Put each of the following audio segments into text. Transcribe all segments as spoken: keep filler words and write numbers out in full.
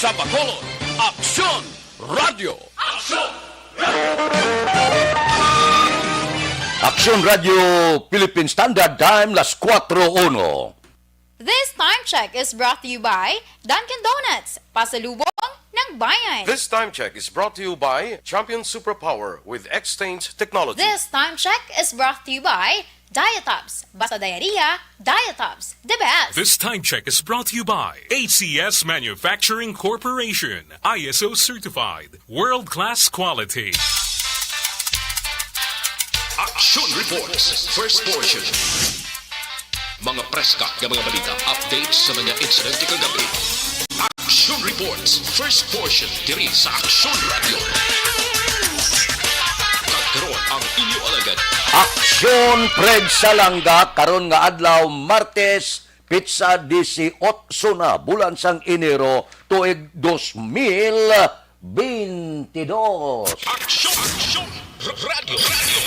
Sa Bacolod, Aksyon Radio. Aksyon Radio Philippine Standard Time, las kuwatro uno. This time check is brought to you by Dunkin' Donuts, pasalubong ng bayan. This time check is brought to you by Champion Superpower with X-Change Technology. This time check is brought to you by Diatops. Basta diarrhea, Diatops, the best. This time check is brought to you by A C S Manufacturing Corporation, I S O certified, world-class quality. Action Reports, first portion. Mga preska nga mga balita, updates sa mga insidente kagabi. Action Reports, first portion, diri sa Action Radio. Kag karon ang inyo alagad. Aksyon, Fred Salanga, karon nga adlaw, Martes, petsa disiotso na, bulan sang Enero, tuig dos mil bentidós. Aksyon! Aksyon! R-, Radyo! Radyo!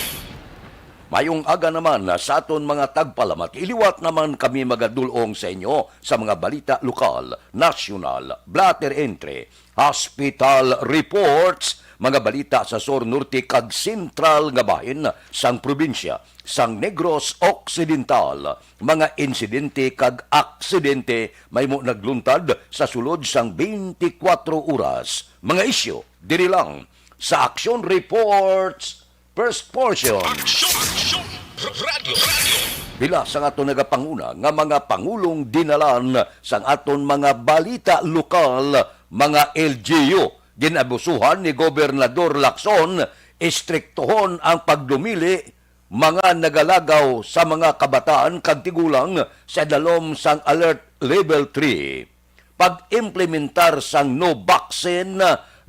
Mayong aga naman sa aton mga tagpalamati. Liwat naman kami magadul-ong sa inyo sa mga balita lokal, nasyonal, blotter entry, hospital reports, mga balita sa sur, norte, kag sentral nga bahin sang probinsya sang Negros Occidental. Mga insidente kag aksidente mahimo nagluntad sa sulod sang twenty-four oras. Mga isyu diri lang sa Action Reports, first portion. Action! Action! R-, Radyo! Radyo! Pila sang aton nagapanguna nga mga pangulong dinalan sang aton mga balita lokal, mga L G U, ginabusuhan ni Gobernador Lacson, istriktohon ang pagdumili mga nagalagaw sa mga kabataan kag tigulang sa idalom sang Alert Level three. Pag-implementar sang no vaccine,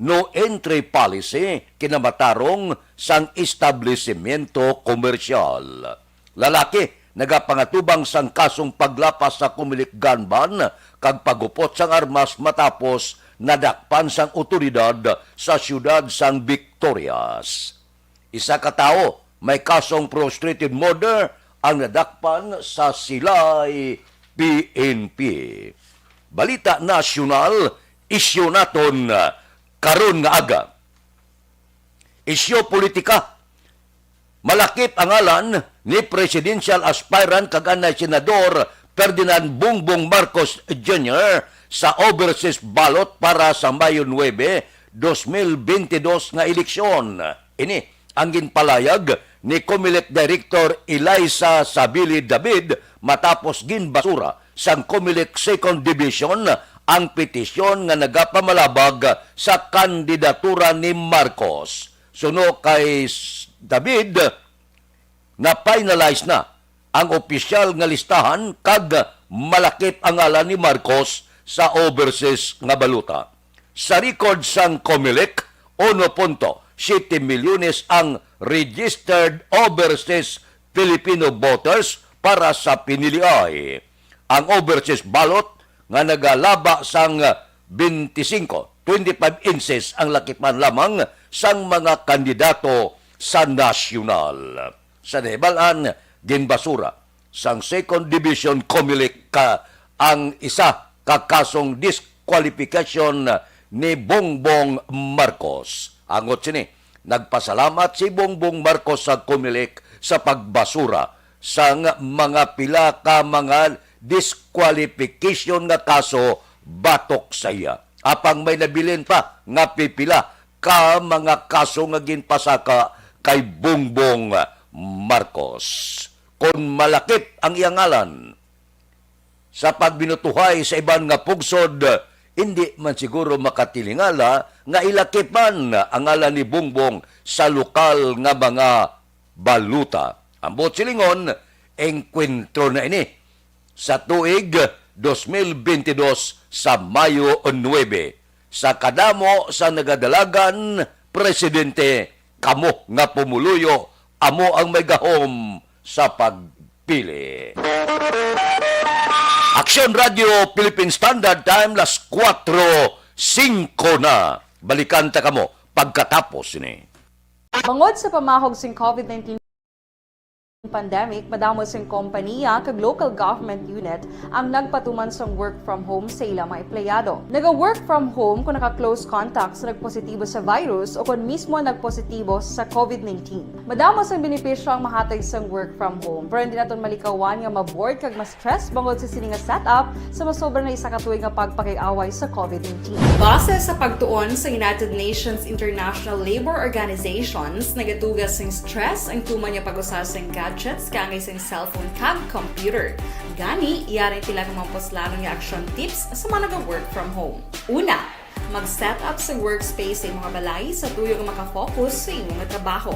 no entry policy kinamatarong sang establisimyento komersyal. Lalaki nagapangatubang sang kasong paglapas sa Comelec gun ban kag paghupot sang armas matapos nadakpan sang awtoridad sa siyudad sang Victorias. Isa ka tawo may kasong frustrated murder ang nadakpan sa Silay P N P. Balita nasyonal, isyu naton karon nga aga. Isyu politika, malakip ang ngalan ni presidential aspirant kag anay Senador Ferdinand Bongbong Marcos Junior sa overseas ballot para sa Mayo nuebe, dos mil bentidós nga eleksyon. Ini ang ginpalayag ni Comelec Director Eliza Sabili David matapos ginbasura sang Comelec Second Division ang petisyon nga nagapamalabag sa kandidatura ni Marcos. Suno kay s-, David, na-finalize na ang opisyal nga listahan kag malakip ang ngalan ni Marcos sa overseas nga balota. Sa record sang Comelec, uno punto siyete milyones ang registered overseas Filipino voters para sa piniliay. Ang overseas ballot nga nagalaba sang twenty-five inches ang lakipan lamang sang mga kandidato sa nasyonal. Sa nahibal-an, ginbasura sang Second Division Comelec ka ang isa ka kasong disqualification ni Bongbong Marcos. Angot sini, nagpasalamat si Bongbong Marcos sa Comelec sa pagbasura sang mga pila ka mga disqualification nga kaso batok sa iya. Apang may nabilin pa nga pipila ka mga kaso nga ginpasaka kay Bongbong Marcos. Kon malakip ang iyang ngalan sa pagbinutuhay sa iban nga pugsod, hindi man siguro makatilingala nga ilakipan ang ngalan ni Bongbong sa lokal nga mga baluta. Ang buot silingon, engkwentro na ini sa tuig dos mil bentidós sa Mayo nuebe. Sa kadamo sa nagadalagan, Presidente, kamo nga pumuluyo, amo ang may gahom sa pagpili. Aksyon Radio Philippine Standard Time, las kuwatro singko na. Balikan ta kamo pagkatapos ni. Bangod sa pamahog sing COVID nineteen pandemic, madamo sing kompanya kag local government unit ang nagpatuman sang work from home sa ila mga empleyado. Naga-work from home kung naka-close contact sa nagpositibo sa virus o kon mismo nagpositibo sa covid nineteen. Madamo sang benepisyo ang mahatag sang work from home, pero hindi naton malikawan nga ma-bored kag ma-stress bangod sa sini nga setup sa masobra na isa ka tuig nga pagpakig-away sa covid nineteen. Base sa pagtuon sa United Nations International Labour Organizations, nagatuga sing stress ang tuman nga pag-usa sang gadgets kaangay sang cellphone kag computer. Gani, yari pila ka mga puslanon nga action tips sa mga naga-work from home. Una, mag-set up sa workspace sa imo nga balay sa tuyo nga makafocus sa imo nga trabaho.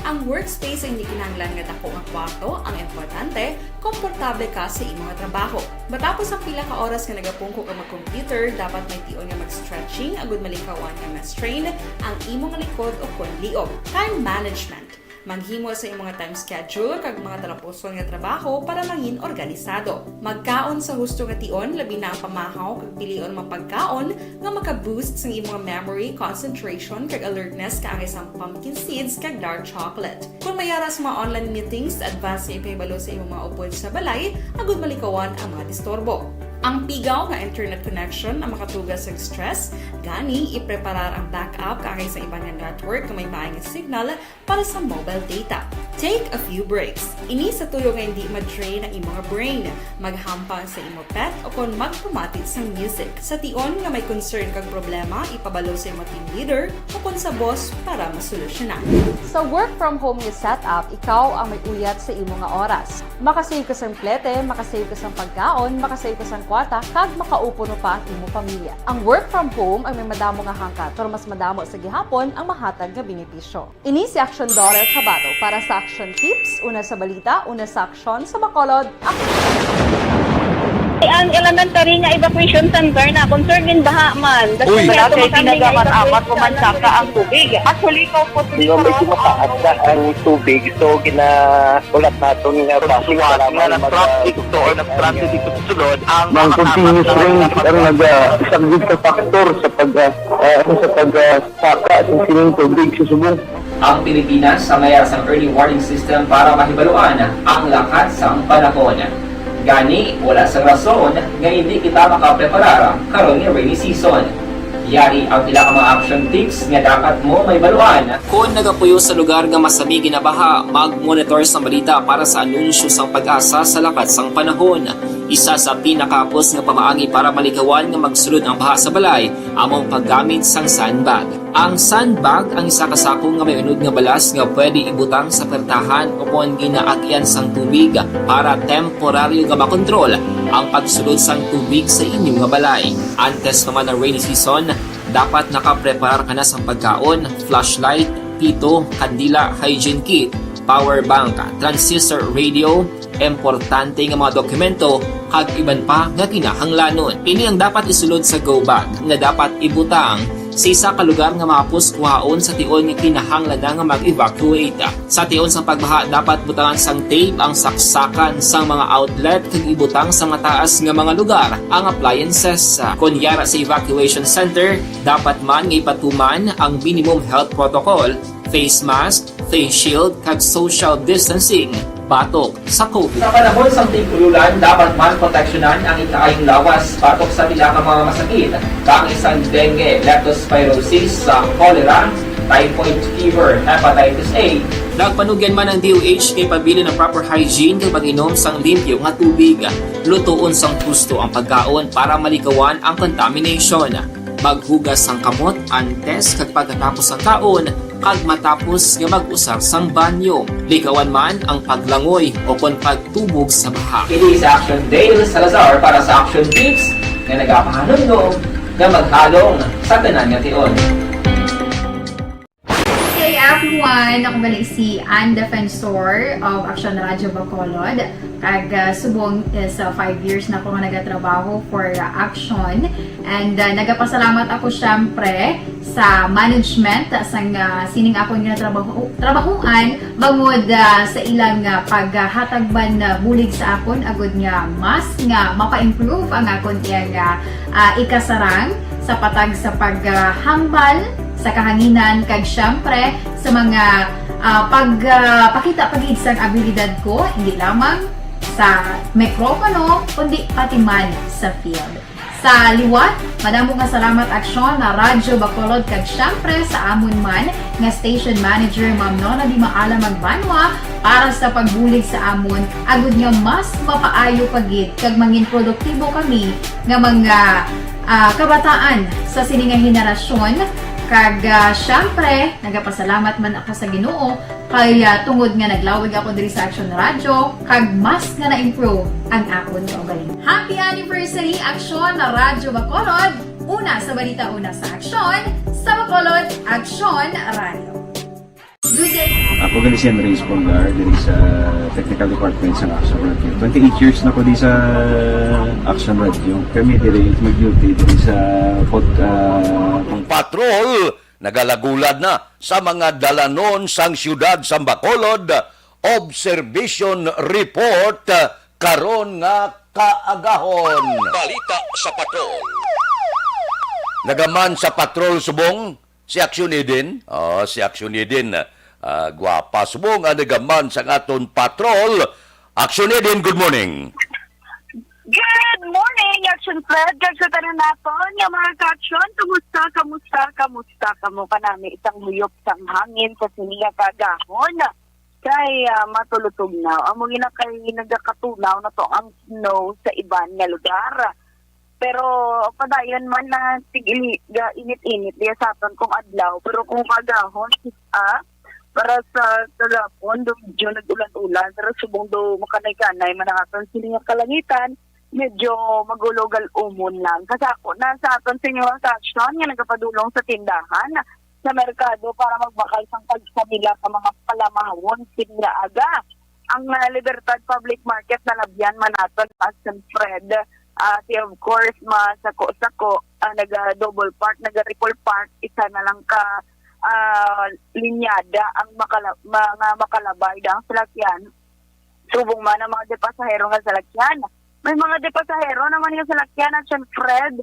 Ang workspace ay hindi kinahanglan nga dako nga kwarto, ang importante, komportable ka sa imo nga trabaho. Matapos ang pila ka oras nga nagapungko ka mag-computer, dapat may tion nga mag-stretching agud malikawan nga ma-strain ang imo nga likod o kon liog. Time management. Maghimo sa imo nga time schedule kag mga talapuson nga trabaho para mangin organisado. Magkaon sa husto nga tion, labi na ang pamahaw kag pilion mga pagkaon nga maka-boost sang imo nga memory, concentration, kag alertness kaangay sang pumpkin seeds kag dark chocolate. Kung may ara sa mga online meetings, advance nga ipahibalo sa imo mga upod sa balay agud malikawan ang mga disturbo. Ang pigaw nga internet connection ang makatuga sa stress, gani ipreparar ang backup kaangay sa iban nga network nga may maay nga signal para sa mobile data. Take a few breaks. Ini sa tuyo nga hindi ma-drain ang imo nga brain. Maghampang sa imo pet o kon magpamati sang music. Sa tion nga may concern kag problema, ipabalo sa imo team leader o kon sa boss para masolusyonan. Sa work from home nga setup, ikaw ang may uyat sa imo nga oras. Makasave ka sang plete, makasave ka sang pagkaon, makasave ka sang kwarta, kag makaupo pa ang imo pamilya. Ang work from home ang may madamo nga hangkat, pero mas madamo sa gihapon ang mahatag nga benepisyo. Ini si Action Daughter Kabato para sa Action Tips, una sa balita, una sa aksyon, sa Bacolod, aksyon. Ang elementary nga evacuation center na concern in baha man. Uy. Wala kay ginagaman amat pamansaka ang tubig. Actually, ikaw po, medyo mataas na ang tubig. So, gina-, ulat naton nga basic nga nag-traffic to or nag-transit dito sa sulod ang mga continuous rain ang nag-, ah, isa gid sa factor sa pag, ah, ah, sa pag, ah, saka sa sining tubig sa subong. Ang Pilipinas ang may ara sang early warning system para mahibaluan ang lakat sang panahon. Gani, wala sang rason nga hindi kita makapreparar karon nga rainy season. Yari ang pila ka mga action tips nga dapat mo mahibaluan. Kon nagapuyo sa lugar nga masami ginabaha, mag-monitor sang balita para sa anunsyo sang PAGASA sa lakat sang panahon. Isa sa pinakahapos nga pamaagi para malikawan nga magsulod ang baha sa balay amo ang paggamit sang sandbag. Ang sandbag ang isa ka sako nga may unod nga balas nga pwede ibutang sa pertahan o kon ginaagyan sang tubig para temporaryo nga makontrol ang pagsulod sang tubig sa inyo nga balay. Antes pa man ang rainy season, dapat nakapreparar ka na sang pagkaon, flashlight, pito, kandila, hygiene kit, power bank, transistor radio, importante nga mga dokumento, kag iban pa nga kinahanglanon. Ini ang dapat isulod sa go bag nga dapat ibutang sa isa ka lugar nga mahapos kuhaon sa tion nga kinahanglan na nga mag-evacuate. Sa tion sang pagbaha, dapat butangan sang tape ang saksakan sang mga outlet kag ibutang sa mataas nga mga lugar ang appliances. Kon yara sa evacuation center, dapat man nga ipatuman ang minimum health protocol, face mask, face shield, kag social distancing batok sa covid. Sa panahon sang tig-ululan, dapat man proteksyonan ang ikaayong lawas batok sa pila ka mga masakit, kaangay sang dengue, leptospirosis, sa cholera, typhoid fever, hepatitis A. Nagpanugyan man ang D O H nga ipabilin ang proper hygiene kag pag-inom sang limpyo nga tubig. Lutoon sang husto ang pagkaon para malikawan ang contamination. Maghugas sang kamot antes kag pagkatapos sang kaon, kag matapos nga mag-usar sang banyo. Likawan man ang paglangoy o kon pagtubog sa baha. Ini si Action Dale Salazar para sa Action Tips nga nagapahanumdom nga maghalong sa tanan nga tion. Hey everyone! Ako gali si Ann Defensor of Action Radio Bacolod. Kag, ah, subong is, ah, five years na ako nga nagatrabaho for, ah, Action. And, ah, nagapasalamat ako, syempre, sa management, ah, sang, ah, sining akon nga trabaho, trabahuan, bangod, ah, sa ilang, ah, paghatag man, ah, bulig sa akon, agud nga mas nga mapa-improve ang akon iyang, ah, ah, ikasarang sa patag sa paghambal sa kahanginan, kag syempre sa mga ah, pag ah, pakita pa gid sang abilidad ko, hindi lamang sa mikropono, kundi pati man sa field. Sa liwat, madamo nga salamat, Aksyon, na Radyo Bacolod, kag siyempre sa amon man nga station manager, Ma'am Nona Di Maala Magbanwa, para sa pagbulig sa amon, agud nga mas mapaayo pa gid kag mangin produktibo kami nga mga ah, kabataan sa sini nga henerasyon. Kag ah, siyempre, nagapasalamat man ako sa Ginoo kay ah, tungod nga naglawig ako diri sa Aksyon Radyo, kag mas nga na-improve ang akon kaugalingon. Happy anniversary, Aksyon na Radyo Bacolod! Una sa balita, una sa aksyon, sa Bacolod, Aksyon Radyo. Good day. Ako gani si Andres Polgar diri sa Technical Department sa Action Radio. Twenty-eight years na ko di sa Action Radio. Kami diri mag-duty diri sa pod, ah, Ang patrol nagalagulad na sa mga dalanon sang siyudad sang Bacolod. Observation report karon nga kaagahon. Balita sa patrol. Nagaman sa patrol subong si Aksyon Eden. Oh, si Aksyon Eden. Ah, gwapa subong ang nagaman sa aton patrol. Aksyon Eden, good morning. Good morning, Action Fred. Kag sa tanan naton nga mga ka-action, kumusta, kumusta, kumusta kamo kanami sang huyop sang hangin sa sini nga kaagahon? Kay ah, matulutugnaw. Amo gina kay nagakatunaw na to ang snow sa iban nga lugar. Pero padayon man na tig-ini ga init-init diya sa aton kung adlaw. Pero kung kaagahon, ah, para sa kagapon, do medyo nag-ulan-ulan. Pero subong do makanay-kanay man ang aton sini nga kalangitan, medyo magulogal umon lang. Kasako na sa aton sini nga station nga nagapadulong sa tindahan, sa merkado para magbakal sang pagsa nila sa mga palamawon sini nga aga. Ang ah, Libertad Public Market nalabyan man naton, Action Fred. Ah, ti of course, masako-sako, ah, naga double park, naga triple park, isa na lang ka ah, linyada ang makala, mga makalabay da ang salakyan. Subong man ang mga de pasahero nga salakyan. May mga de pasahero naman nga salakyan, Action Fred,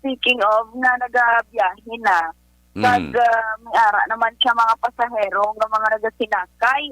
speaking of, nga nagabiyahe na. Kag Mm. ah, may ara naman siya mga pasahero nga mga nagasinakay.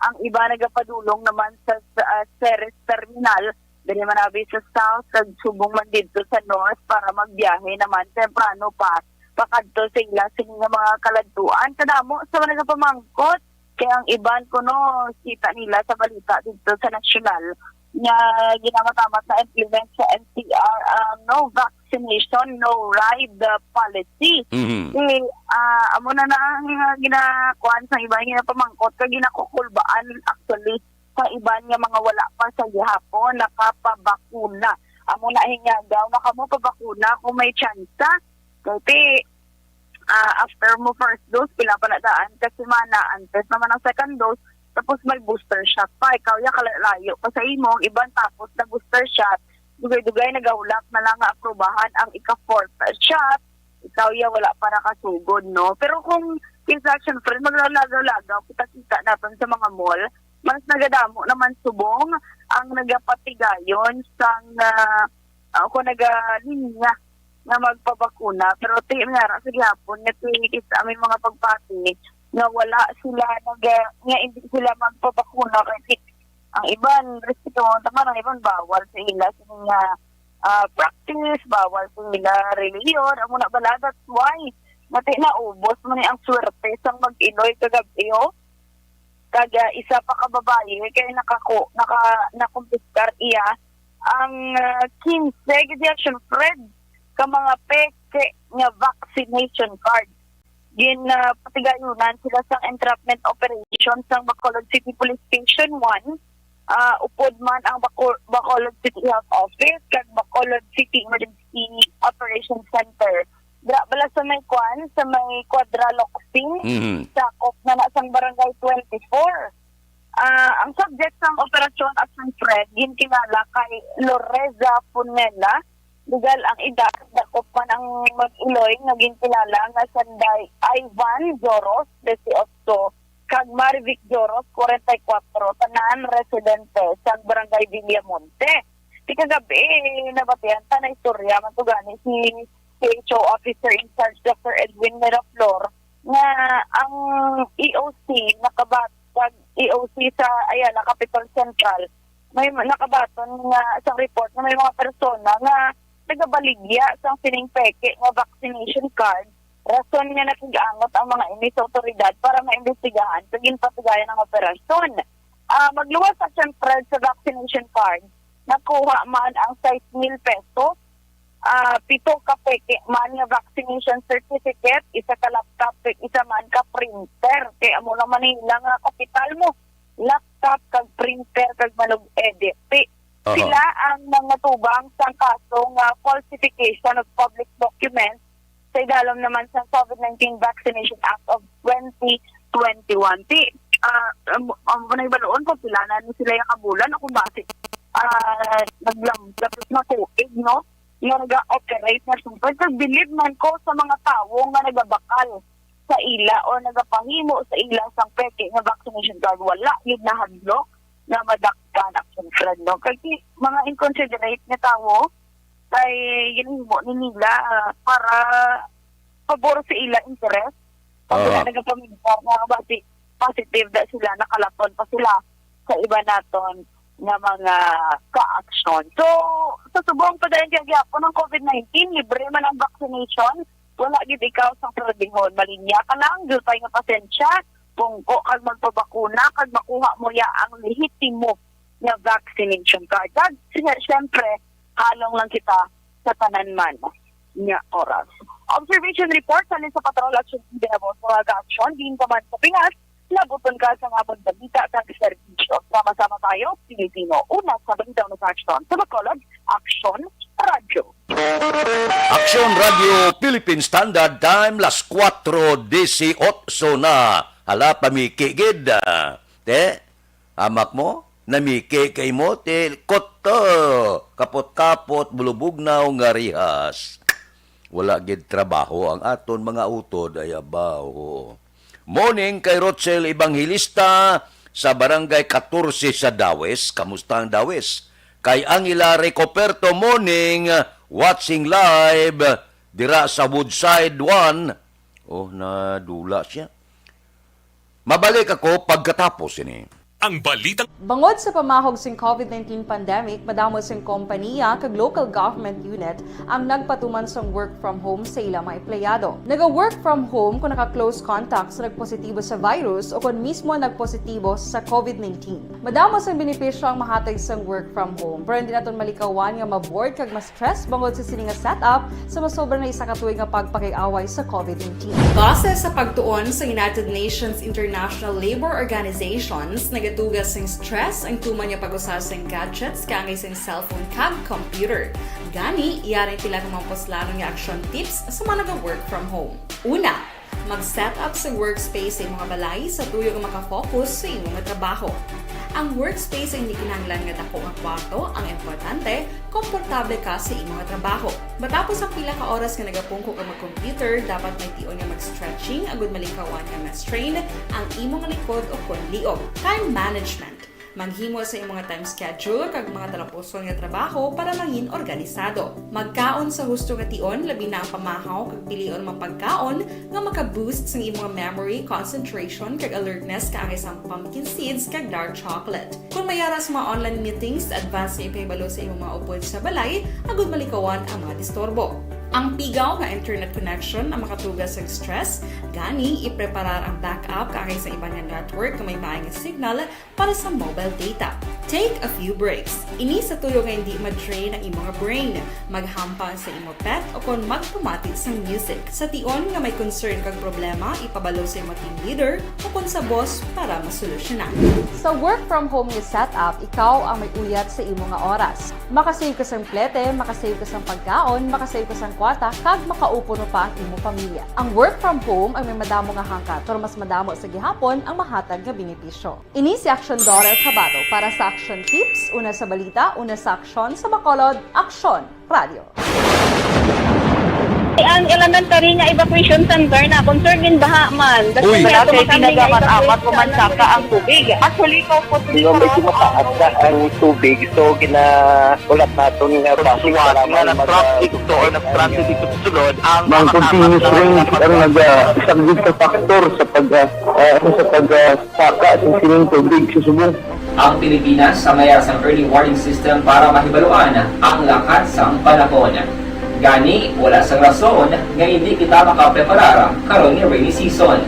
Ang iba nagapadulong naman sa, sa ah, Ceres Terminal, diri man abi sa South, kag subong man didto sa North para magbiyahe naman temprano pa pakadto sa ila sini nga mga kaladtuan. Kadamo sa mga nagapamangkot kay ang iban kuno kita nila sa balita didto sa nasyonal nga ginamatamat na implement sa N C R ang no vaccination, no ride uh, policy. Mhm. Eh, ah, amo na na ang uh, ginakuan sa iban nga pamangkot kag ginakukulbaan actually sa iban nga mga wala pa sa gihapon nakapabakuna. Amo na hingyagaw na kamo pabakuna kung may tsansa. Kay ah, after mo first dose, pila pa na daan ka semana, antes naman ang second dose, tapos may booster shot pa. Ikaw ya kalayo pa sa imo, ang iban tapos na booster shot, dugay-dugay nagahulak na lang nga aprubahan ang ika-fourth shot, ikaw ya wala pa nakasugod, no? Pero kung kinsa, syempre, maglagaw-lagaw, kita-kita naton sa mga mall, mas nagadamo naman subong ang nagapatigayon sang ah, ah, kung nagalinya nga magpabakuna. Pero ti nga ra sa gihapon nga ti is may mga pagpati nga wala sila nag nga hindi sila magpabakuna kay ti- ang iban respeto naman, ang iban bawal sa ila sa mga ah, practice, bawal sa ila reliyon, amo na bala. That's why mati naubos man ni ang swerte sang mag-iloy kagab-i, oh. Kag ah, isa pa ka babayi kay nakako naka nakumpiskar iya ang ah, quince gid ya, syempre, ka mga peke nga vaccination card. Gin ah, patigayunan sila sang entrapment operation sang Bacolod City Police Station one. Ah, upod man ang Baco- Bacolod City Health Office kag Bacolod City Emergency Operations Center. Dira bala sa may kwan, sa may Quadra Locsin, Mhm. sakop na na sang Barangay twenty-four. Ah, ang subject sang operasyon, Action Fred, ginkilala kay Loreza Punela. Legal ang edad, dakop man ang mag-iloy nga ginkilala nga sanday Ivan Joros, dieciocho, kag Marivic Joros, forty-four, tanan residente sa Barangay Villamonte. Ti kagabi, nabatian ta na istorya man to gani si C H O Officer in Charge Doctor Edwin Miraflor nga ang E O C nakabat-, kag E O C sa, ayan, na Capital Central, may ma-, nakabaton nga sa report nga may mga persona nga nagabaligya sang sining peke nga vaccination card, rason nga nakig-angot ang mga ini sa awtoridad para maimbestigahan kag ginpatigayon ang operasyon. Ah, magluwas sa siyempre sa vaccination card, nakuha man ang sais mil pesos, ah, pito ka peke man nga vaccination certificate, isa ka laptop, kag isa man ka printer. Kay amo lang man nila nga kapital mo, laptop, kag printer, kag manug-edit. Ti-, Aha. sila ang nangatubang sang kaso nga falsification of public documents sa idalom naman sa COVID nineteen Vaccination Act of twenty twenty-one. Ti, ah, ang, ang panay baloon, kung pila na ni sila yung kabulan, o kung basi, ah, naglam-, lapit na tuig, no? Nga nag-operate na siyempre. Kag bilib man ko sa mga tawo nga nagabakal sa ila o nagapahimo sa ila sang peke nga vaccination card, wala gid nahadlok nga madakpan ang siyempre, no? Kay ti-, mga inconsiderate nga tawo, kay ginhimo ni nila, ah, para pabor sa ila interes. Pag sila Aha. nagapamilyar nga basi positive da sila, nakalaton pa sila sa iba naton nga mga ka-aksyon. So, sa subong pa dayon kay gihapon ang COVID nineteen, libre man ang vaccination, wala gid ikaw sang perdihon. Malinya ka lang, diutay nga pasensya, pungko kag magpabakuna, kag makuha mo ya ang lehitimo nga vaccination card. Kag, siya, siyempre, halong lang kita sa tanan man nga oras. Observation report halin sa Patrol Action Team, ginabos sa mga aksyon, diin ka man sa Pinas, labuton ka sa mga balita kag serbisyo. Sama-sama tayo, Pilipino. Una sa balita, una sa aksyon. Sa Bacolod, Aksyon Radyo. Aksyon Radyo Philippine Standard Time, las kuwatro disiotso na. Hala, pamiki gid, ah. Te, amak mo, namiki kay mo, ti koto, kapot-kapot, bulubugnaw nga rihas. Wala gid trabaho ang aton mga utod, ay abaw. Morning kay Rochel Evangelista sa Barangay katorse sa Dawes. Kamusta ang Dawes? Kay Angela Recoperto, morning, watching live dira sa Woodside one. Oh, nadula siya. Mabalik ako pagkatapos ini. Ang balitang Bangod sa pamahog sing COVID nineteen pandemic, madamo sing kompaniya kag local government unit ang nagpatuman sang work from home sa ilang mga empleyado. Naga-work from home kung naka-close contact sa nagpositibo sa virus o kung mismo nagpositibo sa COVID nineteen. Madamo sang benepisyo ang mahatag sang work from home, pero hindi naton malikawan nga ma-bored kag ma-stress bangod sa sini nga setup sa masobra na isa ka tuig nga pagpakig-away sa COVID nineteen. Base sa pagtuon sa United Nations International Labor Organizations, nagatuga sing stress ang tuman nga pag-usa sing gadgets kaangay sing cellphone kag computer. Gani, yari pila ka mga puslanon nga action tips sa mga naga-work from home. Una, mag-set up sa workspace sa imong balay sa tuyo nga makafocus sa imong trabaho. Ang workspace ay hindi kinahanglan nga dako nga kwarto ang importante, komportable ka sa imo nga trabaho. Matapos ang pila ka oras nga nagapungko ka mag-computer, dapat may tion nga mag-stretching agud malikawan nga ma-strain ang imo nga likod o kon liog. Time management. Maghimo sa imo nga time schedule kag mga talapuson nga trabaho para mangin organisado. Magkaon sa husto nga tion, labi na ang pamahaw kag pilion mga pagkaon nga maka-boost sang imo nga memory, concentration, kag alertness kaangay sang pumpkin seeds kag dark chocolate. Kung may ara sa mga online meetings, advance nga ipahibalo sa imong mga upod sa balay agud malikawan ang mga disturbo. Ang pigaw nga internet connection ang makatuga sang stress, gani ipreparar ang backup kaangay sa iban nga network nga may maay nga signal para sa mobile data. Take a few breaks. Ini sa tuyo nga hindi ma-drain ang imo nga brain. Maghampang sa imo pet o kon magpamati sang music. Sa tion nga may concern kag problema, ipabalo sa imo team leader o kon sa boss para masolusyonan. Sa work from home nga setup, ikaw ang may uyat sa imo nga oras. Makasave ka sang plete, makasave ka sang pagkaon, makasave ka sang kwarta, kag makaupod pa ang imo pamilya. Ang work from home ay may madamo nga hangkat, pero mas madamo sa gihapon ang mahatag nga benepisyo. Ini si Aksyon Dorel Cabado para sa Aksyon Tips, una sa balita, una sa aksyon, sa Bacolod, Aksyon Radio. Ang elementary nga evacuation center na concern in baha man. That's Uy. Why Wala ato kay makami nga tinaga man, evacuation amat ko man center. Saka ang tubig. Actually, ko po Di ba, medyo mataas na ang tubig, so ginahulat naton nga Sa traffic suwat para nga may nag-traffic mag-, to or nag-transit dito sa sulod, ang Ang mga continuous tapat na rain ang nag-, isang sa factor sa pag, ah, ah, ano, sa pag, ah, saka sa sining tubig sa subong. Ang Pilipinas sa mayar sang early warning system para mahibaluan ang lakat sang panahon. Gani, wala sang rason nga hindi kita makapreparar karon nga rainy season.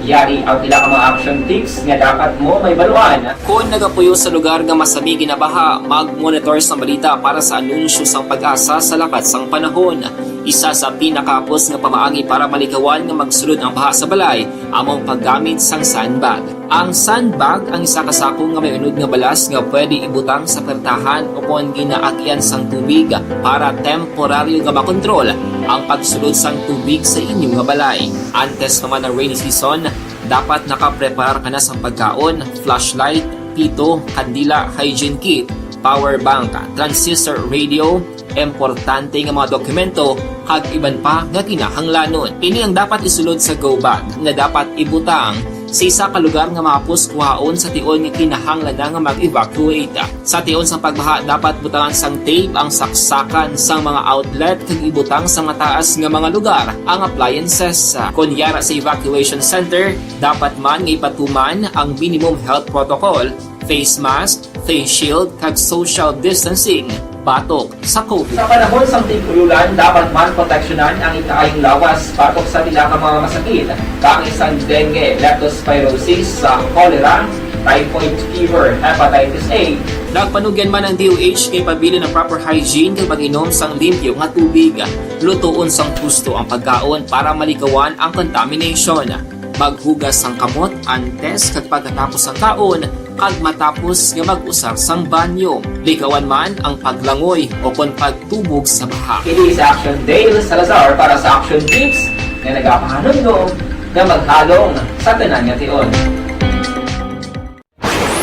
Yari ang pila ka mga action tips nga dapat mo mahibaluan. Kon nagapuyo sa lugar nga masami ginabaha, mag-monitor sa balita para sa anunsyo sang PAGASA sa lakat sang panahon. Isa sa pinakahapos nga pamaagi para malikawan nga magsulod ang baha sa balay amo ang paggamit sang sandbag. Ang sandbag ang isa ka sako nga may unod nga balas nga pwede ibutang sa pertahan o kon ginaagyan sang tubig para temporaryo nga makontrol ang pagsulod sang tubig sa inyo nga balay. Antes pa man ang rainy season, dapat nakapreparar ka na sang pagkaon, flashlight, pito, kandila, hygiene kit, power bank, transistor radio, importante nga mga dokumento, kag iban pa nga kinahanglanon. Ini ang dapat isulod sa go bag nga dapat ibutang sa isa ka lugar nga mahapos kuhaon sa tion nga kinahanglan na nga mag-evacuate. Sa tion sang pagbaha, dapat butangan sang tape ang saksakan sang mga outlet kag ibutang sa mataas nga mga lugar ang appliances. Kon yara sa evacuation center, dapat man nga ipatuman ang minimum health protocol, face mask, face shield, kag social distancing batok sa COVID. Sa panahon sang tig-ulolan, dapat man proteksyonan ang ikaayong lawas batok sa pila ka mga masakit, kaangay sang dengue, leptospirosis, sa cholera, typhoid fever, hepatitis A. Nagpanugyan man ang D O H nga ipabilin ang proper hygiene kag pag-inom sang limpyo nga tubig, lutoon sang husto ang pagkaon para malikawan ang contamination. Maghugas sang kamot antes kag pagkatapos sang kaon, kag matapos nga mag-usar sang banyo. Likawan man ang paglangoy o kon pagtubog sa baha. Kini si Action Dale Salazar para sa Action Tips nga nagapahanumdom nga maghalong sa tanan nga tion.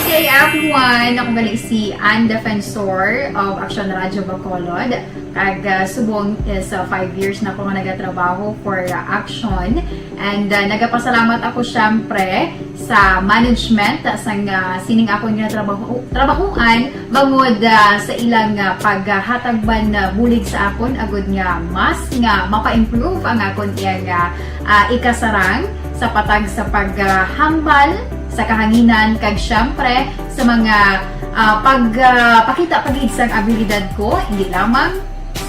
Good day, everyone! Ako gali si Ann Defensor of Action Radio Bacolod. Kag, ah, subong is, ah, five years na ako nga nagatrabaho for, ah, Action. And, ah, nagapasalamat ako, syempre, sa management, ah, sang, ah, sining akon nga trabaho, trabahoan, bangod, ah, sa ilang, ah, paghatag man, ah, bulig sa akon, agud nga mas nga mapa-improve ang akon iyang, ah, ah, ikasarang sa patag sa paghambal sa kahanginan, kag, syempre, sa mga, ah, pag, ah, pakita pa gid sang abilidad ko, hindi lamang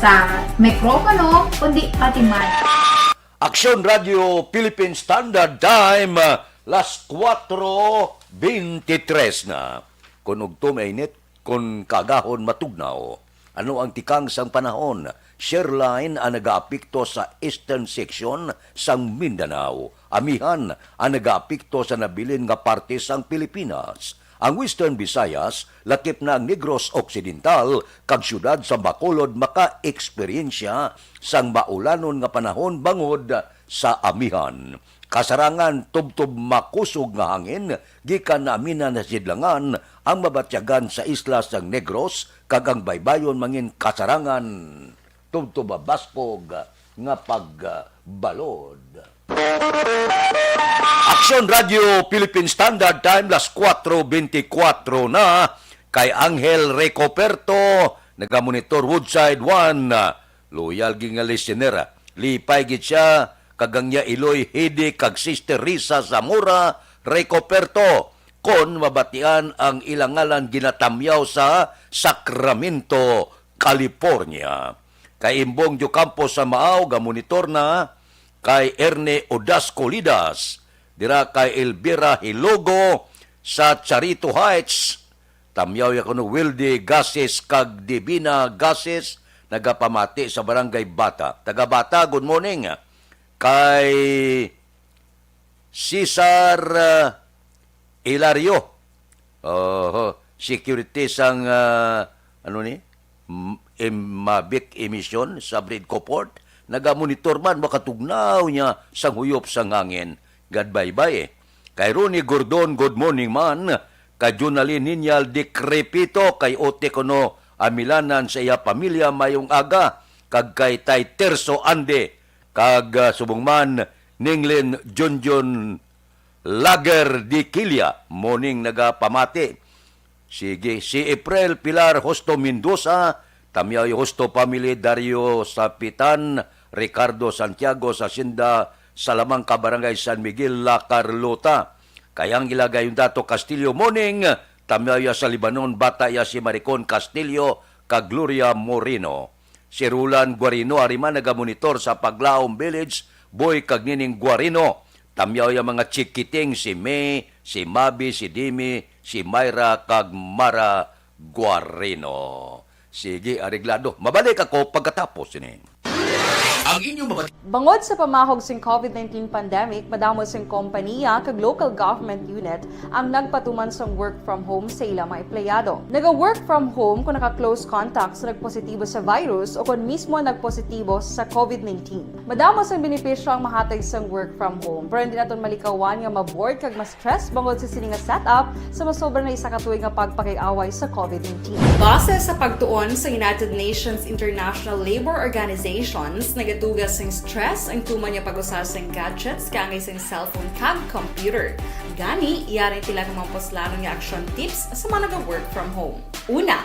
sa mikropono, kundi pati man. Aksyon Radio Philippine Standard Time, ah, las kuwatro beintitres na. Kon ugto mainit, kon kaagahon matugnaw. Ano ang tikang sang panahon? Shear line ang nagaapekto sa eastern section sang Mindanao. Amihan ang nagaapekto sa nabilin nga parte sang Pilipinas. Ang Western Visayas, lakip na ang Negros Occidental, kag siyudad sa Bacolod makaeksperyensya sang maulanon nga panahon bangod sa amihan. Kasarangan tubtob makusog nga hangin gikan naaminan sa sidlangan ang mabatyagan sa isla sang Negros kag ang baybayon mangin kasarangan tubtob mabaskog nga pagbalod. Aksyon Radio Philippine Standard Time, las kuwatro beintikwatro na, kay Angel Recoperto, nagamonitor Woodside One. Loyal gid nga listener. Lipay gid siya, kag ang iya iloy Hidi kag Sister Risa Zamora Recoperto, kon mabatian ang ilang ngalan ginatamyaw sa Sacramento, California. Kay Imbong Diocampo sa Maao, gamonitor na, kay Erne Odasco Lidas, dira kay Elvira Hilogo sa Charito Heights, tamyaw ya kuno Wilde Gases kag Divina Gases, nagapamati sa Barangay Bata. Taga Bata, good morning. Kay Cesar, ah, Hilario. Oho, security sang, ah, ano ni? M-, em-, Mavic Emission sa Bridco Port. Nagamonitor man, makatugnaw niya sang huyop sang hangin. Gad baybay eh. Kay Ronnie Gordon, good morning man. Kay Jonalyn Niñal Decrepito, kay Ote kuno Amilanan sa iya pamilya, mayong aga. Kag kay Tay Terso Ande, Kag, ah, subong man, Ninglin Junjun Lager de Quilla, mo ning nagapamati. Sige, si April Pilar Hosto Mendoza, Tamyaw Hosto family, Dario Sapitan, Ricardo Santiago sa Hacienda Salamanca, Barangay San Miguel, La Carlota. Kay ang ila gayong Dato Castillo, mo ning tamyaw iya sa Lebanon, bata iya si Maricon Castillo kag Gloria Moreno. Si Roland Guarino, ari man nagamonitor sa Paglaom Village, Boy kag Nining Guarino. Tamyaw iya mga chikiting, si May, si Mabi, si Dimi, si Myra, kag Mara Guarino. Sige, areglado. Mabalik ako pagkatapos ini. Ang inyong mabati- Bangod sa pamahog sing covid nineteen pandemic, madamo sing kompaniya kag local government unit ang nagpatuman sang work from home sa ila mga empleyado. Naga-work from home kung naka-close contact sa nagpositibo sa virus o kon mismo nagpositibo sa covid nineteen. Madamo sang benepisyo ang mahatag sang work from home, pero hindi naton malikawan nga ma-bored kag ma-stress bangod sa sini nga setup sa masobra na isa ka tuig nga pagpakig-away sa covid nineteen. Base sa pagtuon sa United Nations International Labour Organizations, nagatuga sing stress ang tuman nga pag-usa sing gadgets kaangay sing cellphone kag computer. Gani, yari ang pila ka mga puslanon nga action tips sa mga naga-work from home. Una,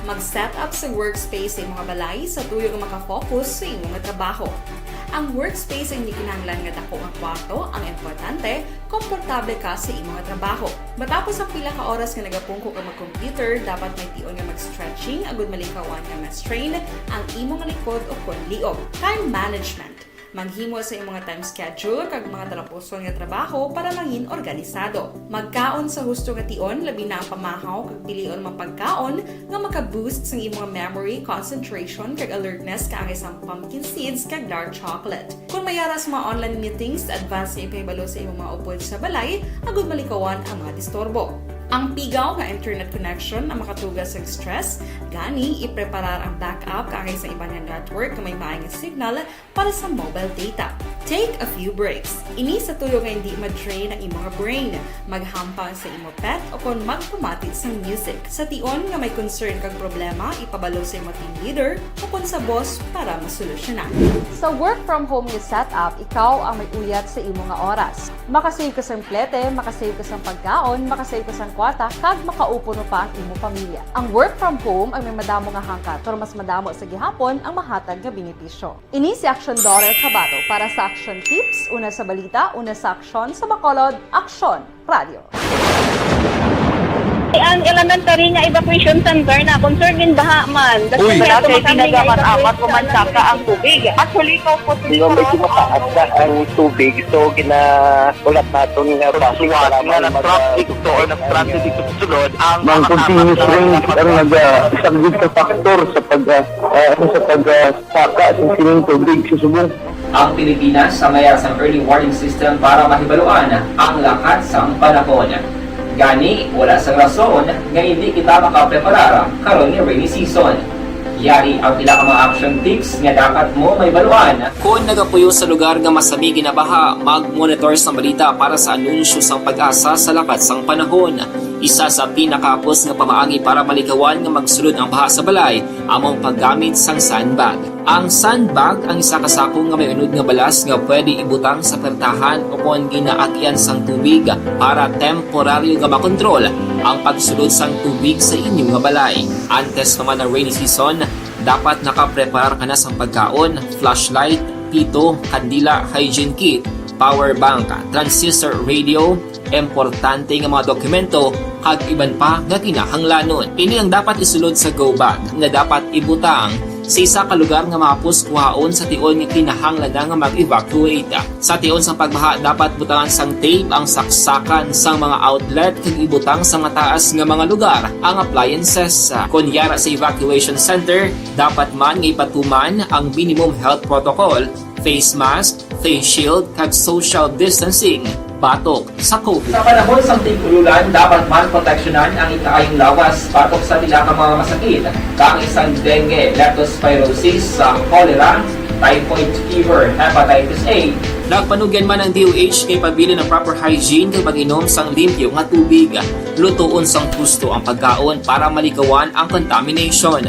mag-set up sa workspace sa imong balay sa tuyo nga makafocus sa imong trabaho. Ang workspace ang hindi kinahanglan nga dako nga kwarto, ang importante, komportable ka sa imong trabaho. Matapos ang pila ka oras nga nagapungko ka mag-computer, dapat may tion nga mag-stretching agud malikawan nga ma-strain ang imong likod o kon liog. Time management. Maghimo sa imong time schedule kag mga talapuson nga trabaho para mangin organisado. Magkaon sa husto nga tion, labi na ang pamahaw kag pilion man pagkaon nga maka-boost sang imong memory, concentration, kag alertness kaangay sang pumpkin seeds kag dark chocolate. Kung may ara sa mga online meetings, advance nga ipahibalo sa imong mga upod sa balay agud malikawan ang mga disturbo. Ang pigaw nga internet connection ang makatuga sa stress, gani ipreparar ang backup kaangay sa iban nga network nga may maayong signal para sa mobile data. Take a few breaks. Ini sa tuyo nga hindi ma-drain ang imong brain. Maghampang sa imo pet o kon magpamati sang music. Sa tion nga may concern kag problema, ipabalo sa imo team leader o kon sa boss para masolusyonan. Sa work from home nga setup, ikaw ang may uyat sa imo nga oras. Makasave ka sang plete, makasave ka sang pagkaon, makasave ka sang kwarta, kag makaupo pa ang imo pamilya. Ang work from home ang may madamo nga hangkat, pero mas madamo sa gihapon ang mahatag nga benepisyo. Ini si Aksyon Daughter Kabato para sa Aksyon Tips, una sa balita, una sa aksyon, sa Bacolod, Aksyon Radio. Ang elementary nga evacuation center na concern in baha man. Uy. Wala kay ginagamat-amat ko man saka ang tubig. Actually, ko po siguro medyo mataas na ang tubig. So, gina-, ulat naton nga base nga para na mag-, traffic to or nag-transit dito sa sulod ang mga continuous rain ang nagasaglit sa factor sa pag, ah, ah, sa pag, ah, saka sa sining tubig sa subong. Ang Pilipinas ang may sang early warning system para mahibaluan ang lakat sang panahon. Gani, wala sang rason nga hindi kita makapreparar karon nga rainy season. Yari ang pila ka mga action tips nga dapat mo mahibaluan. Kon nagapuyo sa lugar nga masami ginabaha, mag-monitor sang balita para sa anunsyo sang PAGASA sa lakat sang panahon. Isa sa pinakahapos nga pamaagi para malikawan nga magsulod ang baha sa balay amo ang paggamit sang sandbag. Ang sandbag ang isa ka sako nga may unod nga balas nga pwede ibutang sa pertahan o kon ginaagyan sang tubig para temporaryo nga makontrol ang pagsulod sang tubig sa inyo nga balay. Antes pa man ang rainy season, dapat nakapreparar ka na sang pagkaon, flashlight, pito, kandila, hygiene kit, power bank, transistor radio, importante nga mga dokumento, kag iban pa nga kinahanglanon. Ini ang dapat isulod sa go bag nga dapat ibutang sa isa ka lugar nga mahapos kuhaon sa tion nga kinahanglan na nga mag-evacuate. Sa tion sang pagbaha, dapat butangan sang tape ang saksakan sang mga outlet kag ibutang sa mataas nga mga lugar ang appliances. Kon yara sa evacuation center, dapat man nga ipatuman ang minimum health protocol, face mask, face shield, kag social distancing batok sa COVID. Sa panahon sang tig-ululan, dapat man proteksyonan ang ikaayong lawas batok sa pila ka mga masakit, kaangay sang dengue, leptospirosis, sa cholera, typhoid fever, hepatitis A. Nagpanugyan man ang D O H kay pabilin ang proper hygiene kag pag-inom sang limpyo nga tubig. Lutoon sang husto ang pagkaon para malikawan ang contamination.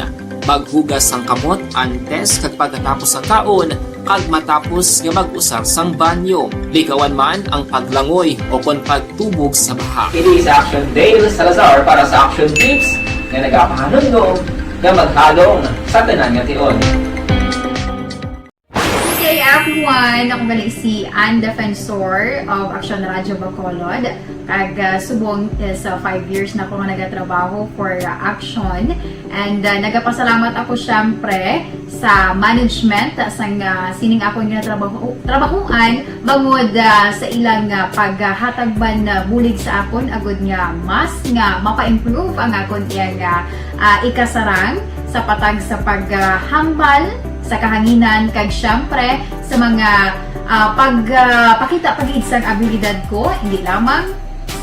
Maghugas sang kamot antes kag pagkatapos sang kaon, Kag matapos nga mag-usar sang banyo, likawan man ang paglangoy o kon pagtubog sa baha. Ini si Action Dale Salazar para sa Action Tips nga nagapahanumdom nga maghalong sa tanan nga tion. Good day, everyone! Ako gali si Ann Defensor of Action Radio Bacolod. Kag, ah, subong is, ah, five years na ako nga nagatrabaho for, ah, Action. And, ah, nagapasalamat ako, syempre, sa management, ah, sang, ah, sining akon nga trabaho, trabahuan, bangod, ah, sa ilang, ah, paghatag man, ah, bulig sa akon, agud nga mas nga mapa-improve ang akon iyang, ah, ah, ikasarang sa patag sa paghambal sa kahanginan, kag, syempre, sa mga, ah, pag, ah, pakita pa gid sang abilidad ko, hindi lamang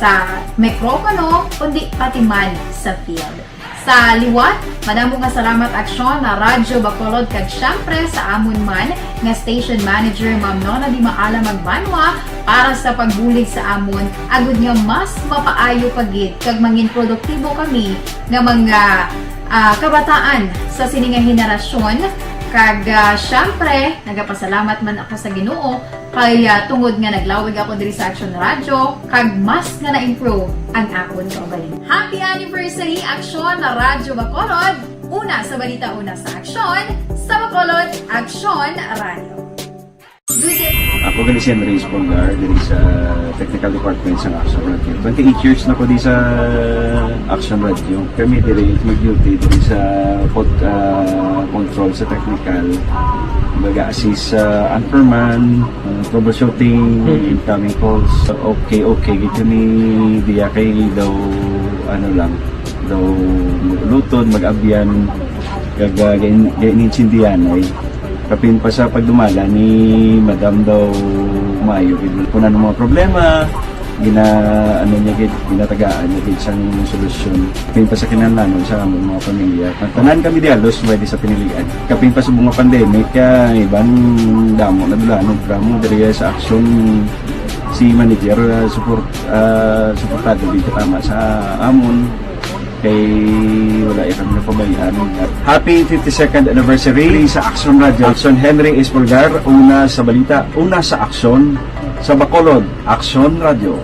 sa mikropono, kundi pati man sa field. Sa liwat, madamo nga salamat, Action Radyo Bacolod, kag syempre sa amon man nga station manager, Ma'am Nona Di Maala Magbanwa, para sa pagbulig sa amon, agud nga mas mapaayo pa gid kag mangin produktibo kami nga mga, ah, kabataan sa sini nga henerasyon. Kag, ah, syempre, nagapasalamat man ako sa Ginoo kay, ah, tungod nga naglawig ako diri sa Action Radyo, kag mas nga na-improve ang akon kaugalingon. Happy anniversary, Action Radyo Bacolod! Una sa balita, una sa aksyon, sa Bacolod, Action Radyo. Ako gali si Henry Espolgar, diri sa Technical Department sa Action Radio. Twenty-eight years na ko di sa Action Radio. Kami diri mag-duty diri sa pod-, ah, control sa technical. Mag-assist sa anchorman, ah, troubleshooting, incoming calls. Okay, okay, gid kami diya kay daw, ano lang, daw mag-ulutod, mag-abyan, kag, ah, gain-, gain-, insindihan ay. Kapin pa sa pagdumala ni Madam daw maayo gid. Kung ano mga problema, gina-, ano niya gid, ginatagaan niya gid sang solusyon. Kapin pa sa kinahanglanon sa among mga pamilya. Ang tanan kami dialos, pwede sa pinilian. Kapin pa sa mga pandemic, ah, iban damo na dula, no, drama diri sa Action, si manager, ah, support, ah, suportado gid katama sa amon. Kay wala iya kami napabayaan. Happy fifty-second anniversary sa Action Radio. Action Henry Espolgar, una sa balita, una sa aksyon, sa Bacolod, Action Radio.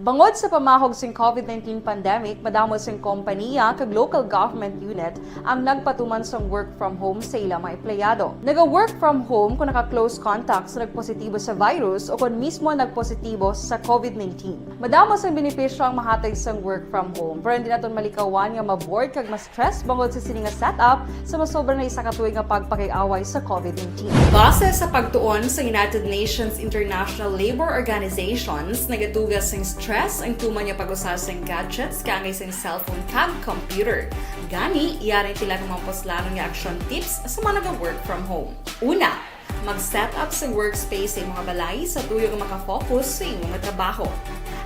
Bangod sa pamahog sing COVID nineteen pandemic, madamo sing kompanya kag local government unit ang nagpatuman sang work from home sa ila mga empleyado. Naga-work from home kon naka-close contact sa nagpositibo sa virus o kon mismo nagpositibo sa COVID nineteen. Madamo sang benepisyo ang mahatag sang work from home, pero hindi naton malikawan nga ma-bored kag ma-stress bangod sa sini nga setup sa masobra na isa ka tuig nga pagpakig-away sa COVID nineteen. Base sa pagtuon sa United Nations International Labour Organizations, nagatuga sing stress ang tuman nga pag-usa sing gadgets kaangay sing cellphone kag computer. Gani, yari ang pila ka mga puslanon nga action tips sa mga naga-work from home. Una, mag-set up sa workspace sa imong balay sa tuyo nga maka-focus sa imong trabaho.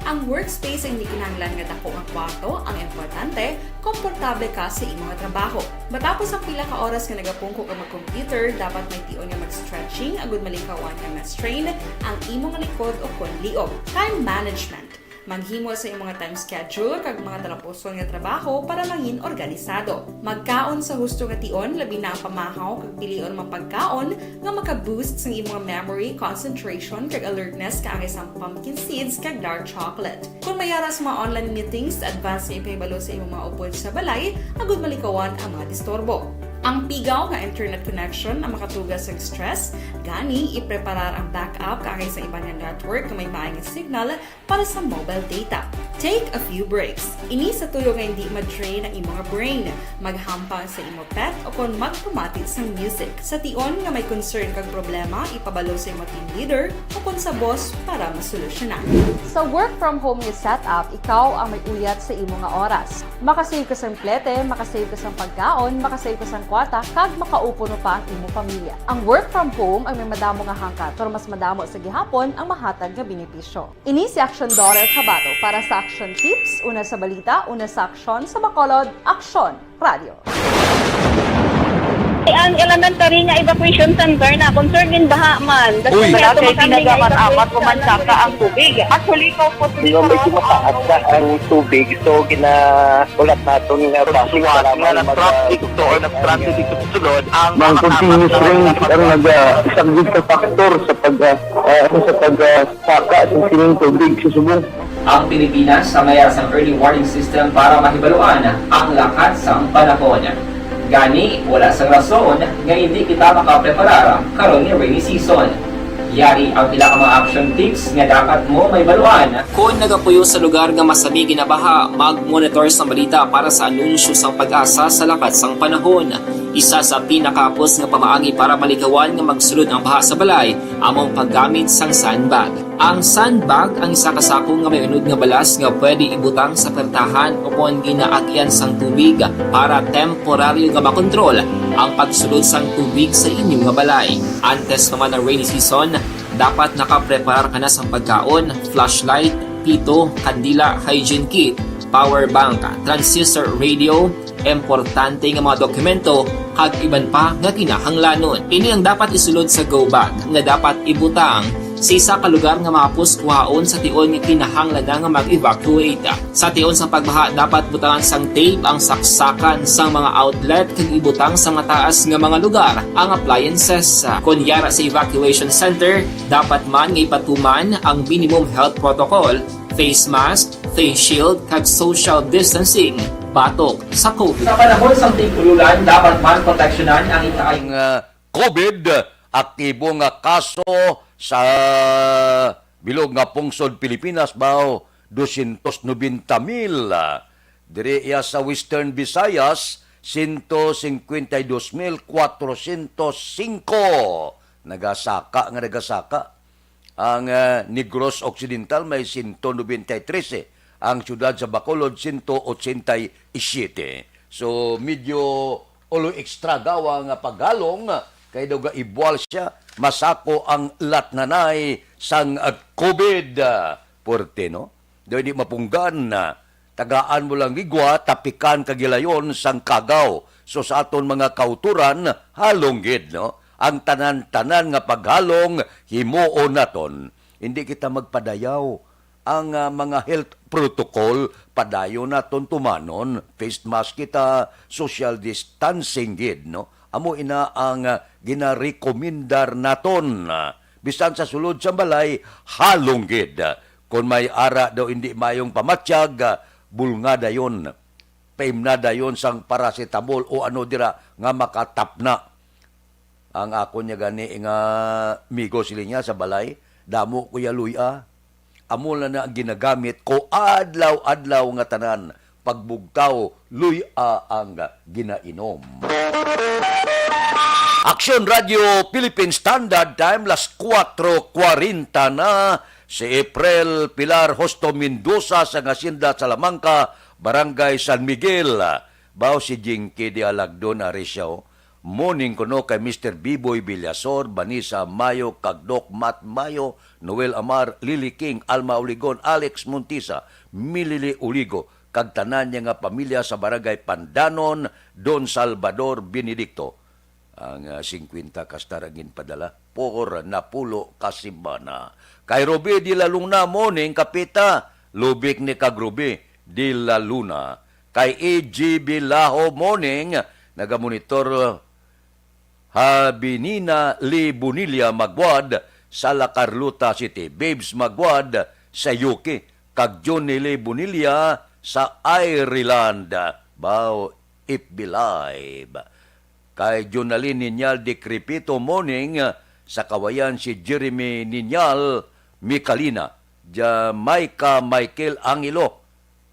Ang workspace ay hindi kinahanglan nga dako nga kwarto, ang importante, komportable ka sa imo nga trabaho. Matapos ang pila ka oras nga nagapungko ka mag-computer, dapat may tion nga mag-stretching agud malikawan nga ma-strain ang imo nga likod o kon liog. Time management. Maghimo sa imo nga time schedule kag mga talapuson nga trabaho para mangin organisado. Magkaon sa husto nga tion, labi na ang pamahaw kag pilion mga pagkaon nga maka-boost sang imo nga memory, concentration, kag alertness kaangay sang pumpkin seeds kag dark chocolate. Kung may ara sa mga online meetings, advance nga ipahibalo sa imong mga upod sa balay agud malikawan ang mga disturbo. Ang pigaw nga internet connection ang makatuga sa stress, gani ipreparar ang backup kaangay sa iban nga network nga may maayong signal para sa mobile data. Take a few breaks. Ini sa tuyo nga hindi ma-drain ang imong brain. Maghampang sa imo pet o kon magpamati sang music. Sa tion nga may concern kag problema, ipabalo sa imo team leader o kon sa boss para masolusyonan. Sa work from home nga setup, ikaw ang may uyat sa imo nga oras. Makasave ka sang plete, makasave ka sang pagkaon, makasave ka sang kwarta, kag makaupo pa ang imo pamilya. Ang work from home ang may madamo nga hangkat, pero mas madamo sa gihapon ang mahatag nga benepisyo. Ini si Action Daughter Kabato para sa Action Tips, una sa balita, una sa aksyon, sa Bacolod, Aksyon Radio. Ang elementary nga evacuation center na concerned in baha man. Uy. Wala kay ginagamat-amat ko man saka ang tubig. Actually, ko po. Hindi mo medyo mataas na ang tubig. So, gina-, ulat naton nga base nga para na mag-, traffic to or nag-traffic to sulod ang mga continuous rain ang nag-, isang big factor sa pag-, ah, ah, sa pag-, ah, saka sa sining tubig sa subong. Ang Pilipinas ang may sang early warning system para mahibaluan ang lakat sang panahon. Gani, wala sang rason nga hindi kita makapreparar karon nga rainy season. Yari ang pila ka mga action tips nga dapat mo mahibaluan. Kon nagapuyo sa lugar nga masami ginabaha, mag-monitor sang balita para sa anunsyo sang PAGASA sa lakat sang panahon. Isa sa pinakahapos nga pamaagi para malikawan nga magsulod ang baha sa balay amo ang paggamit sang sandbag. Ang sandbag ang isa ka sako nga may unod nga balas nga pwede ibutang sa pertahan o kon ginaagyan sang tubig para temporaryo nga makontrol ang pagsulod sang tubig sa inyo nga balay. Antes pa man ang rainy season, dapat nakapreparar ka na sang pagkaon, flashlight, pito, kandila, hygiene kit, power bank, transistor radio, importante nga mga dokumento, kag iban pa nga kinahanglanon. Ini ang dapat isulod sa go bag nga dapat ibutang sa isa ka lugar nga mahapos kuhaon sa tion nga kinahanglan na nga mag-evacuate. Sa tion sang pagbaha, dapat butangan sang tape ang saksakan sang mga outlet kag ibutang sa mataas nga mga lugar ang appliances. Kon yara sa evacuation center, dapat man nga ipatuman ang minimum health protocol, face mask, face shield, kag social distancing batok sa COVID. Sa panahon sang tig-ululan, dapat man proteksyonan ang itaas. Ang, ah, COVID, aktibo nga kaso sa bilog nga pungsod Pilipinas, baw, dosyentos nobenta mil. Diri iya sa Western Visayas, sento singkwenta y dos mil kwatrosyentos singko. Nagasaka nga nagasaka. Ang, ah, Negros Occidental may sento nobenta y trese, ang siyudad sa Bacolod, sento ochenta y siyete. So, medyo ulo extra gawa nga paghalong, kay daw gaibwal siya, masako ang latnanay sang, ah, COVID. Ah, puwerte, no? Daw hindi mapunggan, ah, tagaan mo lang igwa, tapikan kag hilayon sang kagaw. So, sa aton mga kauturan, halong gid, no? Ang tanan-tanan nga paghalong, himuon naton. Hindi kita magpadayaw. Ang, ah, mga health protocol, padayon naton tumanon. Face mask kita, social distancing gid, no? Amo ina ang, ah, ginarekomendar naton. Ah, bisan sa sulod sa balay, halong gid. Kon may ara daw hindi mayong pamatyag, ah, bulnga dayon. Paimna dayon sang paracetamol o ano dira nga makatapna. Ang akon niya gani nga migo, siling niya, sa balay, damo ko ya luy-a. Amo na na ang ginagamit ko adlaw-adlaw nga tanan. Pagbugtaw, luy-a ang ginainom. Aksyon Radio Philippine Standard Time, las kuwatro kwarenta na. Si April Pilar Hosto Mendoza sa Hacienda Salamanca, Barangay San Miguel. Baw si Jinky di alagdon, ari siya, oh. Morning kuno kay Mister Biboy Villasor, Vanessa Mayo, kag Doc Matt Mayo, Noel Amar, Lily King, Alma Uligon, Alex Montisa, Milili Uligo, kag tanan niya nga pamilya sa Barangay Pandanon, Don Salvador Benedicto. Ang, ah, singkwenta ka star ang ginpadala por napulo ka semana. Kay Ruby de la Luna, morning, Kapita. Lubik ni kag Ruby de la Luna. Kay E G Bilaho, morning, nagamonitor. Habinina Lee Bonilla Magwad sa La Carlota City, Babes Magwad sa Yuki, kag Johnny Lee Bonilla sa Ireland. Bao, F B Live. Kay Jonalyn Niñal Decrepito, morning, sa Kawayan si Jeremy Niñal Micalina, Jamaica Michael Angelo,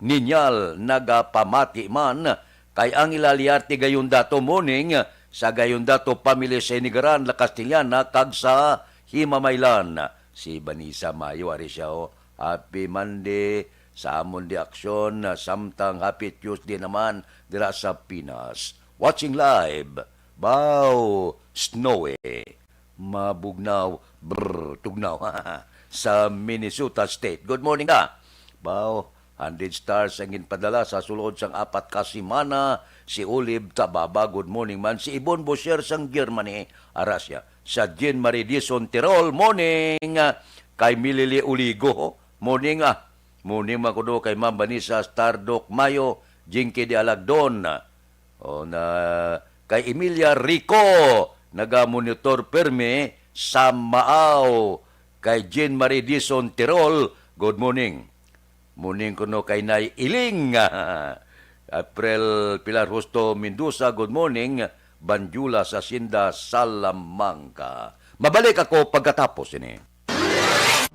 Niñal nagapamati man kay Angela Liarte Gayondato, morning, sa Gayondato family sa Inigaran, La Castellana, kag sa Himamaylan. Si Vanessa Mayo, ari siya, oh. Happy Monday sa amon di aksyon, samtang happy Tuesday naman dira sa Pinas. Watching live, Bao, Snowy. Mabugnaw, brr, tugnaw. Sa Minnesota State. Good morning ka. Bao, hundred stars ang ginpadala sa sulod sang apat ka semana. Si Olive Tababa, good morning man. Si Ibon Bosher sang Germany, ara siya. Sa Jean Marie Dizon Tirol, morning. Kay Milili Uligo, morning, ah. Morning man kuno kay Ma'am Vanessa Stardoc Mayo, Jinky de Alagdon. O na, kay Emilia Rico, nagamonitor permi sa Maaw. Kay Jean Marie Dizon Tirol, good morning. Morning kuno kay Nay Iling. April Pilar Justo Mendoza, good morning. Banjula sa Hacienda, Salamanca. Mabalik ako pagkatapos ini.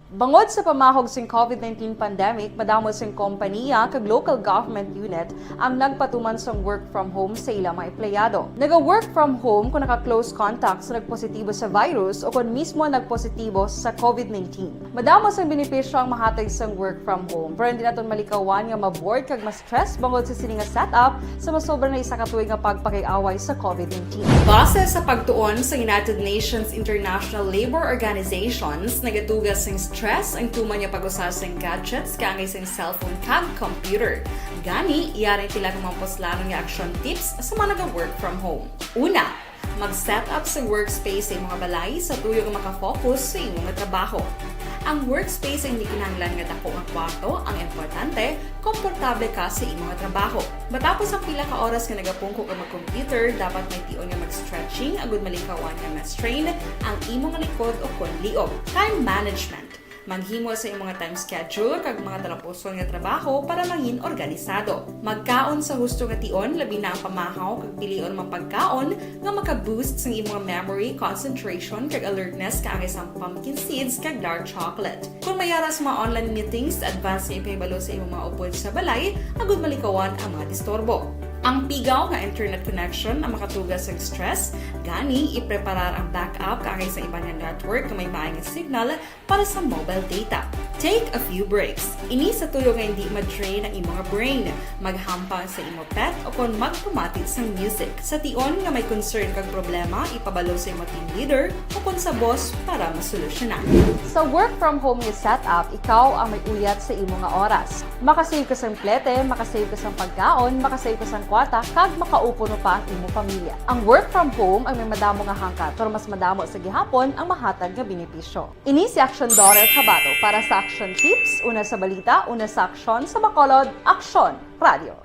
Bangod sa pamahog sing COVID nineteen pandemic, madamo sing kompaniya kag local government unit ang nagpatuman sang work from home sa ila mga empleyado. Naga-work from home kon naka-close contact sa nagpositibo sa virus o kon mismo nagpositibo sa COVID nineteen. Madamo sang benepisyo ang mahatag sang work from home, pero hindi naton malikawan nga ma-bored kag ma-stress bangod sa sini nga setup sa masobra na isa ka tuig nga pagpakig-away sa COVID nineteen. Base sa pagtuon sa United Nations International Labour Organizations, nagatuga sing stress ang tuman nga pag-usa sing gadgets kaangay sing cellphone kag computer. Gani, yari ang pila ka mga puslanon nga action tips sa mga naga-work from home. Una, mag-set up sa workspace sa imo nga balay sa tuyo nga makafocus sa imo nga trabaho. Ang workspace ay hindi kinahanglan nga dako nga kwarto, ang importante, komportable ka sa imo nga trabaho. Matapos ang pila ka oras nga nagapungko ka mag-computer, dapat may tion nga mag-stretching agud malikawan nga ma-strain ang imo nga likod o kon liog. Time management. Maghimo sa imo nga time schedule kag mga talapuson nga trabaho para mangin organisado. Magkaon sa husto nga tion, labi na ang pamahaw kag pilion ang mga pagkaon nga maka-boost sang imo nga memory, concentration, kag alertness kaangay sang pumpkin seeds kag dark chocolate. Kon may ara sa mga online meetings, advance nga ipahibalo sa imo mga upod sa balay agud malikawan ang mga disturbo. Ang pigaw nga internet connection ang makatuga sang stress, gani ipreparar ang backup kaangay sa iban nga network nga may maay nga signal para sa mobile data. Take a few breaks. Ini sa tuyo nga hindi ma-drain ang imo nga brain. Maghampang sa imo pet o kon magpamati sang music. Sa tion nga may concern kag problema, ipabalo sa imo team leader o kon sa boss para masolusyonan. Sa work from home nga setup, ikaw ang may uyat sa imo nga oras. Makasave ka sang plete, makasave ka sang pagkaon, makasave ka sang kwarta, kag makaupo pa ang imo pamilya. Ang work from home ang may madamo nga hangkat, pero mas madamo sa gihapon ang mahatag nga benepisyo. Ini si Action Daughter Kabato para sa Action Tips, una sa balita, una sa aksyon, sa Bacolod, Aksyon Radio.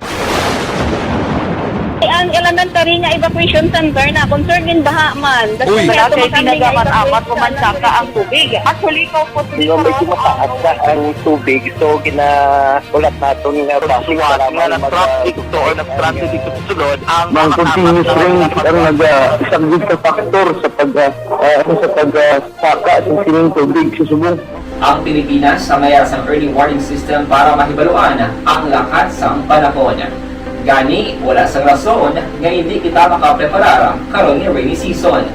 Ang elementary nga evacuation center na concern in baha man. Uy. Wala kay pinagaman amat pumansaka ang tubig. Actually, ikaw po, medyo mataas na ang tubig. So, gina- Ulat naton nga base sa nga nag-traffic to or nag-traffic dito sa sulod ang mga continuous rain ang nagasaglit sa factor sa pag, ah, ah, sa pag, ah, saka sa sining tubig sa subong. Ang Pilipinas ang may ara sang early warning system para mahibaluan ang lakat sang panahon. Gani, wala sang rason nga hindi kita makapreparar karon nga rainy season.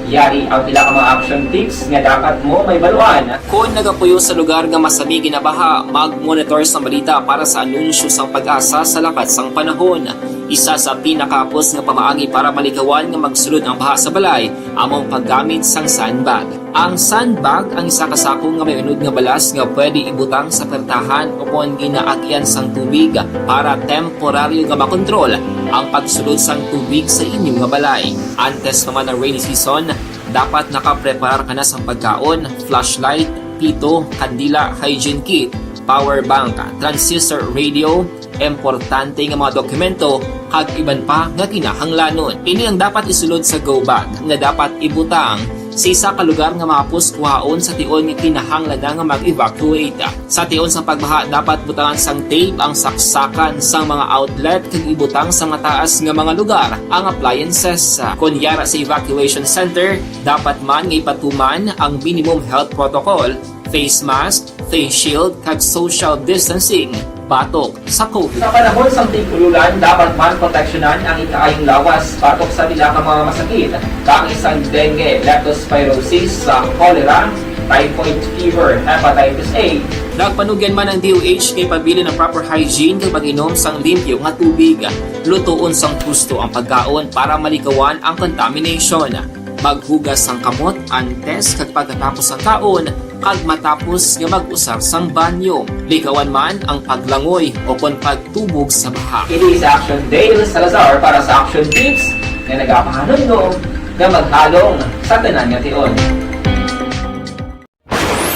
Yari ang pila ka mga action tips nga dapat mo mahibaluan. Kon nagapuyo sa lugar nga masami ginabaha, mag-monitor sang balita para sa anunsyo sang PAGASA sa lakat sang panahon. Isa sa pinakahapos nga pamaagi para malikawan nga magsulod ang baha sa balay amo ang paggamit sang sandbag. Ang sandbag ang isa ka sako nga may unod nga balas nga pwede ibutang sa pertahan ukon ginaagyan sang tubig para temporaryo nga makontrol ang pagsulod sang tubig sa inyo nga balay. Antes pa man ang rainy season, dapat nakapreparar ka na sang pagkaon, flashlight, pito, kandila, hygiene kit, power bank, transistor radio, importante nga mga dokumento, kag iban pa nga kinahanglanon. Ini ang dapat isulod sa go bag nga dapat ibutang sa isa ka lugar nga mahapos kuhaon sa tion nga kinahanglan na nga mag-evacuate. Sa tion sang pagbaha, dapat butangan sang tape ang saksakan sang mga outlet kag ibutang sa mataas nga mga lugar ang appliances. Kon yara sa evacuation center, dapat man nga ipatuman ang minimum health protocol, face mask, face shield, kag social distancing batok sa COVID. Sa panahon sang tig-ululan, dapat man proteksyonan ang ikaayong lawas batok sa pila ka mga masakit, kaangay sang dengue, leptospirosis, sa cholera, typhoid fever, hepatitis A. Nagpanugyan man ang D O H kay pabilin ang proper hygiene kag pag-inom sang limpyo nga tubig. Lutoon sang husto ang pagkaon para malikawan ang contamination. Maghugas sang kamot antes kag pagkatapos sang kaon kag matapos nga mag-usar sang banyo. Likawan man ang paglangoy o kon pagtubog sa baha. Kini sa Action Dale Salazar para sa Action Tips nga nagapahanumdom nga maghalong sa tanan nga tion.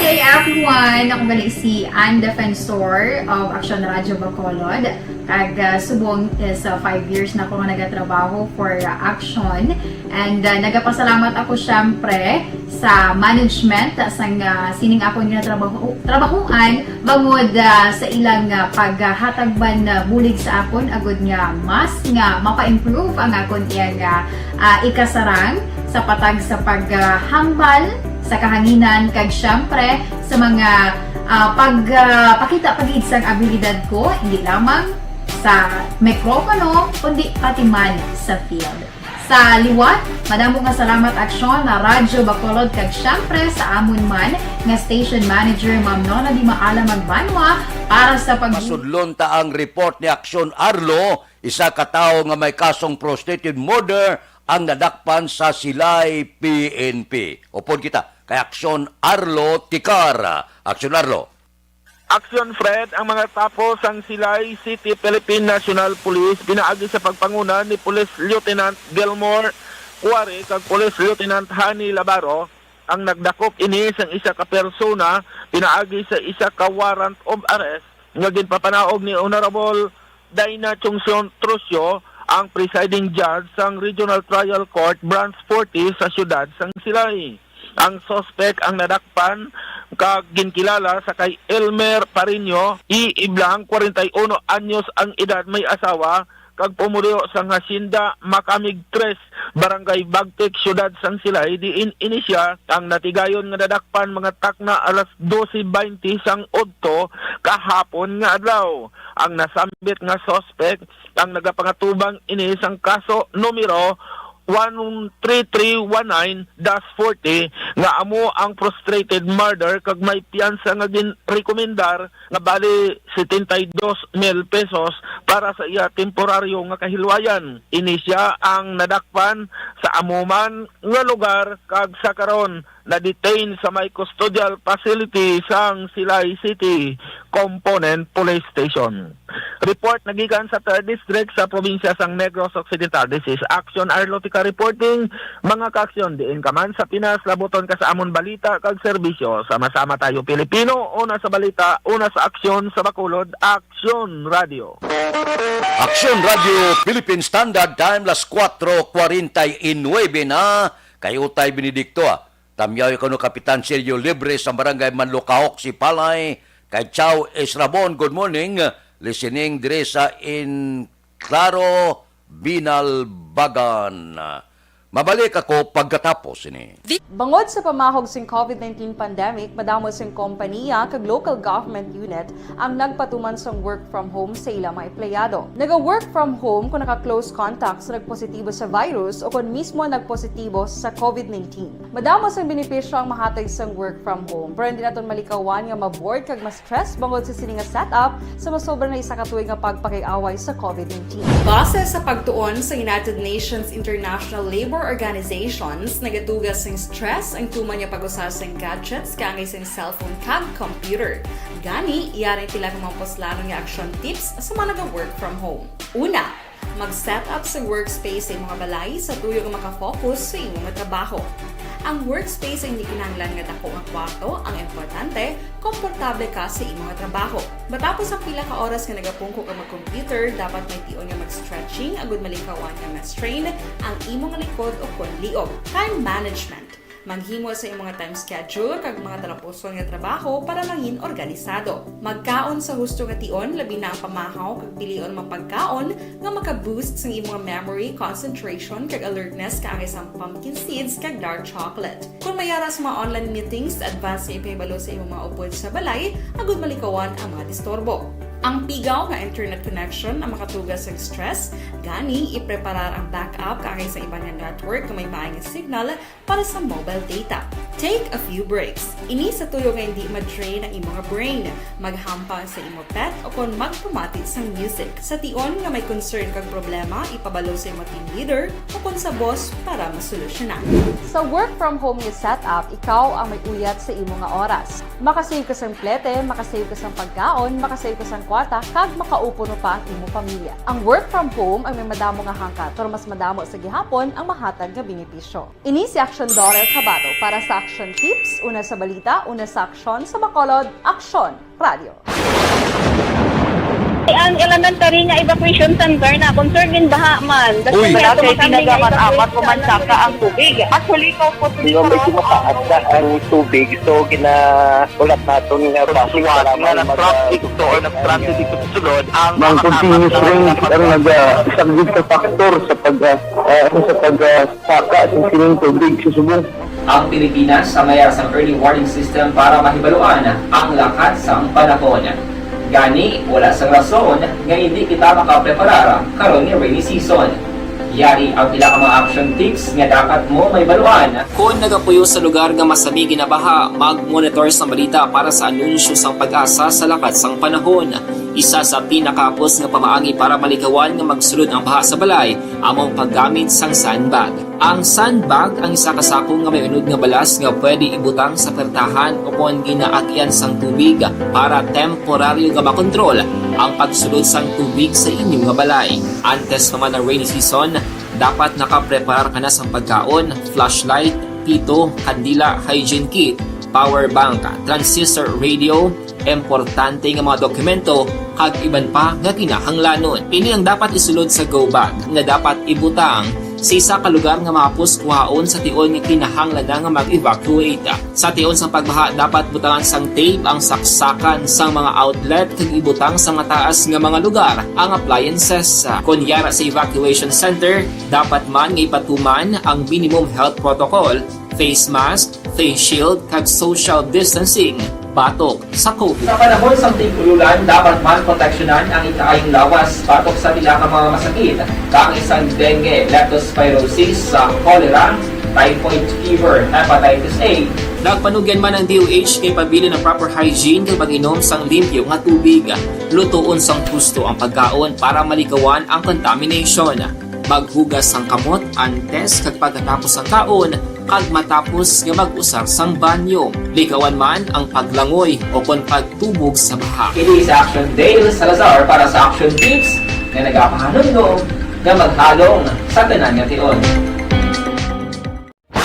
Hey everyone! Ako gali si Ann Defensor of Action Radio Bacolod. Kag, ah, subong is, ah, five years na ako nga nagatrabaho for, ah, Action. And, ah, nagapasalamat ako syempre sa management, ah, sang, ah, sining akon nga trabaho, trabahuan bangod, ah, sa ilang, ah, paghatag man, ah, bulig sa akon agud nga mas nga mapa-improve ang akon iyang, ah, ah, ikasarang sa patag sa paghambal sa kahanginan kag syempre sa mga, ah, pag, ah, pakita pa gid sang abilidad ko, hindi lamang sa mikropono, kundi pati man sa field. Sa liwat, madamo nga salamat Aksyon na Radyo Bacolod kag syempre sa amon man nga station manager, Ma'am Nona Di Maala Magbanwa, para sa pag- Masudlon ta ang report ni Aksyon Arlo, isa ka tawo nga may kasong prostitute murder ang nadakpan sa Silay P N P. Upod kita kay Aksyon Arlo Tikar. Aksyon Arlo. Aksyon Fred, ang mga tapo sang Silay City Philippine National Police pinaagi sa pagpanguna ni Police Lieutenant Gilmore Cuare kag Police Lieutenant Honey Labaro ang nagdakop ini sang isa ka persona pinaagi sa isa ka warrant of arrest nga ginpapanaog ni Honorable Dina Chungsion Trusio, ang presiding judge sang Regional Trial Court Branch forty sa siyudad sang Silay. Ang suspek ang nadakpan kag ginkilala sa kay Elmer Pareño E. Iblang, kwarenta y uno anyos ang edad, may asawa, kag pumuluyo sang Hacienda Macamig tres, Barangay Bagtik, Siyudad sang Silay, diin ini sia ang natigayon nga nadakpan mga takna alas dose baynte sang udto kahapon nga adlaw. Ang nasambit nga suspek ang nagapangatubang ini sang kaso numero one three three one nine dash forty nga amo ang frustrated murder kag may piyansa nga ginrekomendar nga bali setenta y dos mil pesos para sa iya temporaryo nga kahilwayan. Ini sia ang nadakpan sa amo man nga lugar kag sa karon na-detain sa may custodial facility sang Silay City Component Police Station. Report nagikan sa Third District sa probinsya sang Negros Occidental. This is Action Arlotica reporting. Mga ka-aksyon, diin ka man sa Pinas, labuton ka sa amon balita kag serbisyo. Sama-sama tayo, Pilipino, una sa balita, una sa aksyon, sa Bacolod, Aksyon Radio. Aksyon Radio Philippine Standard Time, las cuatro cuarenta y nueve na. Kay Utay Benedicto, ah. Tamyaw kuno Kapitan Sergio Libre sa Barangay Manlukahok, Sipalay. Kay Chow Esrabon, good morning. Listening diri sa in Claro, Binalbagan. Pabalik ako pagkatapos sini. Bangod sa pamahog sing COVID nineteen pandemic, madamo sing kompaniya kag local government unit ang nagpatuman sang work from home sa ila mga empleyado. Naga-work from home kung naka-close contact sa nagpositibo sa virus o kon mismo nagpositibo sa COVID nineteen. Madamo sang benepisyo ang mahatag sang work from home, pero hindi naton malikawan nga ma-bored kag ma-stress bangod sa sini nga setup sa masobra na isa ka tuig nga pagpakig-away sa COVID nineteen. Base sa pagtuon sa United Nations International Labor Organizations, nagatuga sing stress ang tuman nga pag-usa sing gadgets kaangay sing cellphone kag computer. Gani, yari ang pila ka mga puslanon nga action tips sa mga naga-work from home. Una, mag-set up sa workspace sa imong balay sa tuyo nga makafocus sa imong trabaho. Ang workspace ay hindi kinahanglan nga dako nga kwarto, ang importante, komportable ka sa imong trabaho. Matapos ang pila ka oras nga nagapungko ka mag-computer, dapat may tion nga mag-stretching agud malikawan nga ma-strain ang imong likod o kon liog. Time management. Maghimo sa imong time schedule kag mga talapuson nga trabaho para mangin organisado. Magkaon sa husto nga tion, labi na ang pamahaw kag pilion mga pagkaon nga maka-boost sang imong memory, concentration, kag alertness kaangay sang pumpkin seeds kag dark chocolate. Kung may ara sa mga online meetings, advance nga ipahibalo sa imong mga upod sa balay agud malikawan ang mga disturbo. Ang pigaw nga internet connection ang makatuga sa stress, gani ipreparar ang backup kaangay sa iban nga network nga may maay nga signal para sa mobile data. Take a few breaks. Ini sa tuyo nga hindi ma-drain ang imo nga brain. Maghampang sa imo pet o kon magpamati sang music. Sa tion nga may concern kag problema, ipabalo sa imo team leader o kon sa boss para masolusyonan. Sa work from home nga setup, ikaw ang may uyat sa imo nga oras. Makasave ka sang plete, makasave ka sang pagkaon, makasave ka sang kwarta, kag makaupo pa ang imo pamilya. Ang work from home ang may madamo nga hangkat, pero mas madamo sa gihapon ang mahatag nga benepisyo. Ini si Aksyon Dorel Cabato para sa Aksyon Tips, una sa balita, una sa aksyon, sa Bacolod, Aksyon Radio. Ang elementary nga evacuation center na concern gin baha man. Uy! Wala kay ginagamat-amat, pumansaka ang tubig. Actually, ikaw po, hindi ko mataas na ang tubig, so ginahulat naton nga traffic para nga mag- nag-traffic to or nag-traffic dito sa sulod ang mga continuous rain ang nagasaglit sa factor sa pag- ah, ah, sa pag- ah, saka sa sining tubig sa subong. Ang Pilipinas ang may sang early warning system para mahibaluan ang lakat sang panahon. Gani, wala sang rason nga hindi kita makapreparar karon nga rainy season. Yari ang pila ka mga action tips nga dapat mo mahibaluan. Kon nagapuyo sa lugar nga masami ginabaha, mag-monitor sang balita para sa anunsyo sang PAGASA sa lakat sang panahon. Isa sa pinakahapos nga pamaagi para malikawan nga magsulod ang baha sa balay amo ang paggamit sang sandbag. Ang sandbag ang isa ka sako nga may unod nga balas nga pwede ibutang sa pertahan o kon ginaagyan sang tubig para temporaryo nga makontrol ang pagsulod sang tubig sa inyo nga balay. Antes pa man ang rainy season, dapat nakapreparar ka na sang pagkaon, flashlight, pito, kandila, hygiene kit, power bank, transistor radio, importante nga mga dokumento, kag iban pa nga kinahanglanon. Ini ang dapat isulod sa go bag nga dapat ibutang sa isa ka lugar nga mahapos kuhaon sa tion nga kinahanglan na nga mag-evacuate. Sa tion sang pagbaha, dapat butangan sang tape ang saksakan sang mga outlet kag ibutang sa mataas nga mga lugar ang appliances. Kon yara sa evacuation center, dapat man nga ipatuman ang minimum health protocol, face mask, face shield, kag social distancing batok sa COVID. Sa panahon sang tig-ululan, dapat man proteksyonan ang ikaayong lawas batok sa pila ka mga masakit, kaangay sang dengue, leptospirosis, sa cholera, typhoid fever, hepatitis A. Nagpanugyan man ang D O H kay pabilin ang proper hygiene kag pag-inom sang limpyo nga tubig. Lutoon sang husto ang pagkaon para malikawan ang contamination. Maghugas sang kamot antes kag pagkatapos sang kaon kag matapos nga mag-usar sang banyo. Likawan man ang paglangoy o kon pagtubog sa baha. Ini si Action Dale Salazar para sa Action Tips nga nagapahanumdom nga maghalong sa tanan nga tion.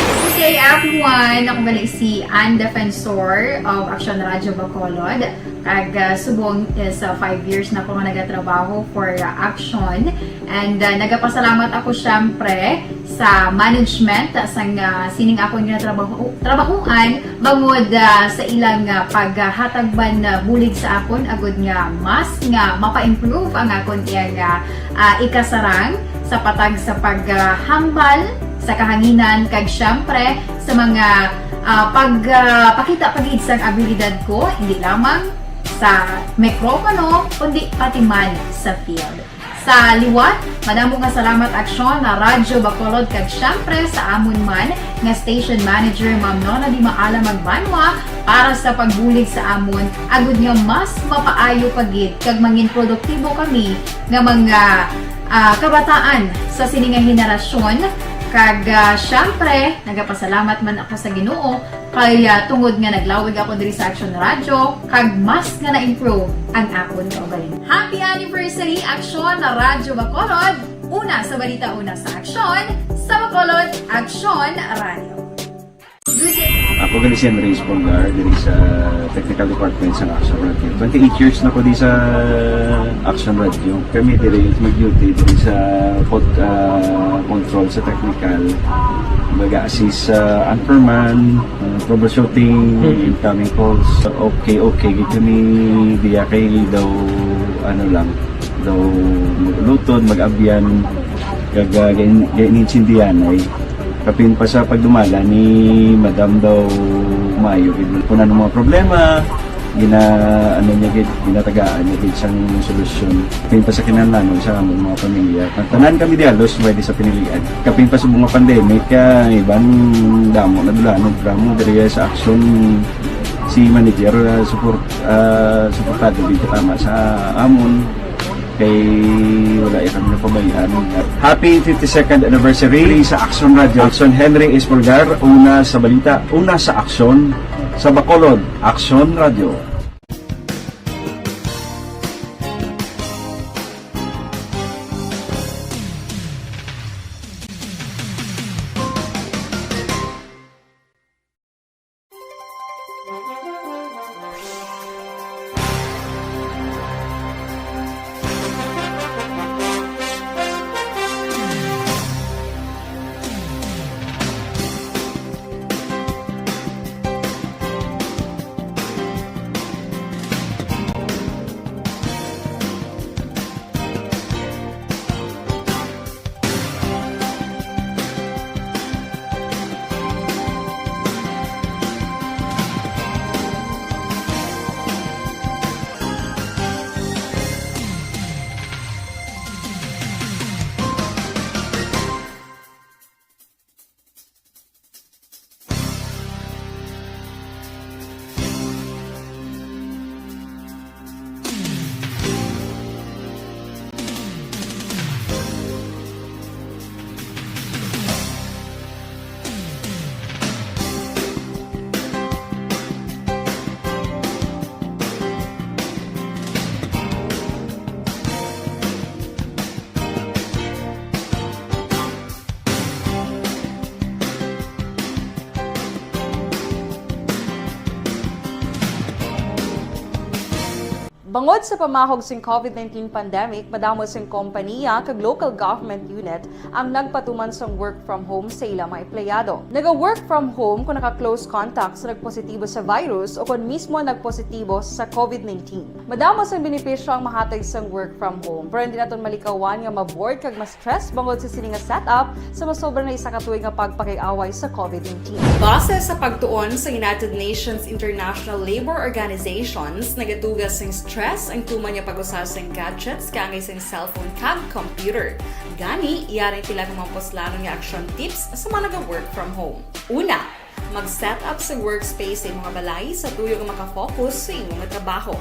Good day, everyone! Ako gali si Ann Defensor of Action Radio Bacolod. Kag, ah, subong is, ah, five years na ko nga nagatrabaho for, ah, Action. And, ah, nagapasalamat ako, syempre, sa management, ah, sang, ah, sining akon nga trabaho, trabahoan, bangod, ah, sa ilang, ah, paghatag man, ah, bulig sa akon, agud nga mas nga mapa-improve ang akon iyang, ah, ah, ikasarang sa patag sa paghambal sa kahanginan, kag siyempre sa mga, ah, pag, ah, pakita pa gid sang abilidad ko, hindi lamang sa mikropono, kundi pati man sa field. Sa liwat, madamo nga salamat, Aksyon na Radyo Bacolod, kag siyempre sa amon man nga station manager, Ma'am Nona Di Maala Magbanwa, para sa pagbulig sa amon, agud nga mas mapaayo pa gid kag mangin produktibo kami nga mga, ah, kabataan sa sini nga henerasyon. Kag, ah, siyempre, nagapasalamat man ako sa Ginoo kay, ah, tungod nga naglawig ako diri sa Aksyon Radyo, kag mas nga na-improve ang akon kaugalingon. Happy anniversary, Aksyon na Radyo Bacolod! Una sa balita, una sa aksyon, sa Bacolod, Aksyon Radyo. Ako gani si Andres Polgar, diri sa technical department sa Aksyon Radyo. Twenty-eight years na ko di sa Aksyon Radyo. Kami diri mag-duty diri sa pod-, ah, control sa technical. Mag-assist sa anchorman, ah, troubleshooting, incoming calls. Okay, okay. Gid kami diya kay daw, ano lang, daw maglutod, mag-abyan, kag, ah, gain-, gainintindihan ay. Kapin pa sa pagdumala ni Madam daw maayo gid kung ano mga problema, gina-, ano niya gid, ginatagaan niya gid sang solusyon. Kapin pa sa kinahanglanon sa among mga pamilya. Ang tanan kami di halos pwede sa pinilian. Kapin pa sa mga pandemic, ah, iban damo na dulanon, drama diri sa aksyon si manager, ah, support, ah, suportado gid tama sa amon. Kay wala ya kami napabayaan. Happy fifty-second anniversary sa Aksyon Radyo. Aksyon Henry Espolgar, una sa balita, una sa aksyon, sa Bacolod, Aksyon Radyo. Bangod sa pamahog sing covid nineteen pandemic, madamo sing kompaniya kag local government unit ang nagpatuman sang work from home sa ila mga empleyado. Naga-work from home kung naka-close contact sa nagpositibo sa virus o kon mismo nagpositibo sa covid nineteen. Madamo sang benepisyo ang mahatag sang work from home, pero hindi naton malikawan nga ma-bored kag ma-stress bangod sa sini nga setup sa masobra na isa ka tuig nga pagpakig-away sa covid nineteen. Base sa pagtuon sa United Nations International Labor Organizations, nagatuga sing stress ang tuman nga pag-usa sing gadgets kaangay sing cellphone kag computer. Gani, yari pila ka mga puslanon nga action tips sa mga naga-work from home. Una, mag-set up sa workspace sa imo nga balay sa tuyo nga maka-focus sa imo nga trabaho.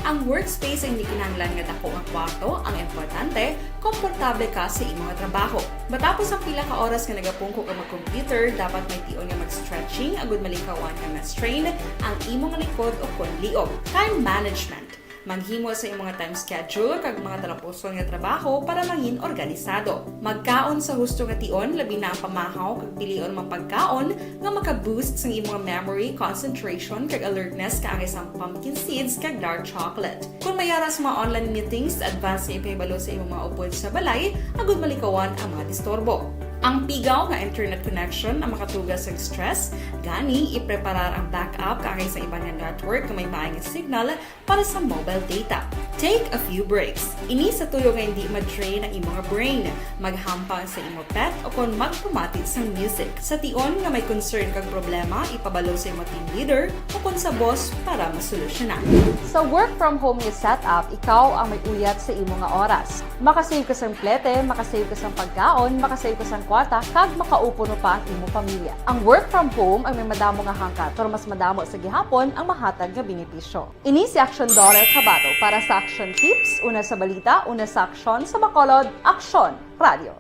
Ang workspace ay hindi kinahanglan nga dako nga kwarto, ang importante, komportable ka sa imo nga trabaho. Matapos ang pila ka oras nga nagapungko ka mag-computer, dapat may tion nga mag-stretching agud malikawan nga ma-strain ang imo nga likod o kon liog. Time management. Maghimo sa imo nga time schedule kag mga talapuson nga trabaho para mangin organisado. Magkaon sa husto nga tion, labi na ang pamahaw kag pilion mga pagkaon nga maka-boost sang imo nga memory, concentration, kag alertness kaangay sang pumpkin seeds kag dark chocolate. Kon may ara sa mga online meetings, advance nga ipahibalo sa imo mga upod sa balay agud malikawan ang mga disturbo. Ang pigaw nga internet connection ang makatuga sa stress, gani ipreparar ang backup kaangay sa iban nga network nga may maayong signal para sa mobile data. Take a few breaks. Ini sa tuyo nga hindi ma-drain ang imo nga brain, maghampang sa imo pet o kon magpamati sang music. Sa tion nga may concern kag problema, ipabalo sa imo team leader o kon sa boss para masolusyonan. Sa work from home nga setup, ikaw ang may uyat sa imo nga oras. Makasave ka sang plete, makasave ka sang pagkaon, makasave ka sang kwarta, kag makaupo pa ang imo pamilya. Ang work from home ang may madamo nga hangkat, pero mas madamo sa gihapon ang mahatag nga benepisyo. Ini si Action Daughter Kabato para sa Action Tips, una sa balita, una sa aksyon, sa Bacolod, Aksyon Radio.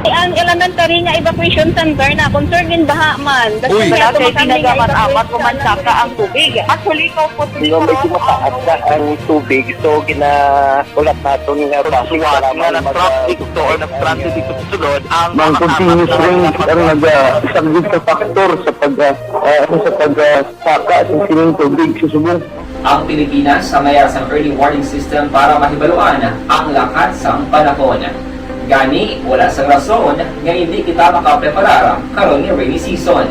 Ang elementary nga evacuation center na concern in baha man. Uy. Wala kay ginagamat-amat, pumansaka ang tubig. Actually, ikaw po, Di ba, medyo mataas na ang tubig, so ginahulat naton nga bus para nga may mag-, nag-traffic to or nag-transit dito sa sulod, ang mga continuous rain ang nag-, ah, isang sa factor sa pag, ah, ah, ano, sa pag, ah, saka sa sining tubig sa subong. Ang Pilipinas sa mayara sang early warning system para mahibaluan ang lakat sang panahon. Gani, wala sang rason nga hindi kita makapreparar karon nga rainy season.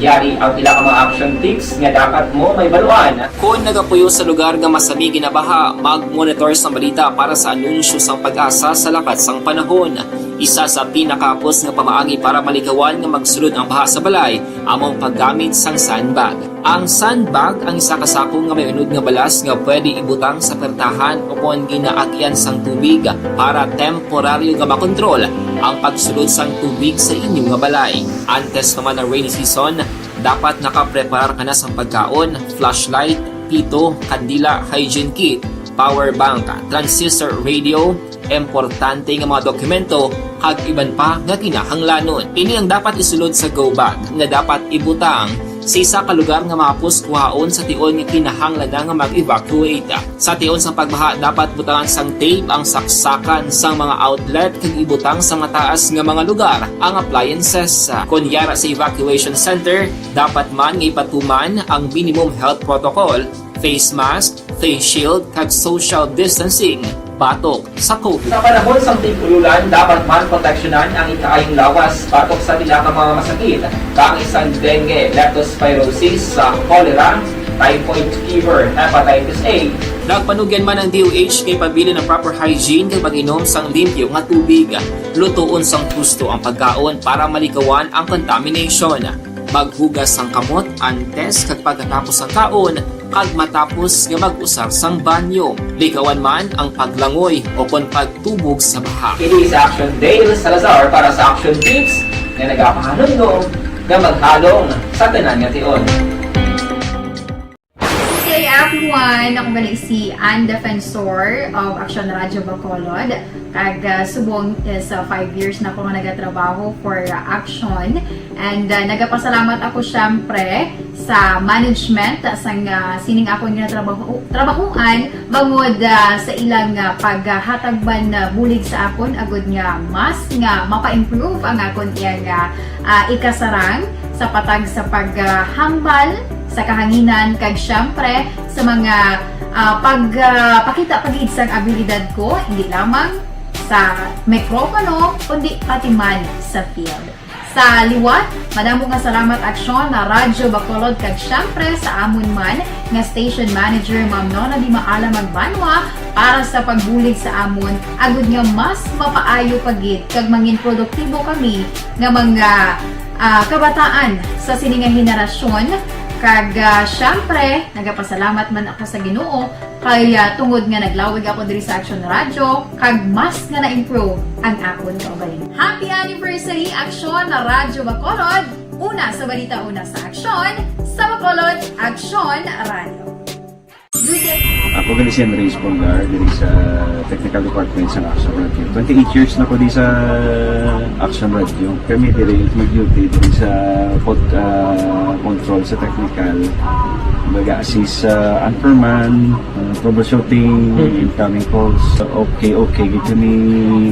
Yari ang pila ka mga action tips nga dapat mo mahibaluan. Kon nagapuyo sa lugar nga masami ginabaha, mag-monitor sang balita para sa anunsyo sang PAGASA sa lakat sang panahon. Isa sa pinakahapos nga pamaagi para malikawan nga magsulod ang baha sa balay amo ang paggamit sang sandbag. Ang sandbag ang isa ka sako nga may unod nga balas nga pwede ibutang sa pertahan o kon ginaagyan sang tubig para temporaryo nga makontrol ang pagsulod sang tubig sa inyo nga balay. Antes pa man ang rainy season, dapat nakapreparar ka na sang pagkaon, flashlight, pito, kandila, hygiene kit, power bank, transistor radio, importante nga mga dokumento, kag iban pa nga kinahanglanon. Ini ang dapat isulod sa go bag nga dapat ibutang sa isa ka lugar nga mahapos kuhaon sa tion nga kinahanglan na nga mag-evacuate. Sa tion sang pagbaha, dapat butangan sang tape ang saksakan sang mga outlet kag ibutang sa mataas nga mga lugar ang appliances. Kon yara sa evacuation center, dapat man nga ipatuman ang minimum health protocol, face mask, face shield, kag social distancing batok sa COVID. Sa panahon sang tig-ululan, dapat man proteksyonan ang ikaayong lawas batok sa pila ka mga masakit, kaangay sang dengue, leptospirosis, sa cholera, typhoid fever, hepatitis A. Nagpanugyan man ang D O H nga ipabilin ang proper hygiene kag pag-inom sang limpyo nga tubig. Lutoon sang husto ang pagkaon para malikawan ang contamination. Maghugas sang kamot antes kag pagkatapos sang kaon, kag matapos nga mag-usar sang banyo. Likawan man ang paglangoy o kon pagtubog sa baha. Kini sa Action Dale Salazar para sa Action Tips nga nagapahanumdom nga maghalong sa tanan nga tion. Good day, everyone! Ako gali si Ann Defensor of Action Radio Bacolod. Kag, ah, subong is, ah, five years na ako nga nagatrabaho for, ah, Action. And, ah, nagapasalamat ako, syempre, sa management, ah, sang, ah, sining akon nga trabaho, trabahuan, bangod, ah, sa ilang, ah, paghatag man, ah, bulig sa akon, agud nga mas nga mapa-improve ang akon iyang, ah, ah, ikasarang sa patag sa paghambal sa kahanginan, kag syempre sa mga, ah, pag, ah, pakita pa gid sang abilidad ko, hindi lamang sa mikropono, kundi pati man sa field. Sa liwat, madamo nga salamat, Aksyon, na Radyo Bacolod, kag syempre sa amon man nga station manager, Ma'am Nona Di Maala Magbanwa, para sa pagbulig sa amon, agud nga mas mapaayo pa gid kag mangin produktibo kami nga mga, ah, kabataan sa sini nga henerasyon. Kag, ah, syempre, nagapasalamat man ako sa Ginoo kay, ah, tungod nga naglawig ako diri sa Action Radio, kag mas nga na-improve ang akon kaugalingon. Happy anniversary, Action na Radyo Bacolod! Una sa balita, una sa aksyon, sa Bacolod, Action Radio. Good day. Ako gali si Andres Polgar, diri sa technical department sa Action Radio. Twenty-eight years na ko di sa Action Radio. Kami diri mag-duty diri sa pod-, ah, control sa technical. Mag-assist sa anchorman, ah, troubleshooting, Mm. incoming calls. Okay, okay, gid kami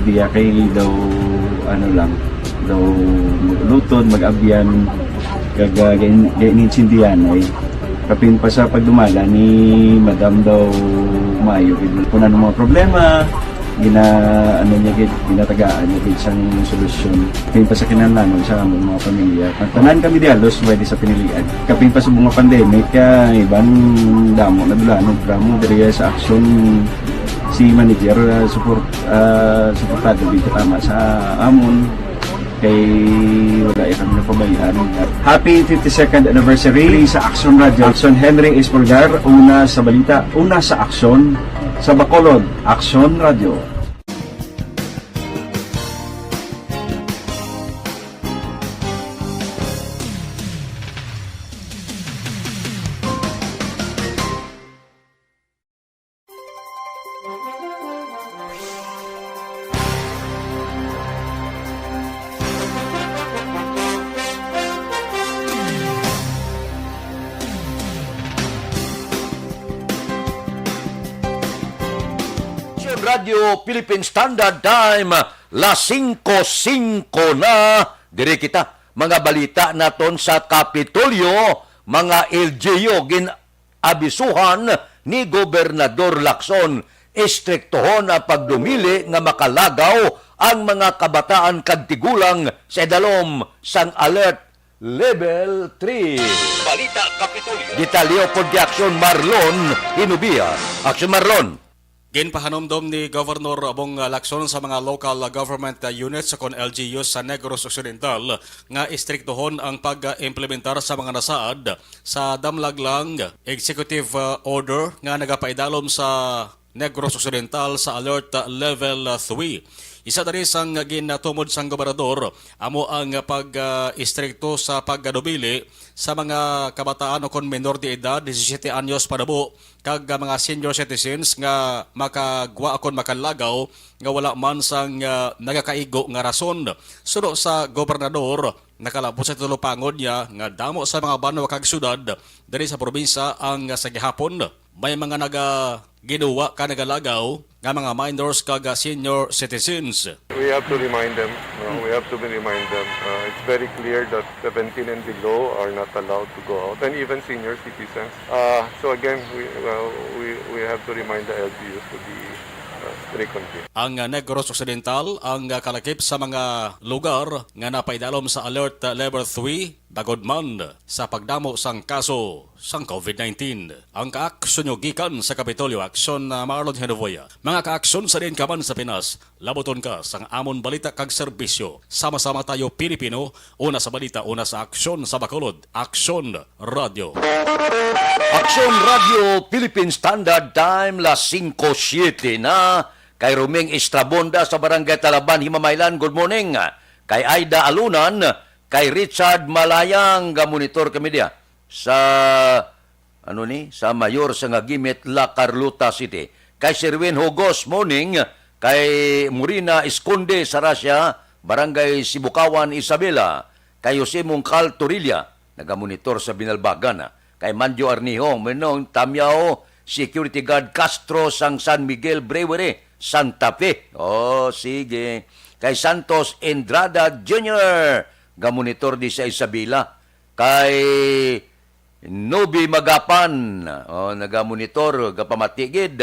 diya kay daw, ano lang, daw luton, mag-abyan, kag, ah, gain-, gain-, intindihan ay kapin pa sa pagdumala ni Madam daw maayo gid. Kung ano mga problema, Gina-, ano niya gid, ginatagaan niya gid sang solusyon. Kapin pa sa kinahanglanon sa among mga pamilya. Ang tanan kami dialos, pwede sa pinilian. Kapin pa sa mga pandemic, ah, iban damo na dulanon, drama diri sa aksyon, si manager, ah, support, ah, suportado gid tama sa amon. Kay wala ya kami napabayaan. Happy fifty-second anniversary sa Aksyon Radio. Aksyon Henry Espolgar, una sa balita, una sa aksyon, sa Bacolod, Aksyon Radio. Radio Philippine Standard Time, las singko singko na. Diri kita, mga balita naton sa Kapitolyo, mga L G U, gin abisuhan ni Gobernador Lacson, istriktohon ang pagdumili nga makalagaw ang mga kabataan kag tigulang sa idalom sang Alert Level three. Balita Kapitolyo. Detalye pod kay Aksyon Marlon Hinubia. Aksyon Marlon. Ginpahanumdom ni Governor Bong Lacson sa mga local government units o kon L G Us sa Negros Occidental nga istriktohon ang pag-implementar sa mga nasaad sa damlag lang executive, uh, order nga nagapaidalom sa Negros Occidental sa Alert Level three. Isa diri sang ginatumod sang gobernador amo ang pag, uh, istrikto sa pagdumili sa mga kabataan o kon menor de edad, disisiete anyos pa nabo, kag, uh, mga senior citizens nga makagwa o kon makalagaw nga wala man sang, uh, nagakaigo nga rason. Suno sa gobernador, nakalabot sa tulo pangod niya nga damo sa mga banwa kag syudad diri sa probinsya ang, uh, sa gihapon may mga naga-, ginuwa ka nagalagaw nga mga minors kag, uh, senior citizens. We have to remind them, no? We have to be remind them. Uh, it's very clear that seventeen and below are not allowed to go out, and even senior citizens. Uh, so again, we, uh, we, we have to remind the L G Us to be, uh, strict on this. Ang, uh, Negros Occidental ang, uh, kalakip sa mga lugar nga napaidalom sa Alert, uh, Level three, bangod man sa pagdamo sang kaso sang COVID nineteen. Ang kaaksyon nyo gikan sa Kapitolyo, Aksyon, uh, Marlon Henovoya. Mga kaaksyon sa diin ka man sa Pinas, labuton ka sang amon balita kag serbisyo. Sama-sama tayo, Pilipino, una sa balita, una sa aksyon, sa Bacolod, Aksyon Radio. Aksyon Radio, Philippine Standard Time, las singko siete na. Kay Roming Estrabonda sa Barangay Talaban, Himamaylan, good morning. Kay Aida Alunan, kay Richard Malayang, ga-monitor kami diya sa, ano ni, sa Mayor sa Ngagimit, La Carlota City. Kay Sherwin Hugos, morning. Kay Morina Esconde sa Russia, Barangay Sibukawan, Isabela. Kay Jose Mongcal Torilla, nagamonitor sa Binalbagan. Kay Manjo Arniho, Menong Tamyao, security guard Castro sang San Miguel Brewery, Santa Fe. Oh, sige. Kay Santos Endrada Junior, gamonitor di sa Isabela. Kay Nobi Magapan, oh, nagamonitor, gapamati gid.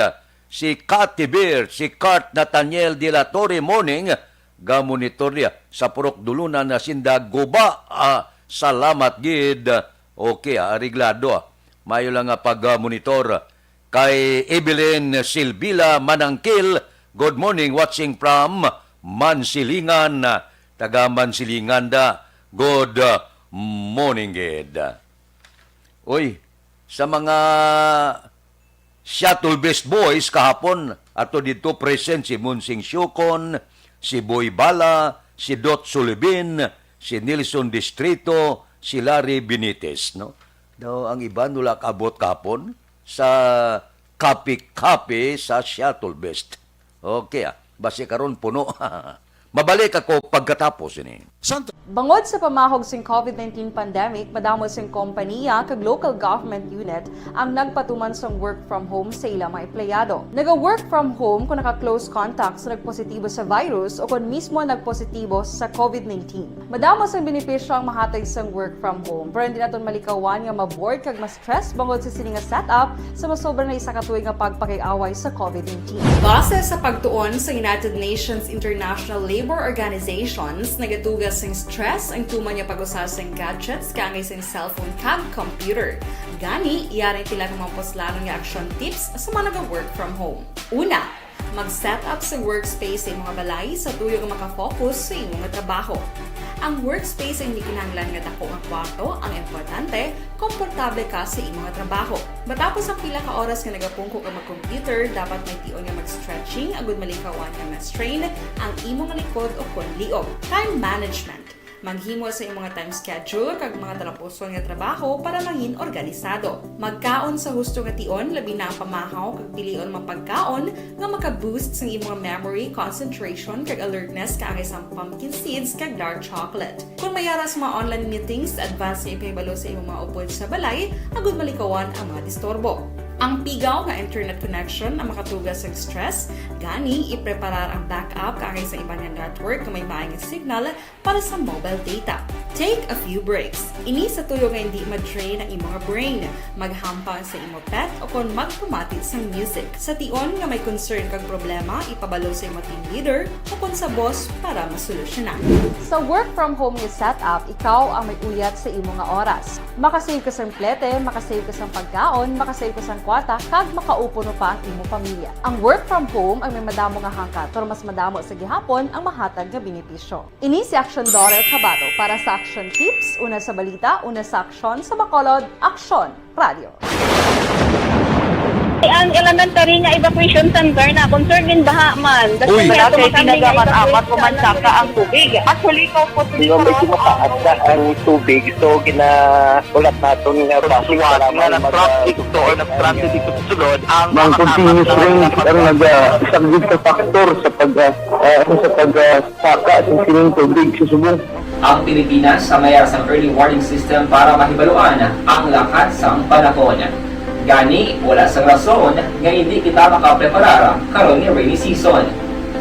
Si Cathy Beer, si Kurt Nathaniel de la Torre, morning, gamonitor niya sa Purok Dulunan na sinda guba. Ah, salamat gid. Okay, ah, areglado, ah. Mayo lang nga pag-monitor. Kay Evelyn Silvila Manangkil, good morning, watching from Mansilingan. Taga Mansilingan da. Good, uh, morning gid. Uy, sa mga Seattle Best Boys kahapon, ato dito present si Monsing Siocon, si Boy Bala, si Dot Sulibin, si Nelson Distrito, si Larry Benitez, no? Daw ang iban wala kaabot kahapon sa Kape-Kape sa Seattle Best. Okay, ah. Basi karon puno. Mabalik ako pagkatapos ini. Bangod sa pamahog sing COVID nineteen pandemic, madamo sing kompaniya kag local government unit ang nagpatuman sang work from home sa ilang mga empleyado. Naga-work from home kung naka-close contact sa nagpositibo sa virus o kon mismo nagpositibo sa COVID nineteen. Madamo sang benepisyo ang mahatag sang work from home, pero hindi naton malikawan nga ma-bored kag ma-stress bangod sa sini nga setup sa masobra na isa ka tuig nga pagpakig-away sa COVID nineteen. Base sa pagtuon sa United Nations International Labor Organizations, nagatuga sing stress ang tuman nga pag-usa sing gadgets kaangay sing cellphone kag computer. Gani, yari ang pila ka mga puslanon nga action tips sa mga naga-work from home. Una, mag-set up sa workspace sa imong balay sa tuyo nga makafocus sa imong trabaho. Ang workspace ay hindi kinahanglan nga dako nga kwarto, ang importante, komportable ka sa imong trabaho. Matapos ang pila ka oras nga nagapungko ka mag-computer, dapat may tion nga mag-stretching agud malikawan nga ma-strain ang imong likod o kon liog. Time management. Maghimo sa imong time schedule kag mga talapuson nga trabaho para mangin organisado. Magkaon sa husto nga tion, labi na ang pamahaw kag pilion mga pagkaon nga maka-boost sang imong memory, concentration kag alertness kaangay sang pumpkin seeds kag dark chocolate. Kung may ara sa mga online meetings, advance nga ipahibalo sa imong mga upod sa balay agud malikawan ang mga disturbo. Ang pigaw nga internet connection ang makatuga sang stress, gani ipreparar ang backup kaangay sa iban nga network nga may maayong signal para sa mobile data. Take a few breaks. Ini sa tuyo nga hindi ma-drain ang imong brain. Maghampang sa imo pet o kon magpamati sang music. Sa tion nga may concern kag problema, ipabalo sa imo team leader o kon sa boss para masolusyonan. Sa work from home nga setup, ikaw ang may uyat sa imo nga oras. Makasave ka sang plete, makasave ka sang pagkaon, makasave ka sang kwarta, kag makaupod pa ang imo pamilya. Ang work from home ang may madamo nga hangkat, pero mas madamo sa gihapon ang mahatag nga benepisyo. Ini si Aksyon Dorel Cabato para sa Aksyon Tips, una sa balita, una sa aksyon, sa Bacolod, Aksyon Radio. Ang elementary nga evacuation center na concerned din baha man. Uy, dati tinaga man amat ko man saka ang tubig. Actually, ko po. Di ba may tumataas na ang tubig, so ginaulat naton nga basi para nga nag-transit to or nag-transit dito sa sulod ang mga continuous rain ang nag-saglit sa factor sa pag uh, sa pag uh, Saka sa sining tubig sa subong. Ang Pilipinas ang may sang early warning system para mahibaluan ang lakat sang panahon. Gani, wala sang rason nga hindi kita makapreparar karon nga rainy season.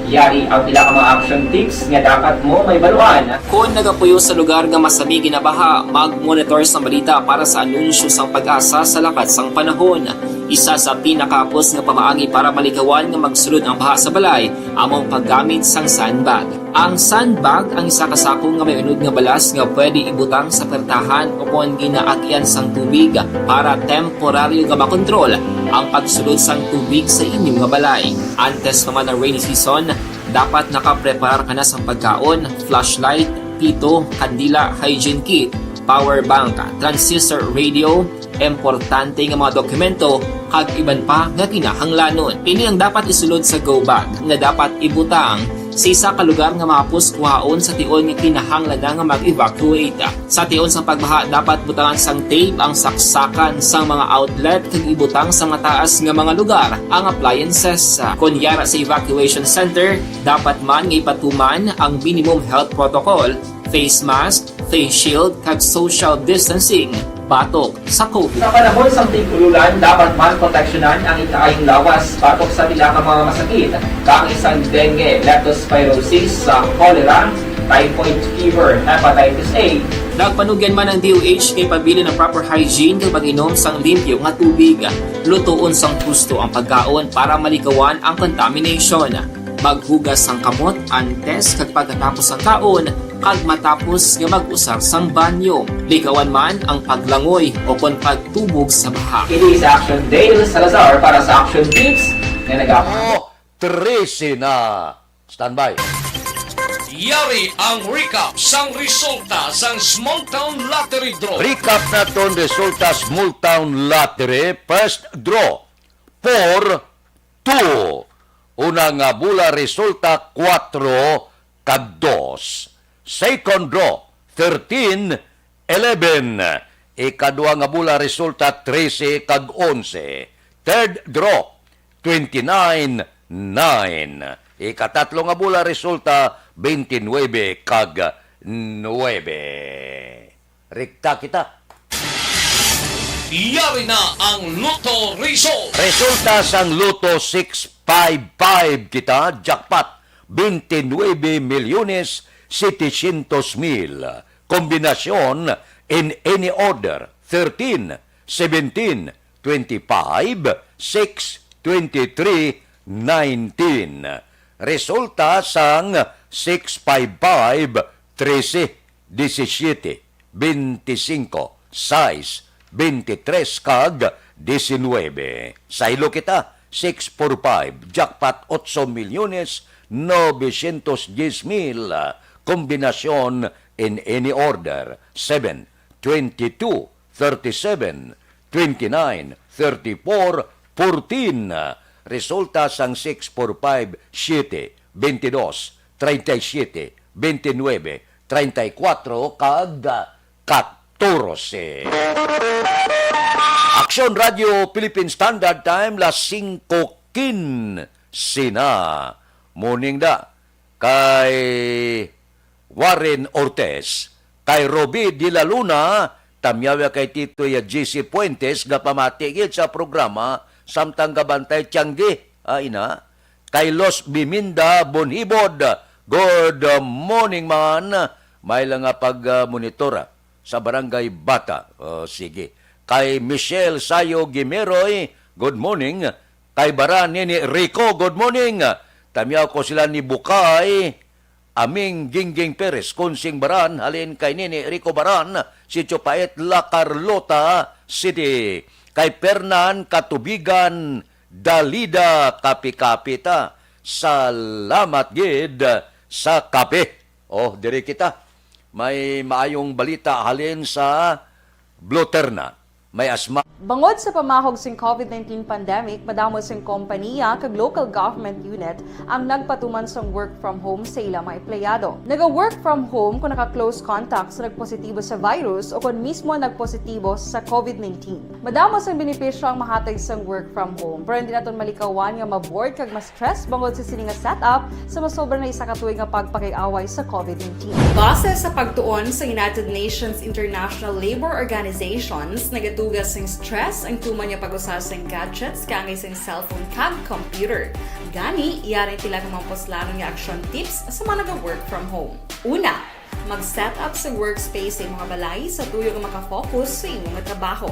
Yari ang pila ka mga action tips nga dapat mo mahibaluan. Kon nagapuyo sa lugar nga masami ginabaha, mag-monitor sang balita para sa anunsyo sang PAGASA sa lakat sang panahon. Isa sa pinakahapos nga pamaagi para malikawan nga magsulod ang baha sa balay amo ang paggamit sang sandbag. Ang sandbag ang isa ka sako nga may unod nga balas nga pwede ibutang sa pertahan o kon ginaagian sang tubig para temporaryo nga makontrol ang pagsulod sang tubig sa inyo nga balay. Antes pa man ang rainy season, dapat nakapreparar ka na sang pagkaon, flashlight, pito, kandila, hygiene kit, power bank, transistor radio, importante nga mga dokumento, kag iban pa nga kinahanglanon. Ini ang dapat isulod sa go bag nga dapat ibutang sa isa ka lugar nga mahapos kuhaon sa tion nga kinahanglan na nga mag-evacuate. Sa tion sang pagbaha, dapat butangan sang tape ang saksakan sang mga outlet kag ibutang sa mataas nga mga lugar ang appliances. Kon yara sa evacuation center, dapat man nga ipatuman ang minimum health protocol, face mask, face shield, kag social distancing batok sa COVID. Sa panahon sang tig-ululan, dapat man proteksyonan ang ikaayong lawas batok sa pila ka mga masakit, kaangay sang dengue, leptospirosis, sa cholera, typhoid fever, hepatitis A. Nagpanugyan man ang D O H nga ipabilin ang proper hygiene kag pag-inom sang limpyo nga tubig. Lutoon sang husto ang pagkaon para malikawan ang contamination. Maghugas sang kamot antes kag pagkatapos sang kaon kag matapos nga mag-usar sang banyo. Likawan man ang paglangoy o kon pagtubog sa baha. Ini si Action Dale Salazar para sa Action Tips nga nag- Oh, trese na. Standby. Yari ang recap sang resulta sang Small Town Lottery Draw. Recap naton resulta Small Town Lottery First Draw four two. Una nga bola resulta kuwatro kag dos. Second draw, thirteen, eleven. Ikadua nga bola resulta trese kag onse. Third draw, twenty-nine, nine. Ikatatlo nga bola resulta twenty-nine kag nuebe. Rekta kita. Yari na ang Lotto Result. Resulta sang Lotto six five five kita, jackpot, twenty-nine milyones setecientos mil. Kombinasyon in any order, thirteen, seventeen, twenty-five, six, twenty-three, nineteen. Resulta sang six five five, trese, disisiete, bente singko, sais, bente tres, kag disinwebe. Saylo kita, six four five, jackpot, otso milyones novecientos diez mil, kombinasyon in any order, seven, twenty-two, thirty-seven, twenty-nine, thirty-four, fourteen. Resulta sang six four five, siete, bente dos, treinta y siete, bente nuebe, treinta y cuatro, kag katorse. Aksyon Radio Philippine Standard Time, las singko kinse na. Morning da kay Warren Ortez, kay Roby de la Luna, tamyawa kay Tito ya J C Fuentes, nga pamati gid sa programa, samtang gabantay tiyanggi, ah, ina. Kay Los Biminda Bonhibod, good morning, man. May lang nga pag, ah, monitora sa Barangay Bata. Oh, sige. Kay Michelle Sayo Gimeroy, good morning. Kay Baran Nini Rico, good morning. Tamyaw ko sila ni Bukay, Aming Gingging Perez, Kunsing Baran, halin kay Nini Rico Baran, Sitio Pait, La Carlota City. Kay Fernan Katubigan, Dalida, kapi-kapi ta. Salamat gid sa kape. Oh, diri kita. May maayong balita halin sa Bluterna. May asma. Bangod sa pamahog sing COVID nineteen pandemic, madamo sing kompaniya kag local government unit ang nagpatuman sang work from home sa ila mga empleyado. Naga-work from home kung naka-close contact sa nagpositibo sa virus o kon mismo nagpositibo sa COVID nineteen. Madamo sang benepisyo ang mahatag sang work from home, pero hindi naton malikawan nga ma-bored kag ma-stress bangod sa sini nga setup sa masobra na isa ka tuig nga pagpakig-away sa COVID nineteen. Base sa pagtuon sa United Nations International Labour Organizations, nagatuga sing stress ang tuman nga pag-usa sing gadgets kaangay sing cellphone kag computer. Gani, yari tila nga mga puslanon nga action tips sa mga naga-work from home. Una, mag-set up sa workspace sa imong balay sa tuyo nga makafocus sa imo nga trabaho.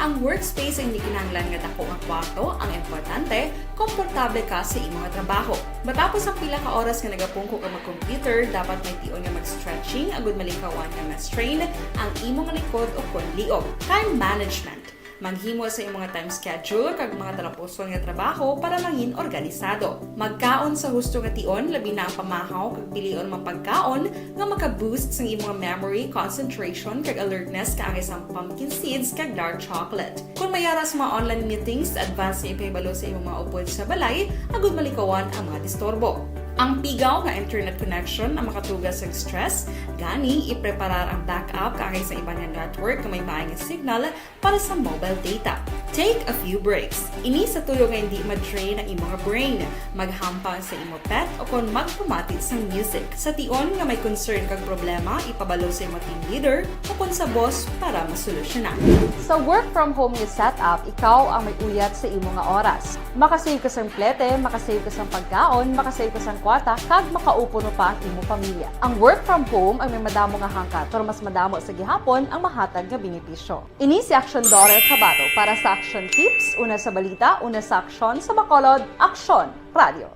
Ang workspace ay hindi kinahanglan nga dako nga kwarto, ang importante, komportable ka sa imo nga trabaho. Matapos ang pila ka oras nga nagapungko ka mag-computer, dapat may tion nga mag-stretching agud malikawan nga ma-strain ang imo nga likod o kon liog. Time management. Maghimo sa imo nga time schedule kag mga talapuson nga trabaho para mangin organisado. Magkaon sa husto nga tion, labi na ang pamahaw kag pilion man pagkaon nga maka-boost sang imo nga memory, concentration, kag alertness kaangay sang pumpkin seeds kag dark chocolate. Kon may ara sa mga online meetings, advance nga ipahibalo sa imo mga upod sa balay agud malikawan ang mga disturbo. Ang pigaw nga internet connection ang makatuga sa stress, gani ipreparar ang backup kaangay sa iban nga network nga may maay nga signal para sa mobile data. Take a few breaks. Ini sa tuyo nga hindi ma-drain ang imo nga brain. Maghampang sa imo pet o kon magpamati sang music. Sa tion nga may concern kag problema, ipabalo sa imo team leader o kon sa boss para masolusyonan. Sa work from home nga setup, ikaw ang may uyat sa imo nga oras. Makasave ka sang plete, makasave ka sang pagkaon, makasave ka sang kwarta, kag makaupo pa ang imo pamilya. Ang work from home ang may madamo nga hangkat, pero mas madamo sa gihapon ang mahatag nga benepisyo. Ini si Aksyon Dorer Cabato para sa Aksyon Tips, una sa balita, una sa aksyon, sa Bacolod, Aksyon Radio.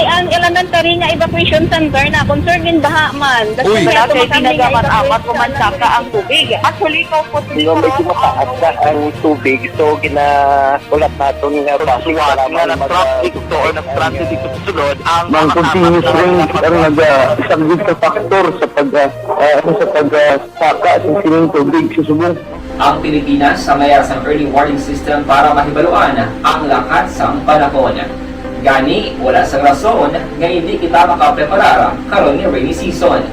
Ang elementary nga evacuation center na concern in baha man. Uy. Wala kay ginagamat-amat ko man saka ang tubig. Actually, ikaw po. Di ba, medyo mataas na ang tubig, so gina-, ulat naton nga base nga lamang nag-traffic to or nag-transit dito sa sulod, ang mga continuous rain ang nag-, ah, isang sa factor sa pag, ah, ah, ano, sa pag, ah, saka sa sining tubig sa subong. Ang Pilipinas sa mayar sang early warning system para mahibaluan ang lakat sang panahon. Gani, wala sang rason nga hindi kita makapreparar karon nga rainy season.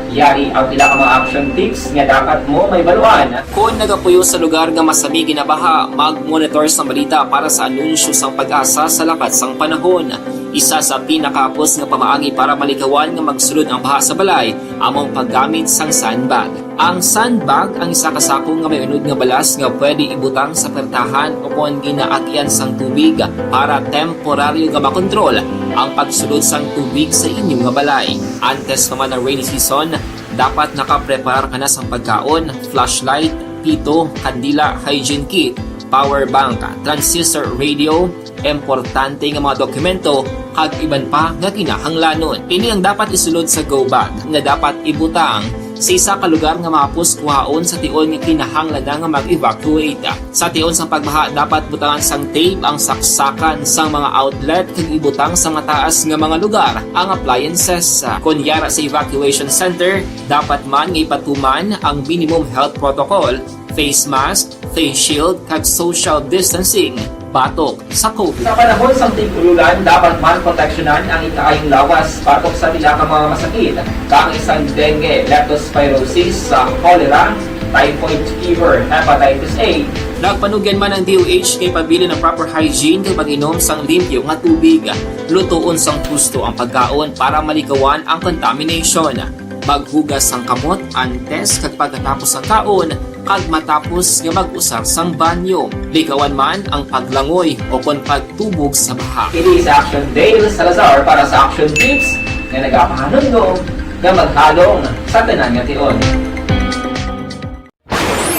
Yari ang pila ka mga action tips nga dapat mo mahibaluan. Kon nagapuyo sa lugar nga masami ginabaha, mag-monitor sang balita para sa anunsyo sang PAGASA sa lakat sang panahon. Isa sa pinakahapos nga pamaagi para malikawan nga magsulod ang baha sa balay amo ang paggamit sang sandbag. Ang sandbag ang isa ka sako nga may unod nga balas nga pwede ibutang sa pertahan o kon ginaagyan sang tubig para temporaryo nga makontrol ang pagsulod sang tubig sa inyo nga balay. Antes pa man ang rainy season, dapat nakapreparar ka na sang pagkaon, flashlight, pito, kandila, hygiene kit, power bank, transistor radio, importante nga mga dokumento, kag iban pa nga kinahanglanon. Ini ang dapat isulod sa go bag nga dapat ibutang sa isa ka lugar nga mahapos kuhaon sa tion nga kinahanglan na nga mag-evacuate. Sa tion sang pagbaha, dapat butangan sang tape ang saksakan sang mga outlet kag ibutang sa mataas nga mga lugar ang appliances. Kon yara sa evacuation center, dapat man nga ipatuman ang minimum health protocol, face mask, face shield, kag social distancing batok sa COVID. Sa panahon sang tig-ululan, dapat man proteksyonan ang ikaayong lawas batok sa pila ka mga masakit, kaangay sang dengue, leptospirosis, sa cholera, typhoid fever, hepatitis A. Nagpanugyan man ang D O H kay pabilin ang proper hygiene kag pag-inom sang limpyo nga tubig. Lutoon sang husto ang pagkaon para malikawan ang contamination. Maghugas sang kamot antes kag pagkatapos sang kaon kag matapos nga mag-usar sang banyo. Likawan man ang paglangoy o kon pagtubog sa baha. Kini sa Action Dale Salazar para sa Action Tips nga nagapahanumdom nga maghalong sa tanan nga tion.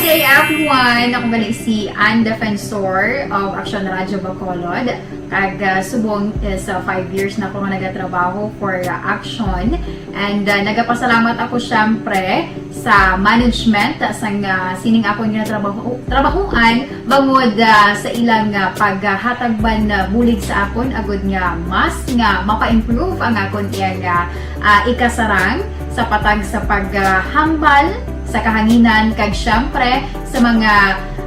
Good day, everyone! Ako gali si Ann Defensor of Action Radio Bacolod. Kag, ah, subong is, ah, five years na ako nga nagatrabaho for, ah, Action. And, ah, nagapasalamat ako, syempre, sa management, ah, sang, ah, sining akon nga trabaho, trabahuan, bangod, ah, sa ilang, ah, paghatag man, ah, bulig sa akon, agud nga mas nga mapa-improve ang akon iyang, ah, ah, ikasarang sa patag sa paghambal sa kahanginan, kag syempre sa mga,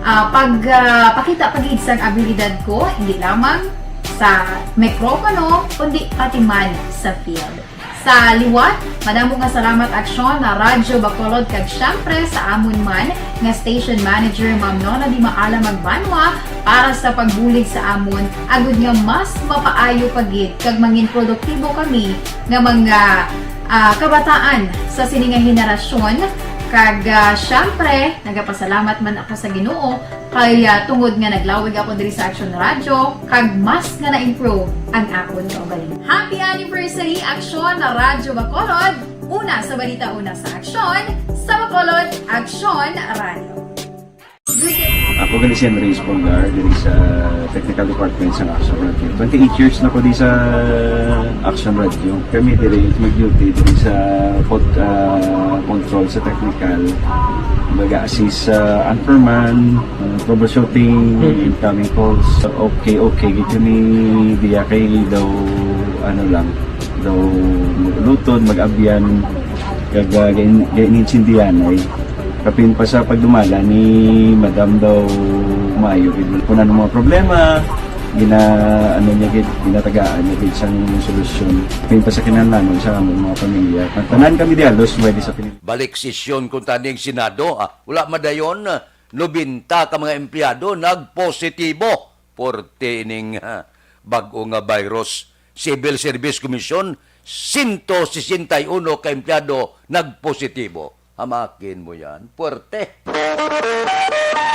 ah, pag, ah, pakita pa gid sang abilidad ko, hindi lamang sa mikropono, kundi pati man sa field. Sa liwat, madamo nga salamat, Aksyon, na Radyo Bacolod, kag syempre sa amon man nga station manager, Ma'am Nona Di Maala Magbanwa, para sa pagbulig sa amon, agud nga mas mapaayo pa gid kag mangin produktibo kami nga mga, ah, kabataan sa sini nga henerasyon. Kag, ah, syempre, nagapasalamat man ako sa Ginoo kay, ah, tungod nga naglawig ako diri sa Action Radio, kag mas nga na-improve ang akon kaugalingon. Happy anniversary, Action Radyo Bacolod! Una sa balita, una sa aksyon, sa Bacolod, Action Radio. Ako gali si Andres Polgar, diri sa technical department sa Action Radio. Twenty-eight years na ko di sa Action Radio. Kami diri mag-duty diri sa pod-, ah, control sa technical. Mag-assist sa anchorman, ah, troubleshooting, incoming calls. Okay, okay, gid kami diya kay daw, ano lang, daw maglutod, mag-abyan, kag, ah, gain-, gain-, intindihan ay kapin pa sa pagdumala ni Madam daw maayo gid. Kung ano mga problema, gina-, ano niya gid, ginatagaan niya gid sang solusyon. Kapin pa sa kinahanglanon sa among mga pamilya. Tanan kami di halos pwede sa Pilipinas. Balik sesyon kun taning Senado, ah, wala madayon, nobenta ka mga empleyado nagpositibo. Porte ining, ah, bag-o nga virus. Civil Service Commission, sento sesenta y uno ka empleyado nagpositibo. Hamakin mo yan. Puwerte.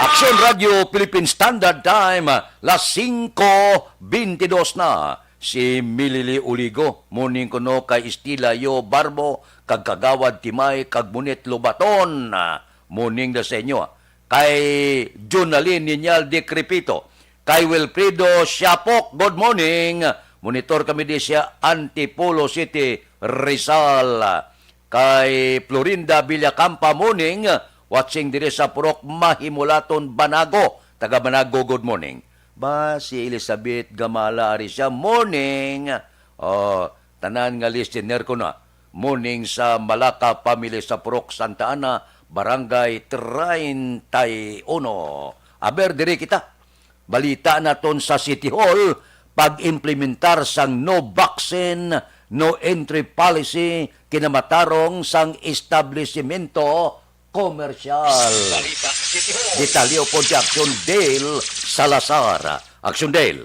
Action Radio Philippine Standard Time, las singko bentidos na. Si Milili Uligo, morning kuno kay Estila Yo Barbo, kag Kagawad Timay, kag Munit Lobaton. Morning na sa inyo. Kay Jonalyn Niñal Decrepito, kay Wilfredo Siapok, good morning. Monitor kami di sa Antipolo City, Rizal. Kay Florinda Villacampa, morning. Watching diri sa Purok Mahimulaton, Banago. Taga Banago, good morning. Ba, si Elizabeth Gamala, ari siya, morning. Oh, tanan nga listener ko na. Morning sa Malaka family sa Purok Santa Ana, Barangay treinta y uno. Aber, diri kita. Balita naton sa City Hall, pag-implementar sang no vaccine, no entry policy, kinamatarong sang establisimento komersyal. Detalye upod kay Action Dale Salazar. Action Dale.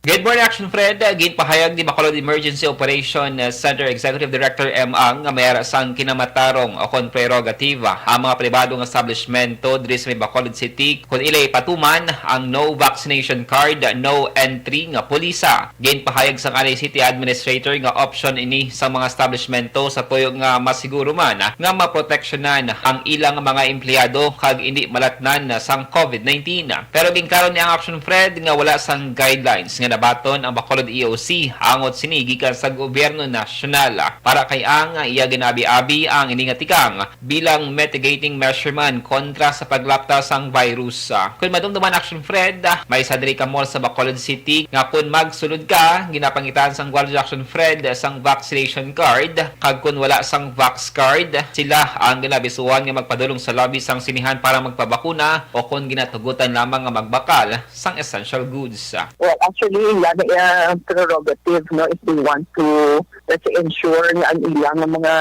Good morning, Action Fred. Ginpahayag ni Bacolod Emergency Operation Center Executive Director M Ang nga may ara sang kinamatarong o kon prerogative ang mga pribado nga establishmento diri sa may Bacolod City kung ila ipatuman ang no vaccination card, no entry nga pulisa. Ginpahayag sang Anay City Administrator nga option ini sa mga establishmento sa tuyo nga masiguro man nga maproteksyonan ang ilang mga empleyado kag indi malatnan sang COVID nineteen. Pero ginkaron ni ang Action Fred nga wala sang guidelines nga nabaton ang Bacolod E O C angot sini gikan sa gobyerno nasyonal. Para kay ang, iya ginabi-abi ang ini nga tikang bilang mitigating measure man kontra sa paglapta sang virus. Kung madumduman, Action Fred, may sadri ka mall sa Bacolod City nga kung magsulod ka, ginapangitaan sang Guardia Action Fred sang vaccination card, kag kung wala sang vax card, sila ang ginabisuhan nga magpadulong sa lobby sang sinihan para magpabakuna o kung ginatugutan lamang nga magbakal sang essential goods. Well, actually, yan ang prerogative, no, if they want to, let's say, ensure nga ang ilang mga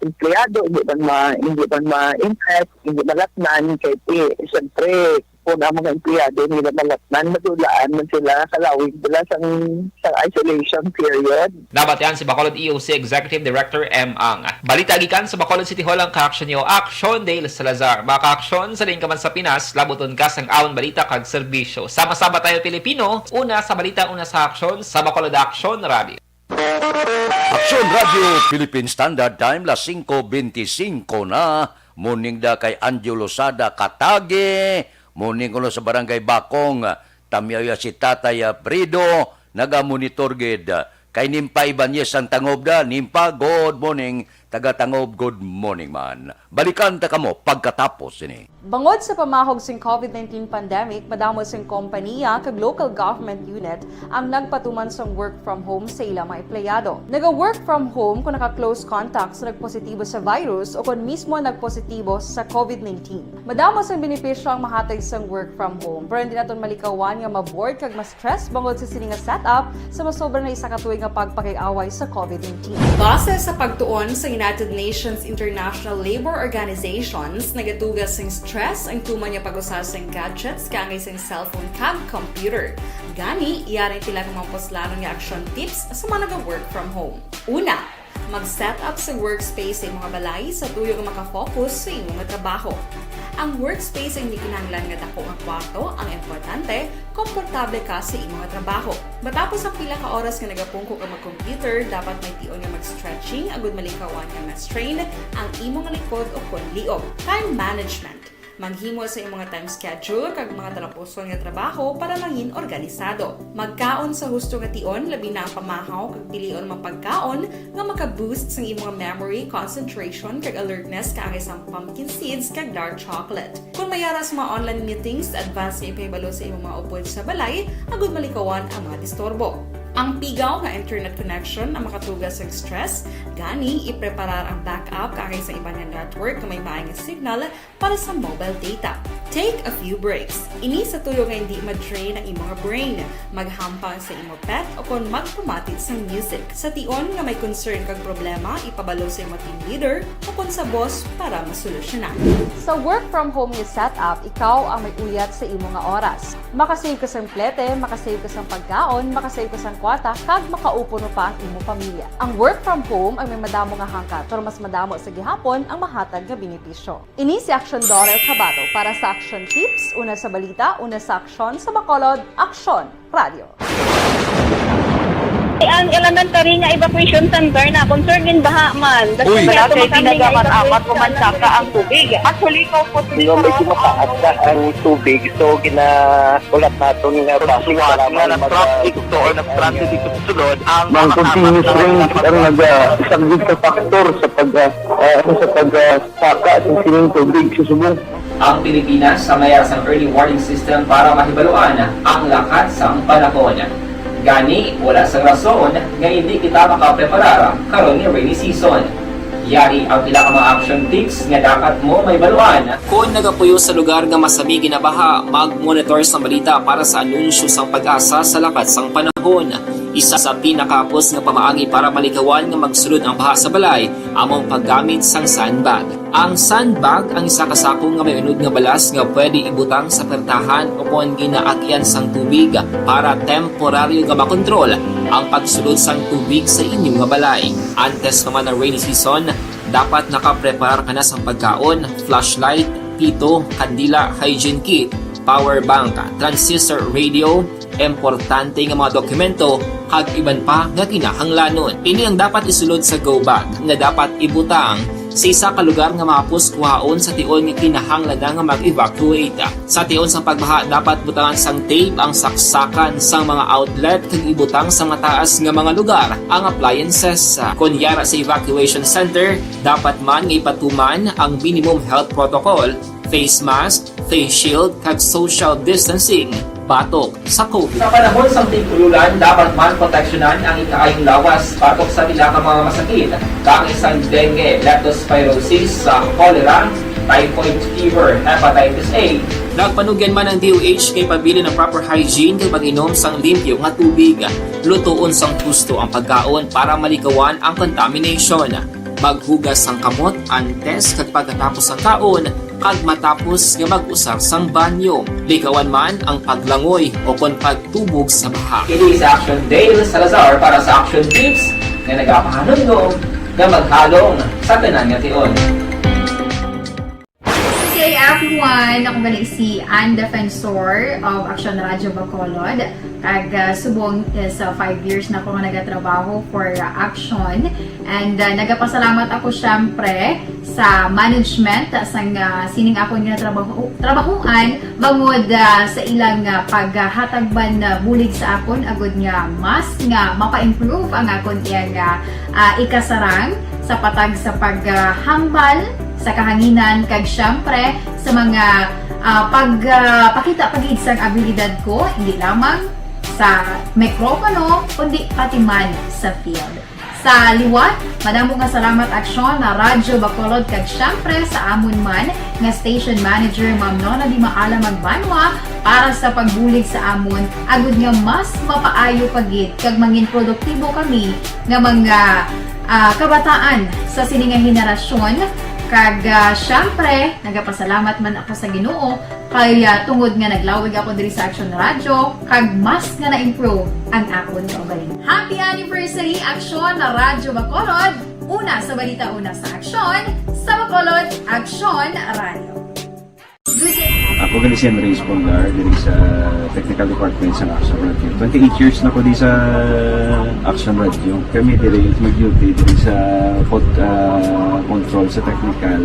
empleyado hindi man ma-, hindi man ma-infect, hindi malatnan, kay, eh, siyempre, kung ang mga empleyado nila malatnan, madulaan man sila, kalawig sila sang, sang isolation period. Nabatian si Bacolod E O C Executive Director M Ang. Balita gikan sa Bacolod City Hall ang ka-action niyo, Action Dale Salazar. Mga ka-action, sa diin ka man sa Pinas, labuton ka sang awon balita kag serbisyo. Sama-sama tayo, Pilipino. Una sa balita, una sa aksyon, sa Bacolod Action Radio. Aksyon Radio, Philippine Standard Time, las singko benti singko na. Morning da kay Anjo Losada Katage. Morning kuno sa Barangay Bakong. Tamyaw ya si Tatay, ah, Prido, naga-monitor gid. Kay Nimpa Ibanez ang tangob da. Nimpa, good morning. Taga Tangob, good morning man. Balikan ta kamo pagkatapos sini. Bangod sa pamahog sing COVID nineteen pandemic, madamo sing kompaniya kag local government unit ang nagpatuman sang work from home sa ila mga empleyado. Naga-work from home kung naka-close contact sa nagpositibo sa virus o kung mismo nagpositibo sa COVID nineteen. Madamo sang benepisyo ang mahatag sang work from home, pero hindi naton malikawan nga ma-bored kag ma-stress bangod sa sini nga setup sa masobra na isa ka tuig nga pagpakig-away sa COVID nineteen. Base sa pagtuon sa United Nations International Labor Organizations, nagatuga sing stress ang tuman nga pag-usa sing gadgets kaangay sing cellphone kag computer. Gani, yari ang pila ka mga puslanon nga action tips sa mga naga-work from home. Una, mag-set up sa workspace sa imong balay sa tuyo nga maka-focus sa imong trabaho. Ang workspace ang hindi kinahanglan nga dako nga kwarto, ang importante, komportable ka sa imong trabaho. Matapos ang pila ka oras nga nagapungko ka mag-computer, dapat may tion nga mag-stretching agud malikawan nga ma-strain ang imong likod o kon liog. Time management. Maghimo sa imong time schedule kag mga talapuson nga trabaho para mangin organisado. Magkaon sa husto nga tion, labi na ang pamahaw kag pilion ang mga pagkaon nga maka-boost sang imong memory, concentration, kag alertness kaangay sang pumpkin seeds kag dark chocolate. Kung may ara sa mga online meetings, advance nga ipahibalo sa imong mga upod sa balay agud malikawan ang mga disturbo. Ang pigaw nga internet connection ang makatuga sang stress, gani ipreparar ang backup kaangay sa iban nga network nga may maay nga signal para sa mobile data. Take a few breaks. Ini sa tuyo nga hindi ma-drain ang imong brain. Maghampang sa imo pet o kon magpamati sang music. Sa tion nga may concern kag problema, ipabalo sa imo team leader o kon sa boss para masolusyonan. Sa work from home nga setup, ikaw ang may uyat sa imo nga oras. Makasave ka sang plete, makasave ka sang pagkaon, makasave ka sang kwarta, kag makaupo pa ang imo pamilya. Ang work from home ang may madamo nga hangkat, pero mas madamo sa gihapon ang mahatag nga benepisyo. Ini si Aksyon Dorel Cabato para sa Aksyon Tips, una sa balita, una sa aksyon, sa Bacolod, Aksyon Radio. Ang elementary nga evacuation center na concern din baha man. Uy, wala kay tinaga man amat o mansaka ang tubig. Actually, ko po. Sino may kinataas na ang tubig, so gina-, ulat naton nga basi nga nag-traffic to or nag-transit dito sa sulod ang mga continuous rain ang naga-, saglit sa factor sa pag, ah, ah, sa pag, ah, saka sa sining tubig sa subong. Ang Pilipinas sa mayar sang early warning system para mahibaluan ang lakat sang panahon. Gani, wala sang rason nga hindi kita makapreparar karon nga rainy season. Yari ang pila ka mga action tips nga dapat mo mahibaluan. Kon nagapuyo sa lugar nga masami ginabaha, mag-monitor sang balita para sa anunsyo sang PAGASA sa lakat sang panahon. Isa sa pinakahapos nga pamaagi para malikawan nga magsulod ang baha sa balay amo ang paggamit sang sandbag. Ang sandbag ang isa ka sako nga may unod nga balas nga pwede ibutang sa pertahan o kon ginaagian sang tubig para temporaryo nga makontrol ang pagsulod sang tubig sa inyo nga balay. Antes pa man ang rainy season, dapat nakapreparar ka na sang pagkaon, flashlight, pito, kandila, hygiene kit, power bank, transistor radio, importante nga mga dokumento, kag iban pa nga kinahanglanon. Ini ang dapat isulod sa go bag nga dapat ibutang sa isa ka lugar nga mahapos kuhaon sa tion nga kinahanglan na nga mag-evacuate. Sa tion sang pagbaha, dapat butangan sang tape ang saksakan sang mga outlet kag ibutang sa mataas nga mga lugar ang appliances. Kon yara sa evacuation center, dapat man nga ipatuman ang minimum health protocol, face mask, face shield, kag social distancing batok sa COVID. Sa panahon sang tig-ululan, dapat man proteksyonan ang ikaayong lawas batok sa pila ka mga masakit, kaangay sang dengue, leptospirosis, sa cholera, typhoid fever, hepatitis A. Nagpanugyan man ang D O H kay pabilin ang proper hygiene kag pag-inom sang limpyo nga tubig. Lutoon sang husto ang pagkaon para malikawan ang contamination. Maghugas sang kamot antes kag pagkatapos sang kaon kag matapos nga mag-usar sang banyo. Likawan man ang paglangoy o kon pagtubog sa baha. Kini sa Action Dale Salazar para sa Action Tips nga nagapahanumdom nga maghalong sa tanan nga tion. Hey everyone! Ako gali si Ann Defensor of Action Radio Bacolod. Kag, ah, subong is, ah, five years na ako nga nagatrabaho for, ah, Action. And, ah, nagapasalamat ako siyempre sa management sang, ah, sining akon nga trabaho, trabahuan bangod, ah, sa ilang, ah, paghatag man, ah, bulig sa akon agud nga mas nga mapa-improve ang akon iyang, ah, ah, ikasarang sa patag sa paghambal sa kahanginan kag siyempre sa mga, ah, pag, ah, pakita pa gid sang abilidad ko, hindi lamang sa mikropono, kundi pati man sa field. Sa liwat, madamo nga salamat Aksyon na Radyo Bacolod kag siyempre sa amon man nga station manager, Ma'am Nona Di Maala Magbanwa, para sa pagbulig sa amon, agud nga mas mapaayo pa gid kag mangin produktibo kami nga mga, ah, kabataan sa sini nga henerasyon. Kag, ah, siyempre, nagapasalamat man ako sa Ginoo kay, ah, tungod nga naglawig ako diri sa Action Radio, kag mas nga na-improve ang akon kaugalingon. Happy anniversary, Action na Radyo Bacolod! Una sa balita, una sa aksyon, sa Bacolod, Action Radio. Good day. Ako gali si Henry Espolgar, diri sa technical department sa Action Radio. Twenty-eight years na ko di sa Action Radio. Kami diri mag-duty diri sa pod-, ah, control sa technical.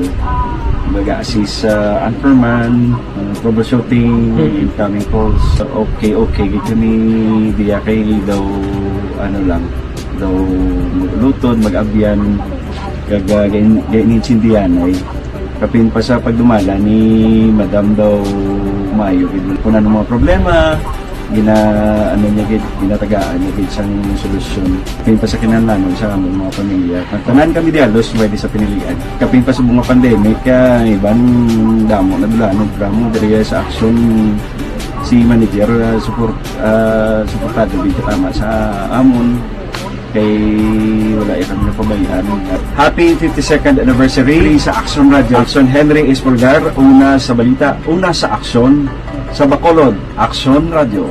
Mag-assist sa anchorman, ah, troubleshooting, Mm. incoming calls. Okay, okay gid kami diya kay daw, ano lang, daw mag-ulutod, mag-abyan, kag, ah, gain-, gain-, intindihan ay. Kapin pa sa pagdumala ni Madam daw maayo gid. Kung ano mga problema, gina-, ano niya gid, ginatagaan niya gid sang solusyon. Kapin pa sa kinahanglanon sa among mga pamilya. Tanan kami di halos pwede sa pinilian. Kapin pa sa mga pandemic, ah, iban damo na dula, no, drama diri sa Action si manager, ah, support, ah, suportado gid katama sa amon. Kay wala ya kami napabayaan. Happy fifty-second anniversary sa Action Radio. Action Henry Espolgar, una sa balita, una sa aksyon, sa Bacolod, Action Radio.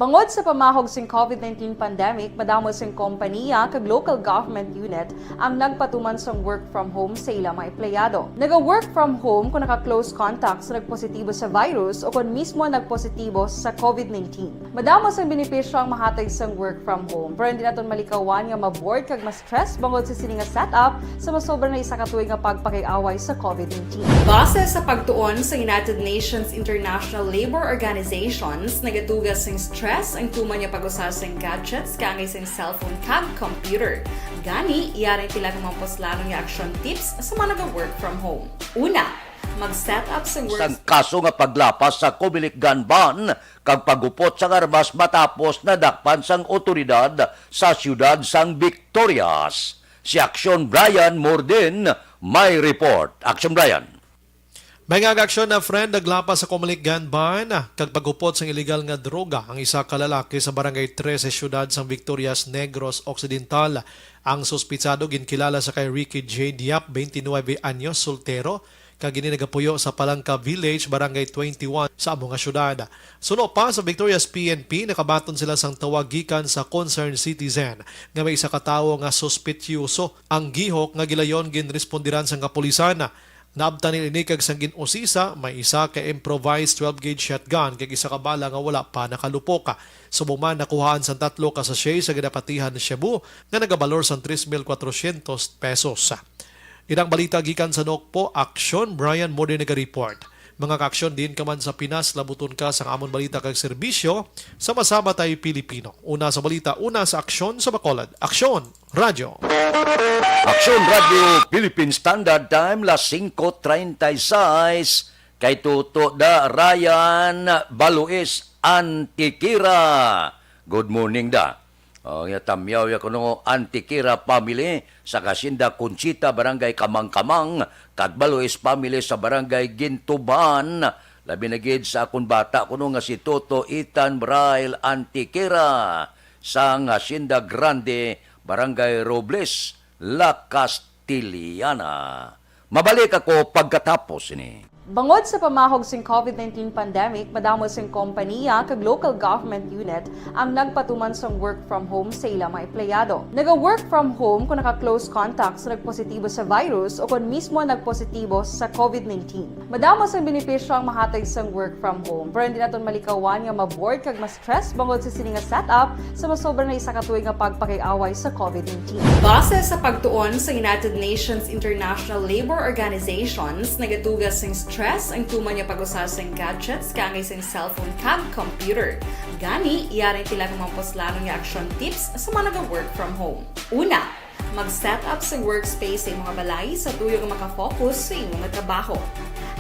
Bangod sa pamahog sing COVID nineteen pandemic, madamo sing kompaniya kag local government unit ang nagpatuman sang work from home sa ila mga empleyado. Naga-work from home kung naka-close contact sa nagpositibo sa virus o kon mismo nagpositibo sa COVID nineteen. Madamo sang benepisyo ang mahatag sang work from home, pero hindi naton malikawan nga ma-bored kag ma-stress bangod sa sini nga setup sa masobra na isa ka tuig nga pagpakig-away sa COVID nineteen. Base sa pagtuon sa United Nations International Labour Organizations, nagatuga sing stress ang tuman nga pag-usa sing gadgets kaangay sing cellphone kag computer. Gani, yari ang pila ka mga puslanon nga action tips sa mga naga-work from home. Una, mag-set up sing work Sang kaso nga paglapas sa Comelec gun ban kag paghupot sang armas matapos nadakpan sang otoridad sa siyudad sang Victorias. Si Action Brian Morden may report. Action Brian. May nga aksyon na, friend, naglapas sa Comelec gun ban kag paghupot sang iligal nga droga ang isa ka lalaki sa Barangay Trese, siyudad sang Victorias, Negros Occidental. Ang suspitsado ginkilala sa kay Ricky J Diap, twenty-nuebe anyos, soltero, kag ini nagapuyo sa Palangka Village, Barangay twenty-one sa amo nga siyudad. Suno pa sa Victorias P N P, nakabaton sila sang tawag gikan sa concerned citizen nga may isa ka tawo nga suspityoso. Ang gihok nga gilayon ginrespondiran sang kapulisan. Naabtan nila ini kag sang gin-usisa, may isa ka improvised twelve gauge shotgun kag isa ka bala nga wala pa nakalupok. Subong man, nakuhaan sang tatlo ka sachet sa ginapatihan shabu nga nagabalor sang tres mil kwatrosyentos pesos. Inang balita gikan sa Nokpo, Aksyon, Brian Morden naga-report. Mga kaaksyon, diin ka man sa Pinas, labuton ka sang amon balita kag serbisyo sa Masama Tay Pilipino. Una sa balita, una sa aksyon sa Bacolod. Aksyon! Radyo. Aksyon Radyo Philippine Standard Time, las singko treinta y seis. Kay Toto da Ryan Baluis Antiquera. Good morning da. Oh, ya tamyaw ya kuno Antiquera family sa Hacienda Conchita, Barangay Kamangkamang, kag Baluis family sa Barangay Gintuban. Labi na gid sa akon bata kuno nga si Toto Ethan Braille Antiquera sang Hacienda Grande, Barangay Robles, La Castellana. Mabalik ako pagkatapos ini. Bangod sa pamahog sing COVID nineteen pandemic, madamo sing kompaniya kag local government unit ang nagpatuman sang work from home sa ila mga empleyado. Naga-work from home kung naka-close contact sa nagpositibo sa virus o kung mismo nagpositibo sa COVID nineteen. Madamo sang benepisyo ang mahatag sang work from home, pero hindi naton malikawan nga ma-bored kag ma-stress bangod sa sini nga setup sa masobra na isa ka tuig nga pagpakig-away sa COVID nineteen. Base sa pagtuon sa United Nations International Labour Organizations, nagatuga sing stress ang tuman nga pag-usa sing gadgets kaangay sing cellphone kag computer. Gani, yari ang pila ka mga puslanon nga action tips sa mga naga-work from home. Una, mag-set up sa workspace sa imong balay sa tuyo nga makafocus sa imong trabaho.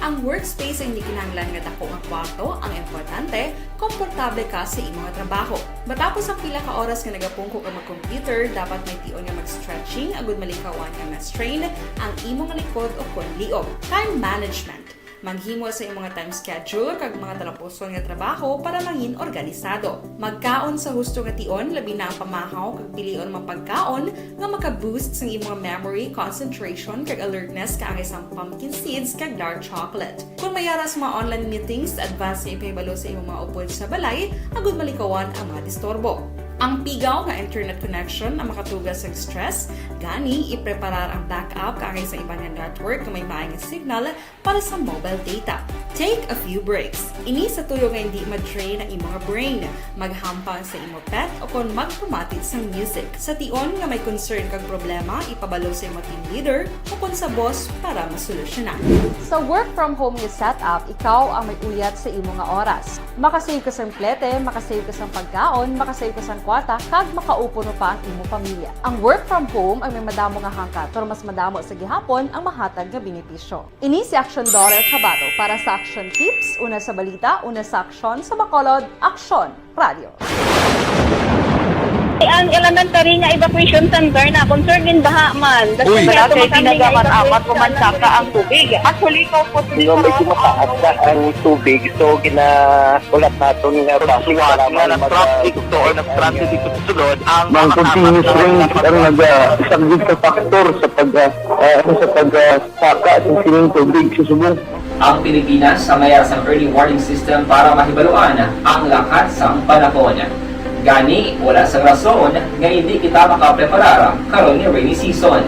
Ang workspace ay hindi kinahanglan nga dako nga kwarto. Ang importante, komportable ka sa imong trabaho. Matapos ang pila ka oras nga nagapungko ka mag-computer, dapat may tion nga mag-stretching agud malikawan nga ma-strain ang imong likod o kon liog. Time management. Maghimo sa imong time schedule kag mga talapuson nga trabaho para mangin organisado. Magkaon sa husto nga tion, labi na ang pamahaw kag pilion mga pagkaon nga maka-boost sang imong memory, concentration, kag alertness kaangay sang pumpkin seeds kag dark chocolate. Kung may ara sa mga online meetings, advance nga ipahibalo sa imong mga upod sa balay agud malikawan ang mga disturbo. Ang pigaw nga internet connection ang makatuga sang stress, gani ipreparar ang backup kaangay sa iban nga network nga may maay nga signal para sa mobile data. Take a few breaks. Ini sa tuyo nga hindi ma-drain ang imong brain. Maghampang sa imo pet o kon magpamati sang music. Sa tion nga may concern kag problema, ipabalo sa imo team leader o kon sa boss para masolusyonan. Sa work from home nga setup, ikaw ang may uyat sa imo nga oras. Makasave ka sang plete, makasave ka sang pagkaon, makasave ka sang kwarta, kag makaupo pa ang imo pamilya. Ang work from home ay may madamo nga hangkat, pero mas madamo sa gihapon ang mahatag nga benepisyo. Ini si Aksyon Dorer Cabato para sa Aksyon Tips, una sa balita, una sa aksyon, sa Bacolod, Aksyon Radio. Ang elementary nga evacuation center na concern in baha man. Uy. Wala kay ginagamit, amat ko man saka ang tubig. Actually, ikaw po, medyo mataas na ang tubig. So, gina-, ulat naton nga traffic, salamat, nag-traffic to or nag-traffic dito sa sulod, ang mga continuous rain ang nag-, ah, isang factor sa pag, ah, ah, ano, sa pag, ah, saka sa sining tubig sa subong. Ang Pilipinas sa mayara sang early warning system para mahibaluan ang lakat sang panahon. Gani, wala sang rason nga hindi kita makapreparar karon nga rainy season.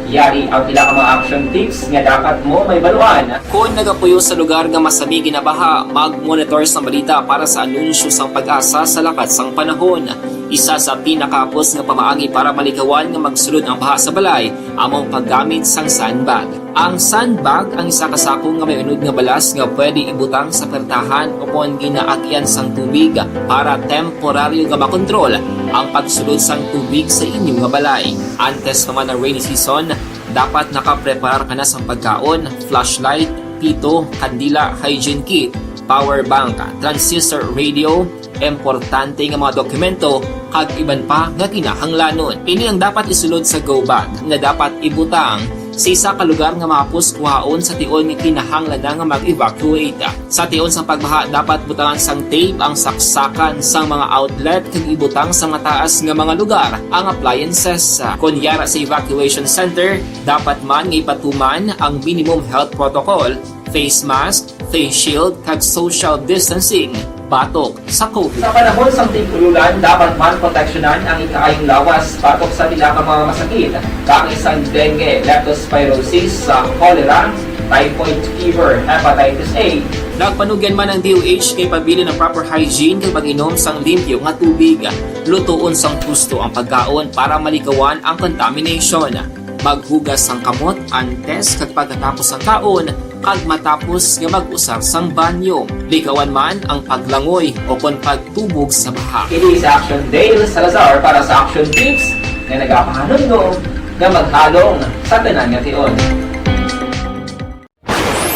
Yari ang pila ka mga action tips nga dapat mo mahibaluan. Kon nagapuyo sa lugar nga masami ginabaha, mag-monitor sang balita para sa anunsyo sang PAGASA sa lakat sang panahon. Isa sa pinakahapos nga pamaagi para malikawan nga magsulod ang baha sa balay amo ang paggamit sang sandbag. Ang sandbag ang isa ka sako nga may unod nga balas nga pwede ibutang sa pertahan o kon ginaagyan sang tubig para temporaryo nga makontrol ang pagsulod sang tubig sa inyo nga balay. Antes pa man ang rainy season, dapat nakapreparar ka na sang pagkaon, flashlight, pito, kandila, hygiene kit, power bank, transistor radio, importante nga mga dokumento, kag iban pa nga kinahanglanon. Ini ang dapat isulod sa go bag nga dapat ibutang sa isa ka lugar nga mahapos kuhaon sa tion nga kinahanglan na nga mag-evacuate. Sa tion sang pagbaha, dapat butangan sang tape ang saksakan sang mga outlet kag ibutang sa mataas nga mga lugar ang appliances. Kon yara sa evacuation center, dapat man nga ipatuman ang minimum health protocol, face mask, face shield, kag social distancing batok sa COVID. Sa panahon sang tig-ululan, dapat man proteksyonan ang ikaayong lawas batok sa pila ka mga masakit, kaangay sang dengue, leptospirosis, sa cholera, typhoid fever, hepatitis A. Nagpanugyan man ang D O H kay pabilin ang proper hygiene kag pag-inom sang limpyo nga tubig. Lutoon sang husto ang pagkaon para malikawan ang contamination. Maghugas sang kamot antes kag pagkatapos sang kaon kag matapos nga mag-usar sang banyo. Likawan man ang paglangoy o kon pagtubog sa baha. Ini si Action Dale Salazar para sa Action Tips nga nagapahanumdom nga maghalong sa tanan nga tion.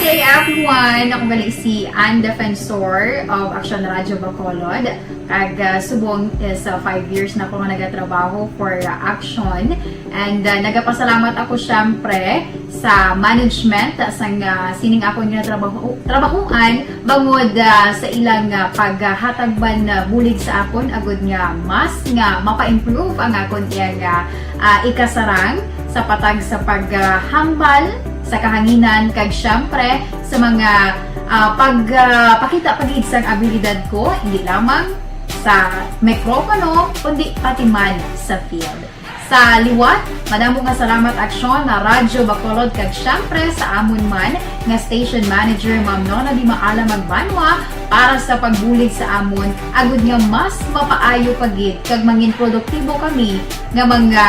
Good day, everyone. Ako gali si Ann Defensor of Action Radio Bacolod. Kag, ah, subong is, ah, five years na ako nga nagatrabaho for, ah, Action. And, ah, nagapasalamat ako, syempre, sa management, ah, sang, ah, sining akon nga trabaho, trabahuan, bangod, ah, sa ilang, ah, paghatag man, ah, bulig sa akon, agud nga mas nga mapa-improve ang akon iyang, ah, ah, ikasarang sa patag sa paghambal sa kahanginan, kag, syempre, sa mga, ah, pag, ah, pakita pa gid sang abilidad ko, hindi lamang sa mikropono, kundi pati man sa field. Sa liwat, madamo nga salamat, Aksyon, na Radyo Bacolod, kag, syempre, sa amon man nga station manager, Ma'am Nona Di Maala Magbanwa, para sa pagbulig sa amon, agud nga mas mapaayo pa gid kag mangin produktibo kami nga mga,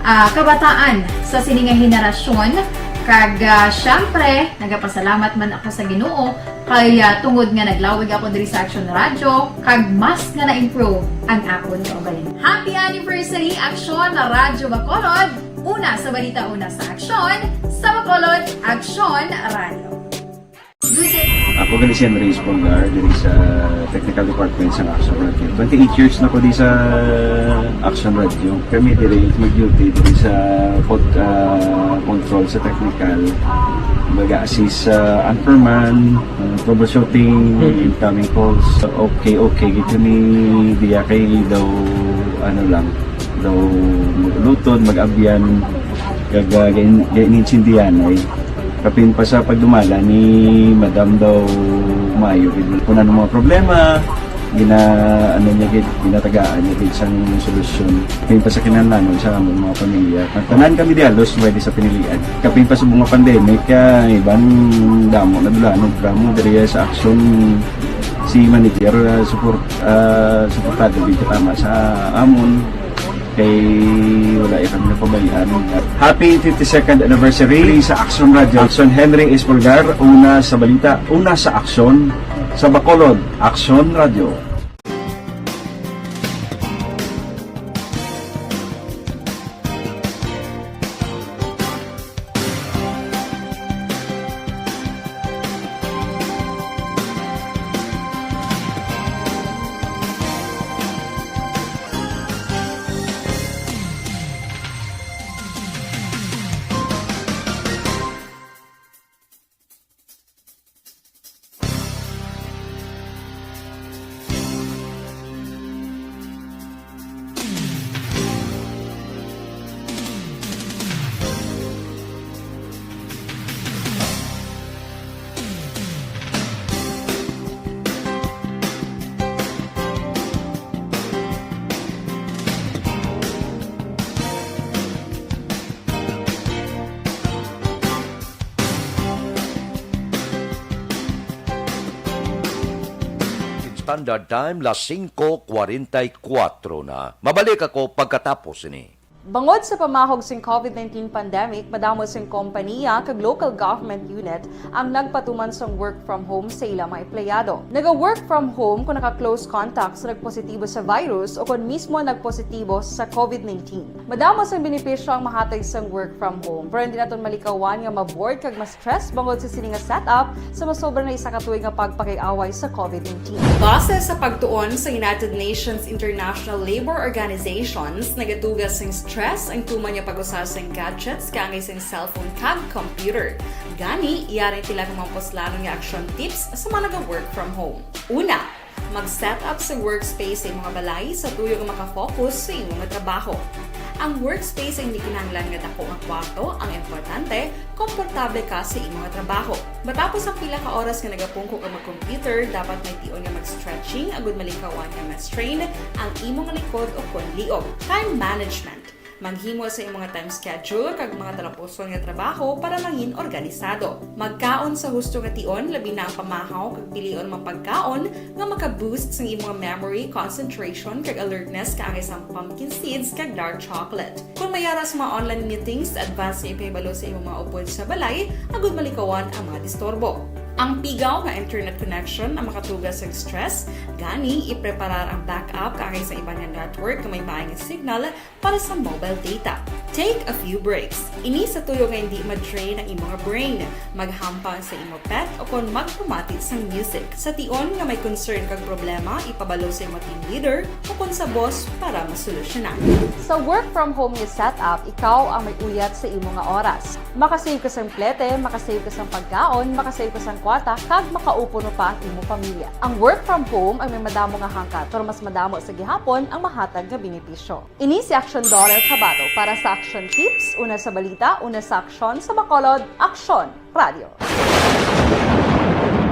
ah, kabataan sa sini nga henerasyon. Kag, ah, syempre, nagapasalamat man ako sa Ginoo kay, ah, tungod nga naglawig ako diri sa Action Radio, kag mas nga na-improve ang akon kaugalingon. Happy anniversary, Action Radyo Bacolod! Una sa balita, una sa aksyon, sa Bacolod, Action Radio. Ako gali si Henry Espolgar, diri sa Technical Department sa Action Radio. Twenty-eight years na ko di sa Action Radio. Kami diri mag-duty diri sa pod-, ah, control sa technical. Baga assist sa anchorman, ah, troubleshooting, Mhm. incoming calls. Okay, okay, gid kami diya kay daw, ano lang, daw mag-ulutod, mag-abyan, kag, ah, gain-, gain-, gaintindihan ay. Kapin pa sa pagdumala ni Madam daw maayo gid. Kung ano mga problema, gina, ano niya gid, ginatagaan niya gid sang solusyon. Kapin pa sa kinahanglanon sa amon mga pamilya. Ang tanan kami di halos pwede sa pinilian. Kapin pa sa mga pandemic, kaya iban damo na dula, ano, damo diri sa aksyon si manager, ah, support, ah, suportado gid tama sa amon. Kay wala ya kami napabayaan. Happy fifty-second anniversary sa Action Radio. Action Henry Espolgar, una sa balita, una sa aksyon, sa Bacolod, Action Radio. Standard Time, las singko kwarenta y kuwatro na. Mabalik ako pagkatapos ini. Bangod sa pamahog sing covid nineteen pandemic, madamo sing kompaniya kag local government unit ang nagpatuman sang work from home sa ila mga empleyado. Naga-work from home kon naka-close contact sa nagpositibo sa virus o kon mismo nagpositibo sa covid nineteen. Madamo sang benepisyo ang mahatag sang work from home, pero hindi naton malikawan nga ma-bored kag ma-stress bangod sa sini nga setup sa masobra na isa ka tuig nga pagpakig-away sa covid nineteen. Base sa pagtuon sa United Nations International Labor Organizations, nagatuga sing stress ang tuman nga pag-usa sing gadgets kaangay sing cellphone kag computer. Gani, yari ang pila ka mga puslanon nga action tips sa mga naga-work from home. Una, mag-set up sa workspace sa imong balay sa tuyo nga makafocus sa imong trabaho. Ang workspace ay hindi kinahanglan nga dako nga kwarto ang importante, komportable ka sa imong trabaho. Matapos ang pila ka oras nga nagapungko ka mag-computer, dapat may tion nga mag-stretching agud malikawan nga ma-strain ang imong likod o kon liog. Time management. Maghimo sa imong time schedule kag mga talapuson nga trabaho para mangin organisado. Magkaon sa husto nga tion, labi na ang pamahaw kag pilion mga pagkaon nga maka-boost sang imong memory, concentration, kag alertness kaangay sang pumpkin seeds kag dark chocolate. Kon may ara sa mga online meetings, advance nga ipahibalo sa imong mga upod sa balay agud malikawan ang mga disturbo. Ang pigaw nga internet connection ang makatuga sa stress, gani ipreparar ang backup kaangay sa iban nga network nga may maayong signal para sa mobile data. Take a few breaks. Ini sa tuyo nga hindi ma-drain ang imong brain. Maghampang sa imo pet o kon magpamati sang music. Sa tion nga may concern kag problema, ipabalo sa imo team leader o kon sa boss para masolusyonan. Sa work from home nga setup, ikaw ang may uyat sa imo nga oras. Makasave ka sang plete, makasave ka sang pagkaon, makasave ka sang kwarta, kag makaupod pa ang imo pamilya. Ang work from home ay may madamo nga hangkat, pero mas madamo sa gihapon ang mahatag nga benepisyo. Ini si Aksyon Dorel Cabato para sa Aksyon Tips, una sa balita, una sa aksyon, sa Bacolod, Aksyon Radio.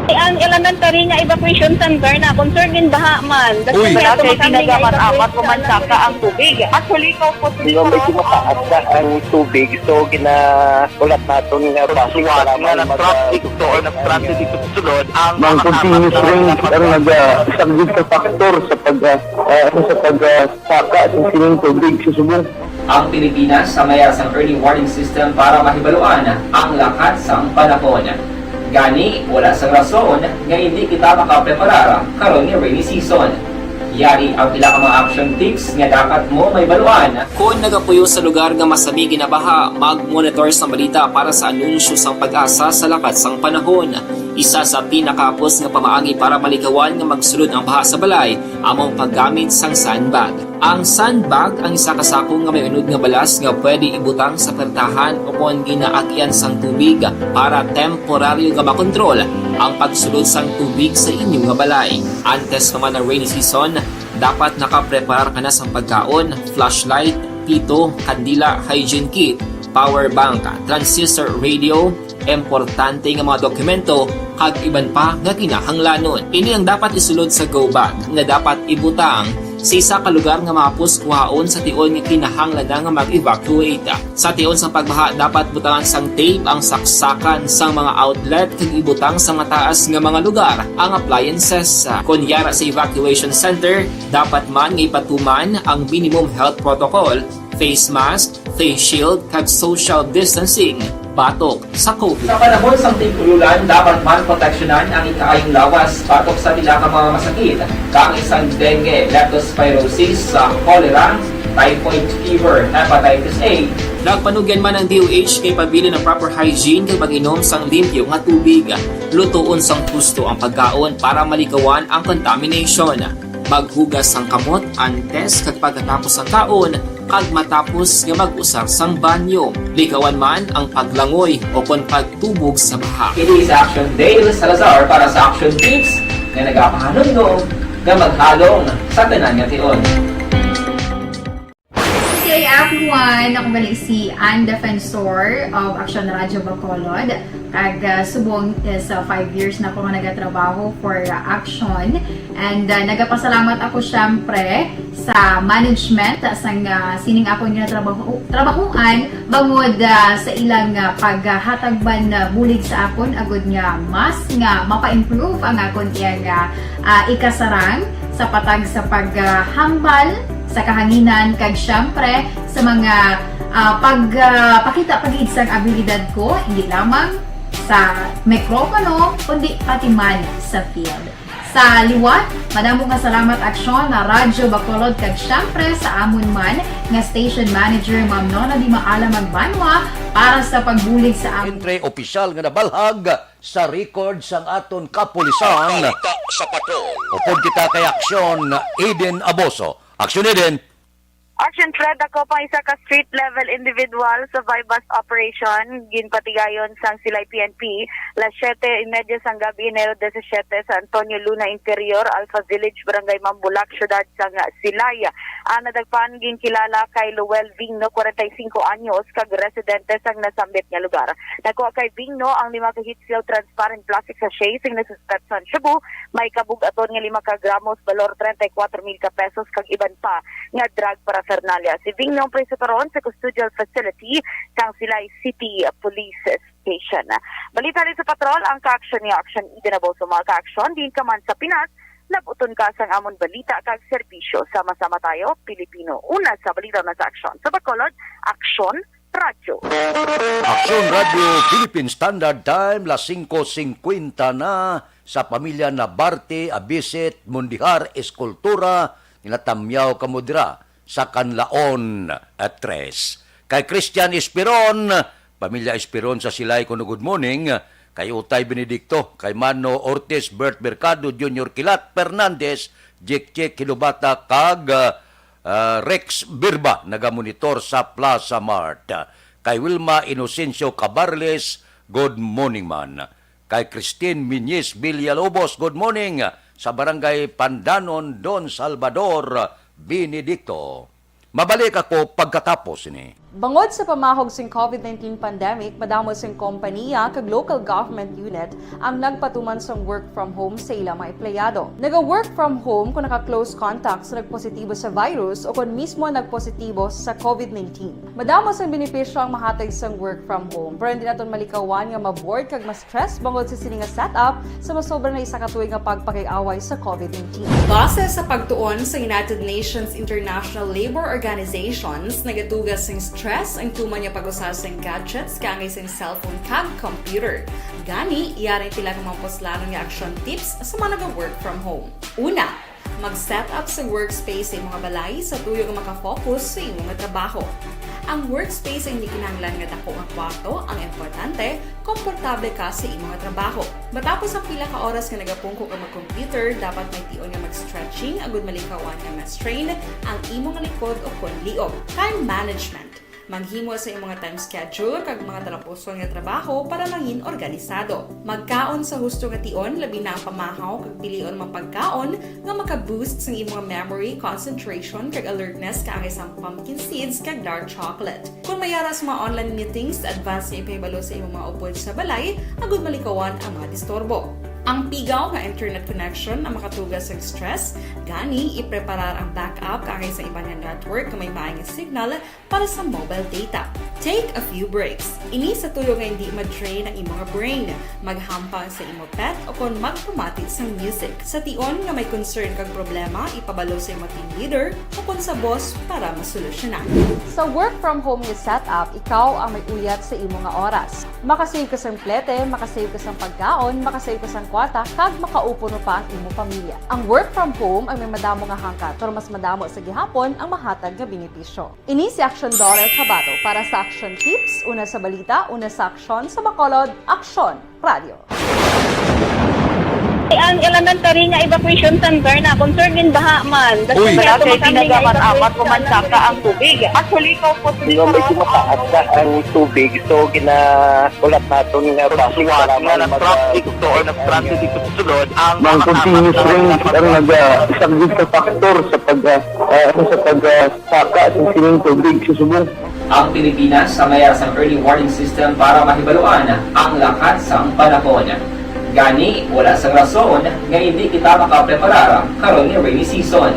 Ang elementary nga evacuation center na concern din baha man. Uy. Wala kay tinaga man amat ko man saka ang tubig. Actually, ko po. Medyo mataas na ang tubig, so ginaulat naton nga basi nga nag-traffic to or nag-transit dito sa sulod ang mga continuous rains ang nagasaglit sa faktor sa pag, ah, ah, sa pag, ah, saka sa sining tubig sa subong. Ang Pilipinas sa mayas ang early warning system para mahibaluan ang lakat sang panahon. Gani, wala sang rason nga hindi kita makapreparar karon nga rainy season. Yari ang pila ka mga action tips nga dapat mo mahibaluan. Kon nagapuyo sa lugar nga masami ginabaha, mag-monitor sang balita para sa anunsyo sang PAGASA sa lakat sang panahon. Isa sa pinakahapos nga pamaagi para malikawan nga magsulod ang baha sa balay amo ang paggamit sang sandbag. Ang sandbag ang isa ka sako nga may unod nga balas nga pwede ibutang sa pertahan o kon ginaagian sang tubig para temporaryo nga makontrol ang pagsulod sang tubig sa inyo nga balay. Antes pa man ang rainy season, dapat nakapreparar ka na sang pagkaon, flashlight, pito, kandila, hygiene kit, power bank, transistor radio, importante nga mga dokumento, kag iban pa nga kinahanglanon. Ini ang dapat isulod sa go bag nga dapat ibutang sa isa ka lugar nga mahapos kuhaon sa tion nga kinahanglan na nga mag-evacuate. Sa tion sang pagbaha, dapat butangan sang tape ang saksakan sang mga outlet kag ibutang sa mataas nga mga lugar ang appliances. Kon yara sa evacuation center, dapat man nga ipatuman ang minimum health protocol, face mask, face shield, kag social distancing batok sa COVID. Sa panahon sang tig-ululan, dapat man proteksyonan ang ikaayong lawas batok sa pila ka mga masakit, kaangay sang dengue, leptospirosis, sa cholera, typhoid fever, hepatitis A. Nagpanugyan man ang D O H kay pabilin ang proper hygiene kag mag-inom sang limpyo nga tubig. Lutoon sang husto ang pagkaon para malikawan ang contamination. Maghugas sang kamot antes kag pagkatapos sang kaon, kag matapos nga mag-usar sang banyo. Likawan man ang paglangoy o kon pagtubog sa baha. Ini si Action Dale Salazar para sa Action Tips nga nagapahanumdom nga maghalong sa tanan nga tion. K I F Everyone, ako gali si Ann Defensor of Action Radio Bacolod. Kag, ah, subong is, ah, five years na ko nga nagatrabaho for, ah, Action. And, ah, nagapasalamat ako, syempre, sa management, ah, sang, ah, sining akon nga trabaho, trabahuan, bangod, ah, sa ilang, ah, paghatag man, ah, bulig sa akon, agud nga mas nga mapa-improve ang akon iyang, ah, ah, ikasarang sa patag sa paghambal sa kahanginan, kag syempre sa mga, ah, pag, ah, pakita pa gid sang abilidad ko, hindi lamang sa mikropono, kundi pati man sa field. Sa liwat, madamo nga salamat, Aksyon, na Radyo Bacolod, kag syempre sa amon man nga station manager, Ma'am Nona Di Maala Magbanwa, para sa pagbulig sa amon. Entre opisyal nga nabalhag sa record sang aton kapulisan. Balita sa Patrol. Upod kita kay Aksyon Eden Aboso. Aksyon Eden. Action Fred, ako pang isa ka street level individual sa buy-bust operation. Ginpatigayon sang Silay P N P, las siyete y media sang gabi, Enero disisiete, sa Antonio Luna Interior, Alpha Village, Barangay Mambulak, siyudad sang Silay. Ang nadagpan ginkilala kay Luel Vigno, kwarenta y singko anyos, kag residente sang nasambit nga lugar. Nakuha kay Vigno ang lima ka heat-sealed transparent plastic sachet sing nasuspetsan shabu, may kabug-aton nga lima ka gramos, balor treinta y cuatro mil ka pesos, kag iban pa nga drug paraphernalia. Si Vigno ang preso karon sa custodial facility sang Silay City Police Station. Balita ni sa patrol, ang ka-action ni Action Eden Aboso. Mga ka-action, diin ka man sa Pinas, labuton ka sang amon balita kag serbisyo. Sama-sama tayo, Pilipino. Una sa balita na sa aksyon. Sa Bacolod, Aksyon Radyo. Aksyon Radyo Philippine Standard Time, las singko singkwenta na. Sa pamilya Nabarte, Abisit, Mundijar, Eskultura, ginatamyaw kamo dira sa Kanlaon, eh, tres. Kay Christian Espiron, pamilya Espiron sa Silay, kuno good morning. Kay Utay Benedicto, kay Mano Ortiz, Bert Mercado, Junior Kilat, Fernandez, Jik Jik Hilubata, kag, ah, ah, Rex Birba, nagamonitor sa Plaza Mart. Kay Wilma Inocencio Cabarles, good morning man. Kay Christine Miñiz Villalobos, good morning. Sa Barangay Pandanon, Don Salvador Benedicto. Mabalik ako pagkatapos sini. Bangod sa pamahog sing covid nineteen pandemic, madamo sing kompaniya kag local government unit ang nagpatuman sang work from home sa ila mga empleyado. Naga-work from home kon naka-close contact sa nagpositibo sa virus o kon mismo nagpositibo sa covid nineteen. Madamo sang benepisyo ang mahatag sang work from home, pero hindi naton malikawan nga ma-bored kag ma-stress bangod sa sini nga setup sa masobra na isa ka tuig nga pagpakig-away sa covid nineteen. Base sa pagtuon sa United Nations International Labour Organizations, nagatuga sing stress ang tuman nga pag-usa sing gadgets kaangay sing cellphone kag computer. Gani, yari pila ka mga puslanon nga action tips sa mga naga-work from home. Una, mag-set up sa workspace sa imong balay sa tuyo nga maka-focus sa imong trabaho. Ang workspace ay hindi kinahanglan nga dako nga kwarto, ang importante, komportable ka sa imong trabaho. Matapos ang pila ka oras nga nagapungko ka mag-computer, dapat may tion nga mag-stretching agud malikawan nga ma-strain ang imong likod o kon liog. Time management. Maghimo sa imong time schedule kag mga talapuson nga trabaho para mangin organisado. Magkaon sa husto nga tion, labi na ang pamahaw, kag pilion ang mga pagkaon nga maka-boost sa imong memory, concentration, kag alertness, kaangay sang pumpkin seeds kag dark chocolate. Kung may ara sa mga online meetings, advance nga ipahibalo sa imong mga upod sa balay agud malikawan ang mga disturbo. Ang pigaw nga internet connection ang makatuga sa stress, gani ipreparar ang backup kaangay sa iban nga network nga may maay nga signal para sa mobile data. Take a few breaks. Ini sa tuyo nga hindi ma-drain ang imong brain. Maghampang sa imo pet o kon magpamati sang music. Sa tion nga may concern kag problema, ipabalo sa imo team leader o kon sa boss para masolusyonan. Sa work from home nga setup, ikaw ang may uyat sa imo nga oras. Makasave ka sang plete, makasave ka sang pagkaon, makasave ka sang kwarta, kag makaupo pa ang imo pamilya. Ang work from home ang may madamo nga hangkat, pero mas madamo sa gihapon ang mahatag nga benepisyo. Ini si Action Doral Cabato para sa Action Tips, una sa balita, una sa aksyon, sa Bacolod, Aksyon Radio. Ang elementary nga evacuation center na concerned din baha man. Uy. Wala kay tinaga man amat ko man saka ang tubig. Actually, ko po. Di ba, medyo mataas na ang tubig, so ginahulat naton nga basi nga nag-traffic to or nag-transit dito sa sulod ang mga continuous rain ang nag-, ah, isang big factor sa pag, ah, ah, sa pag, ah, saka sa sining tubig sa subong. Ang Pilipinas sa mayar sang early warning system para mahibaluan ang lakat sang panahon. Gani, wala sang rason nga hindi kita makapreparar karon nga rainy season.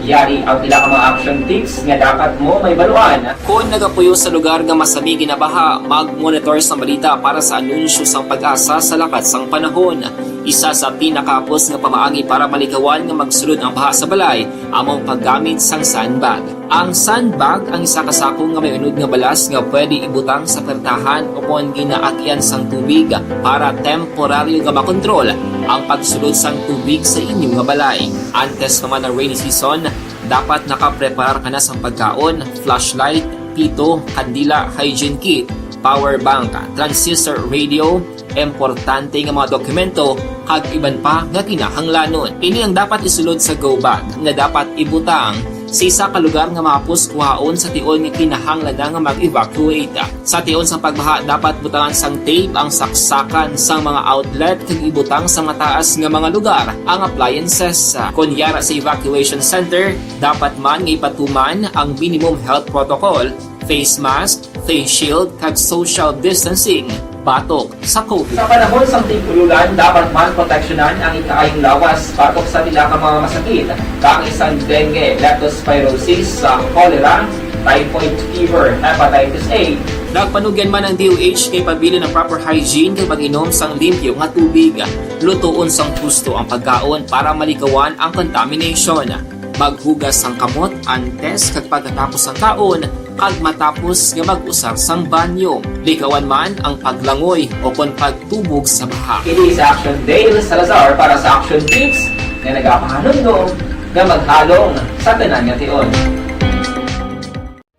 Yari ang pila ka mga action tips nga dapat mo mahibaluan. Kon nagapuyo sa lugar nga masami ginabaha, mag-monitor sang balita para sa anunsyo sang PAGASA sa lakat sang panahon. Isa sa pinakahapos nga pamaagi para malikawan nga magsulod ang baha sa balay amo ang paggamit sang sandbag. Ang sandbag ang isa ka sako nga may unod nga balas nga pwede ibutang sa pertahan o kon ginaagyan sang tubig para temporaryo nga makontrol ang pagsulod sang tubig sa inyo nga balay. Antes pa man ang rainy season, dapat nakapreparar ka na sang pagkaon, flashlight, pito, kandila, hygiene kit, power bank, transistor radio, importante nga mga dokumento, kag iban pa nga kinahanglanon. Ini ang dapat isulod sa go bag nga dapat ibutang sa isa ka lugar nga mahapos kuhaon sa tion nga kinahanglan na nga mag-evacuate. Sa tion sang pagbaha, dapat butangan sang tape ang saksakan sang mga outlet kag ibutang sa mataas nga mga lugar ang appliances. Kon yara sa evacuation center, dapat man nga ipatuman ang minimum health protocol, face mask, face shield, kag social distancing batok sa COVID. Sa panahon sang tig-ululan, dapat man proteksyonan ang ikaayong lawas batok sa pila ka mga masakit, kaangay sang dengue, leptospirosis, sa cholera, typhoid fever, hepatitis A. Nagpanugyan man ang D O H kay pabilin ang proper hygiene kag pag-inom sang limpyo nga tubig, lutoon sang husto ang pagkaon para malikawan ang contamination. Maghugas sang kamot antes kag pagkatapos sang kaon, kag matapos nga mag-usar sang banyo. Likawan man ang paglangoy o kon pagtubog sa baha. Ini si Action Dale Salazar para sa Action Tips nga nagapahanumdom nga maghalong sa tanan nga tion.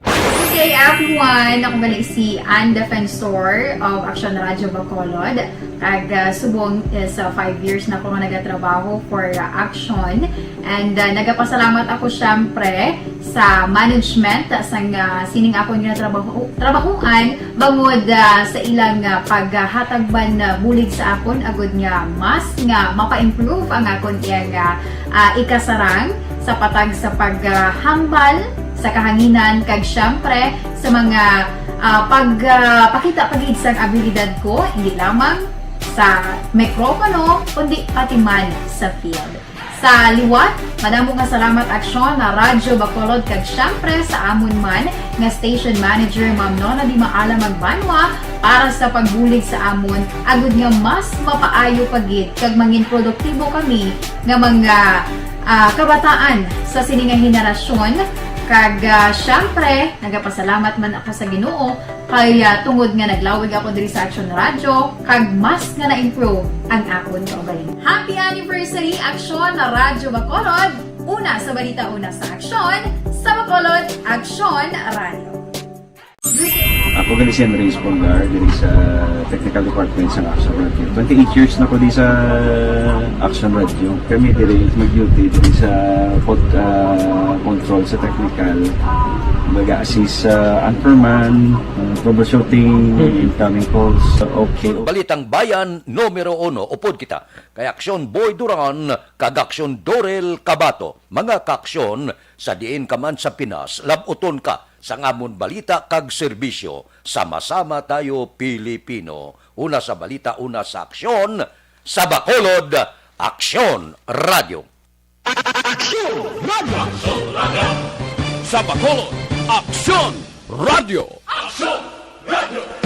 Good day, everyone! Ako gali si Ann Defensor of Action Radio Bacolod. Kag, ah, subong is, ah, five years na ako nga nagatrabaho for, ah, Action. And, ah, nagapasalamat ako, syempre, sa management sang, ah, sining akon nga trabaho, trabahoan, bangod, ah, sa ilang, ah, paghatag man, ah, bulig sa akon, agud nga mas nga mapa-improve ang akon iyang, ah, ah, ikasarang sa patag sa paghambal sa kahanginan, kag, syempre, sa mga, ah, pag, ah, pakita pa gid sang abilidad ko, hindi lamang sa mikropono, kundi pati man sa field. Sa liwat, madamo nga salamat, Aksyon, na Radyo Bacolod, kag, syempre, sa amon man nga station manager, Ma'am Nona Di Maala Magbanwa, para sa pagbulig sa amon, agud nga mas mapaayo pa gid kag mangin produktibo kami nga mga, ah, kabataan sa sini nga henerasyon. Kag, ah, syempre, nagapasalamat man ako sa Ginoo kay, ah, tungod nga naglawig ako diri sa Action Radio, kag mas nga na-improve ang akon kaugalingon. Happy anniversary, Action Radio Bacolod! Una sa balita, una sa aksyon, sa Bacolod, Action Radio. Ako gali si Andres Polgar, diri sa technical department sa Action Radio. Twenty-eight years na ko di sa Action Radio. Kami diri mag-duty diri sa pod-, ah, control sa technical. Mag-assist sa anchorman, ah, troubleshooting, incoming calls. Okay. Balitang Bayan, numero uno, upod kita. Kay Aksyon Boy Duran kag Aksyon Dorel Cabato. Mga kaaksyon, sa diin ka man sa Pinas, lab-uton ka sang amon balita kag serbisyo. Sama-sama tayo, Pilipino. Una sa balita, una sa aksyon, sa Bacolod, Aksyon Radio. Aksyon Radio! Sa Bacolod, Aksyon Radio! Aksyon Radio!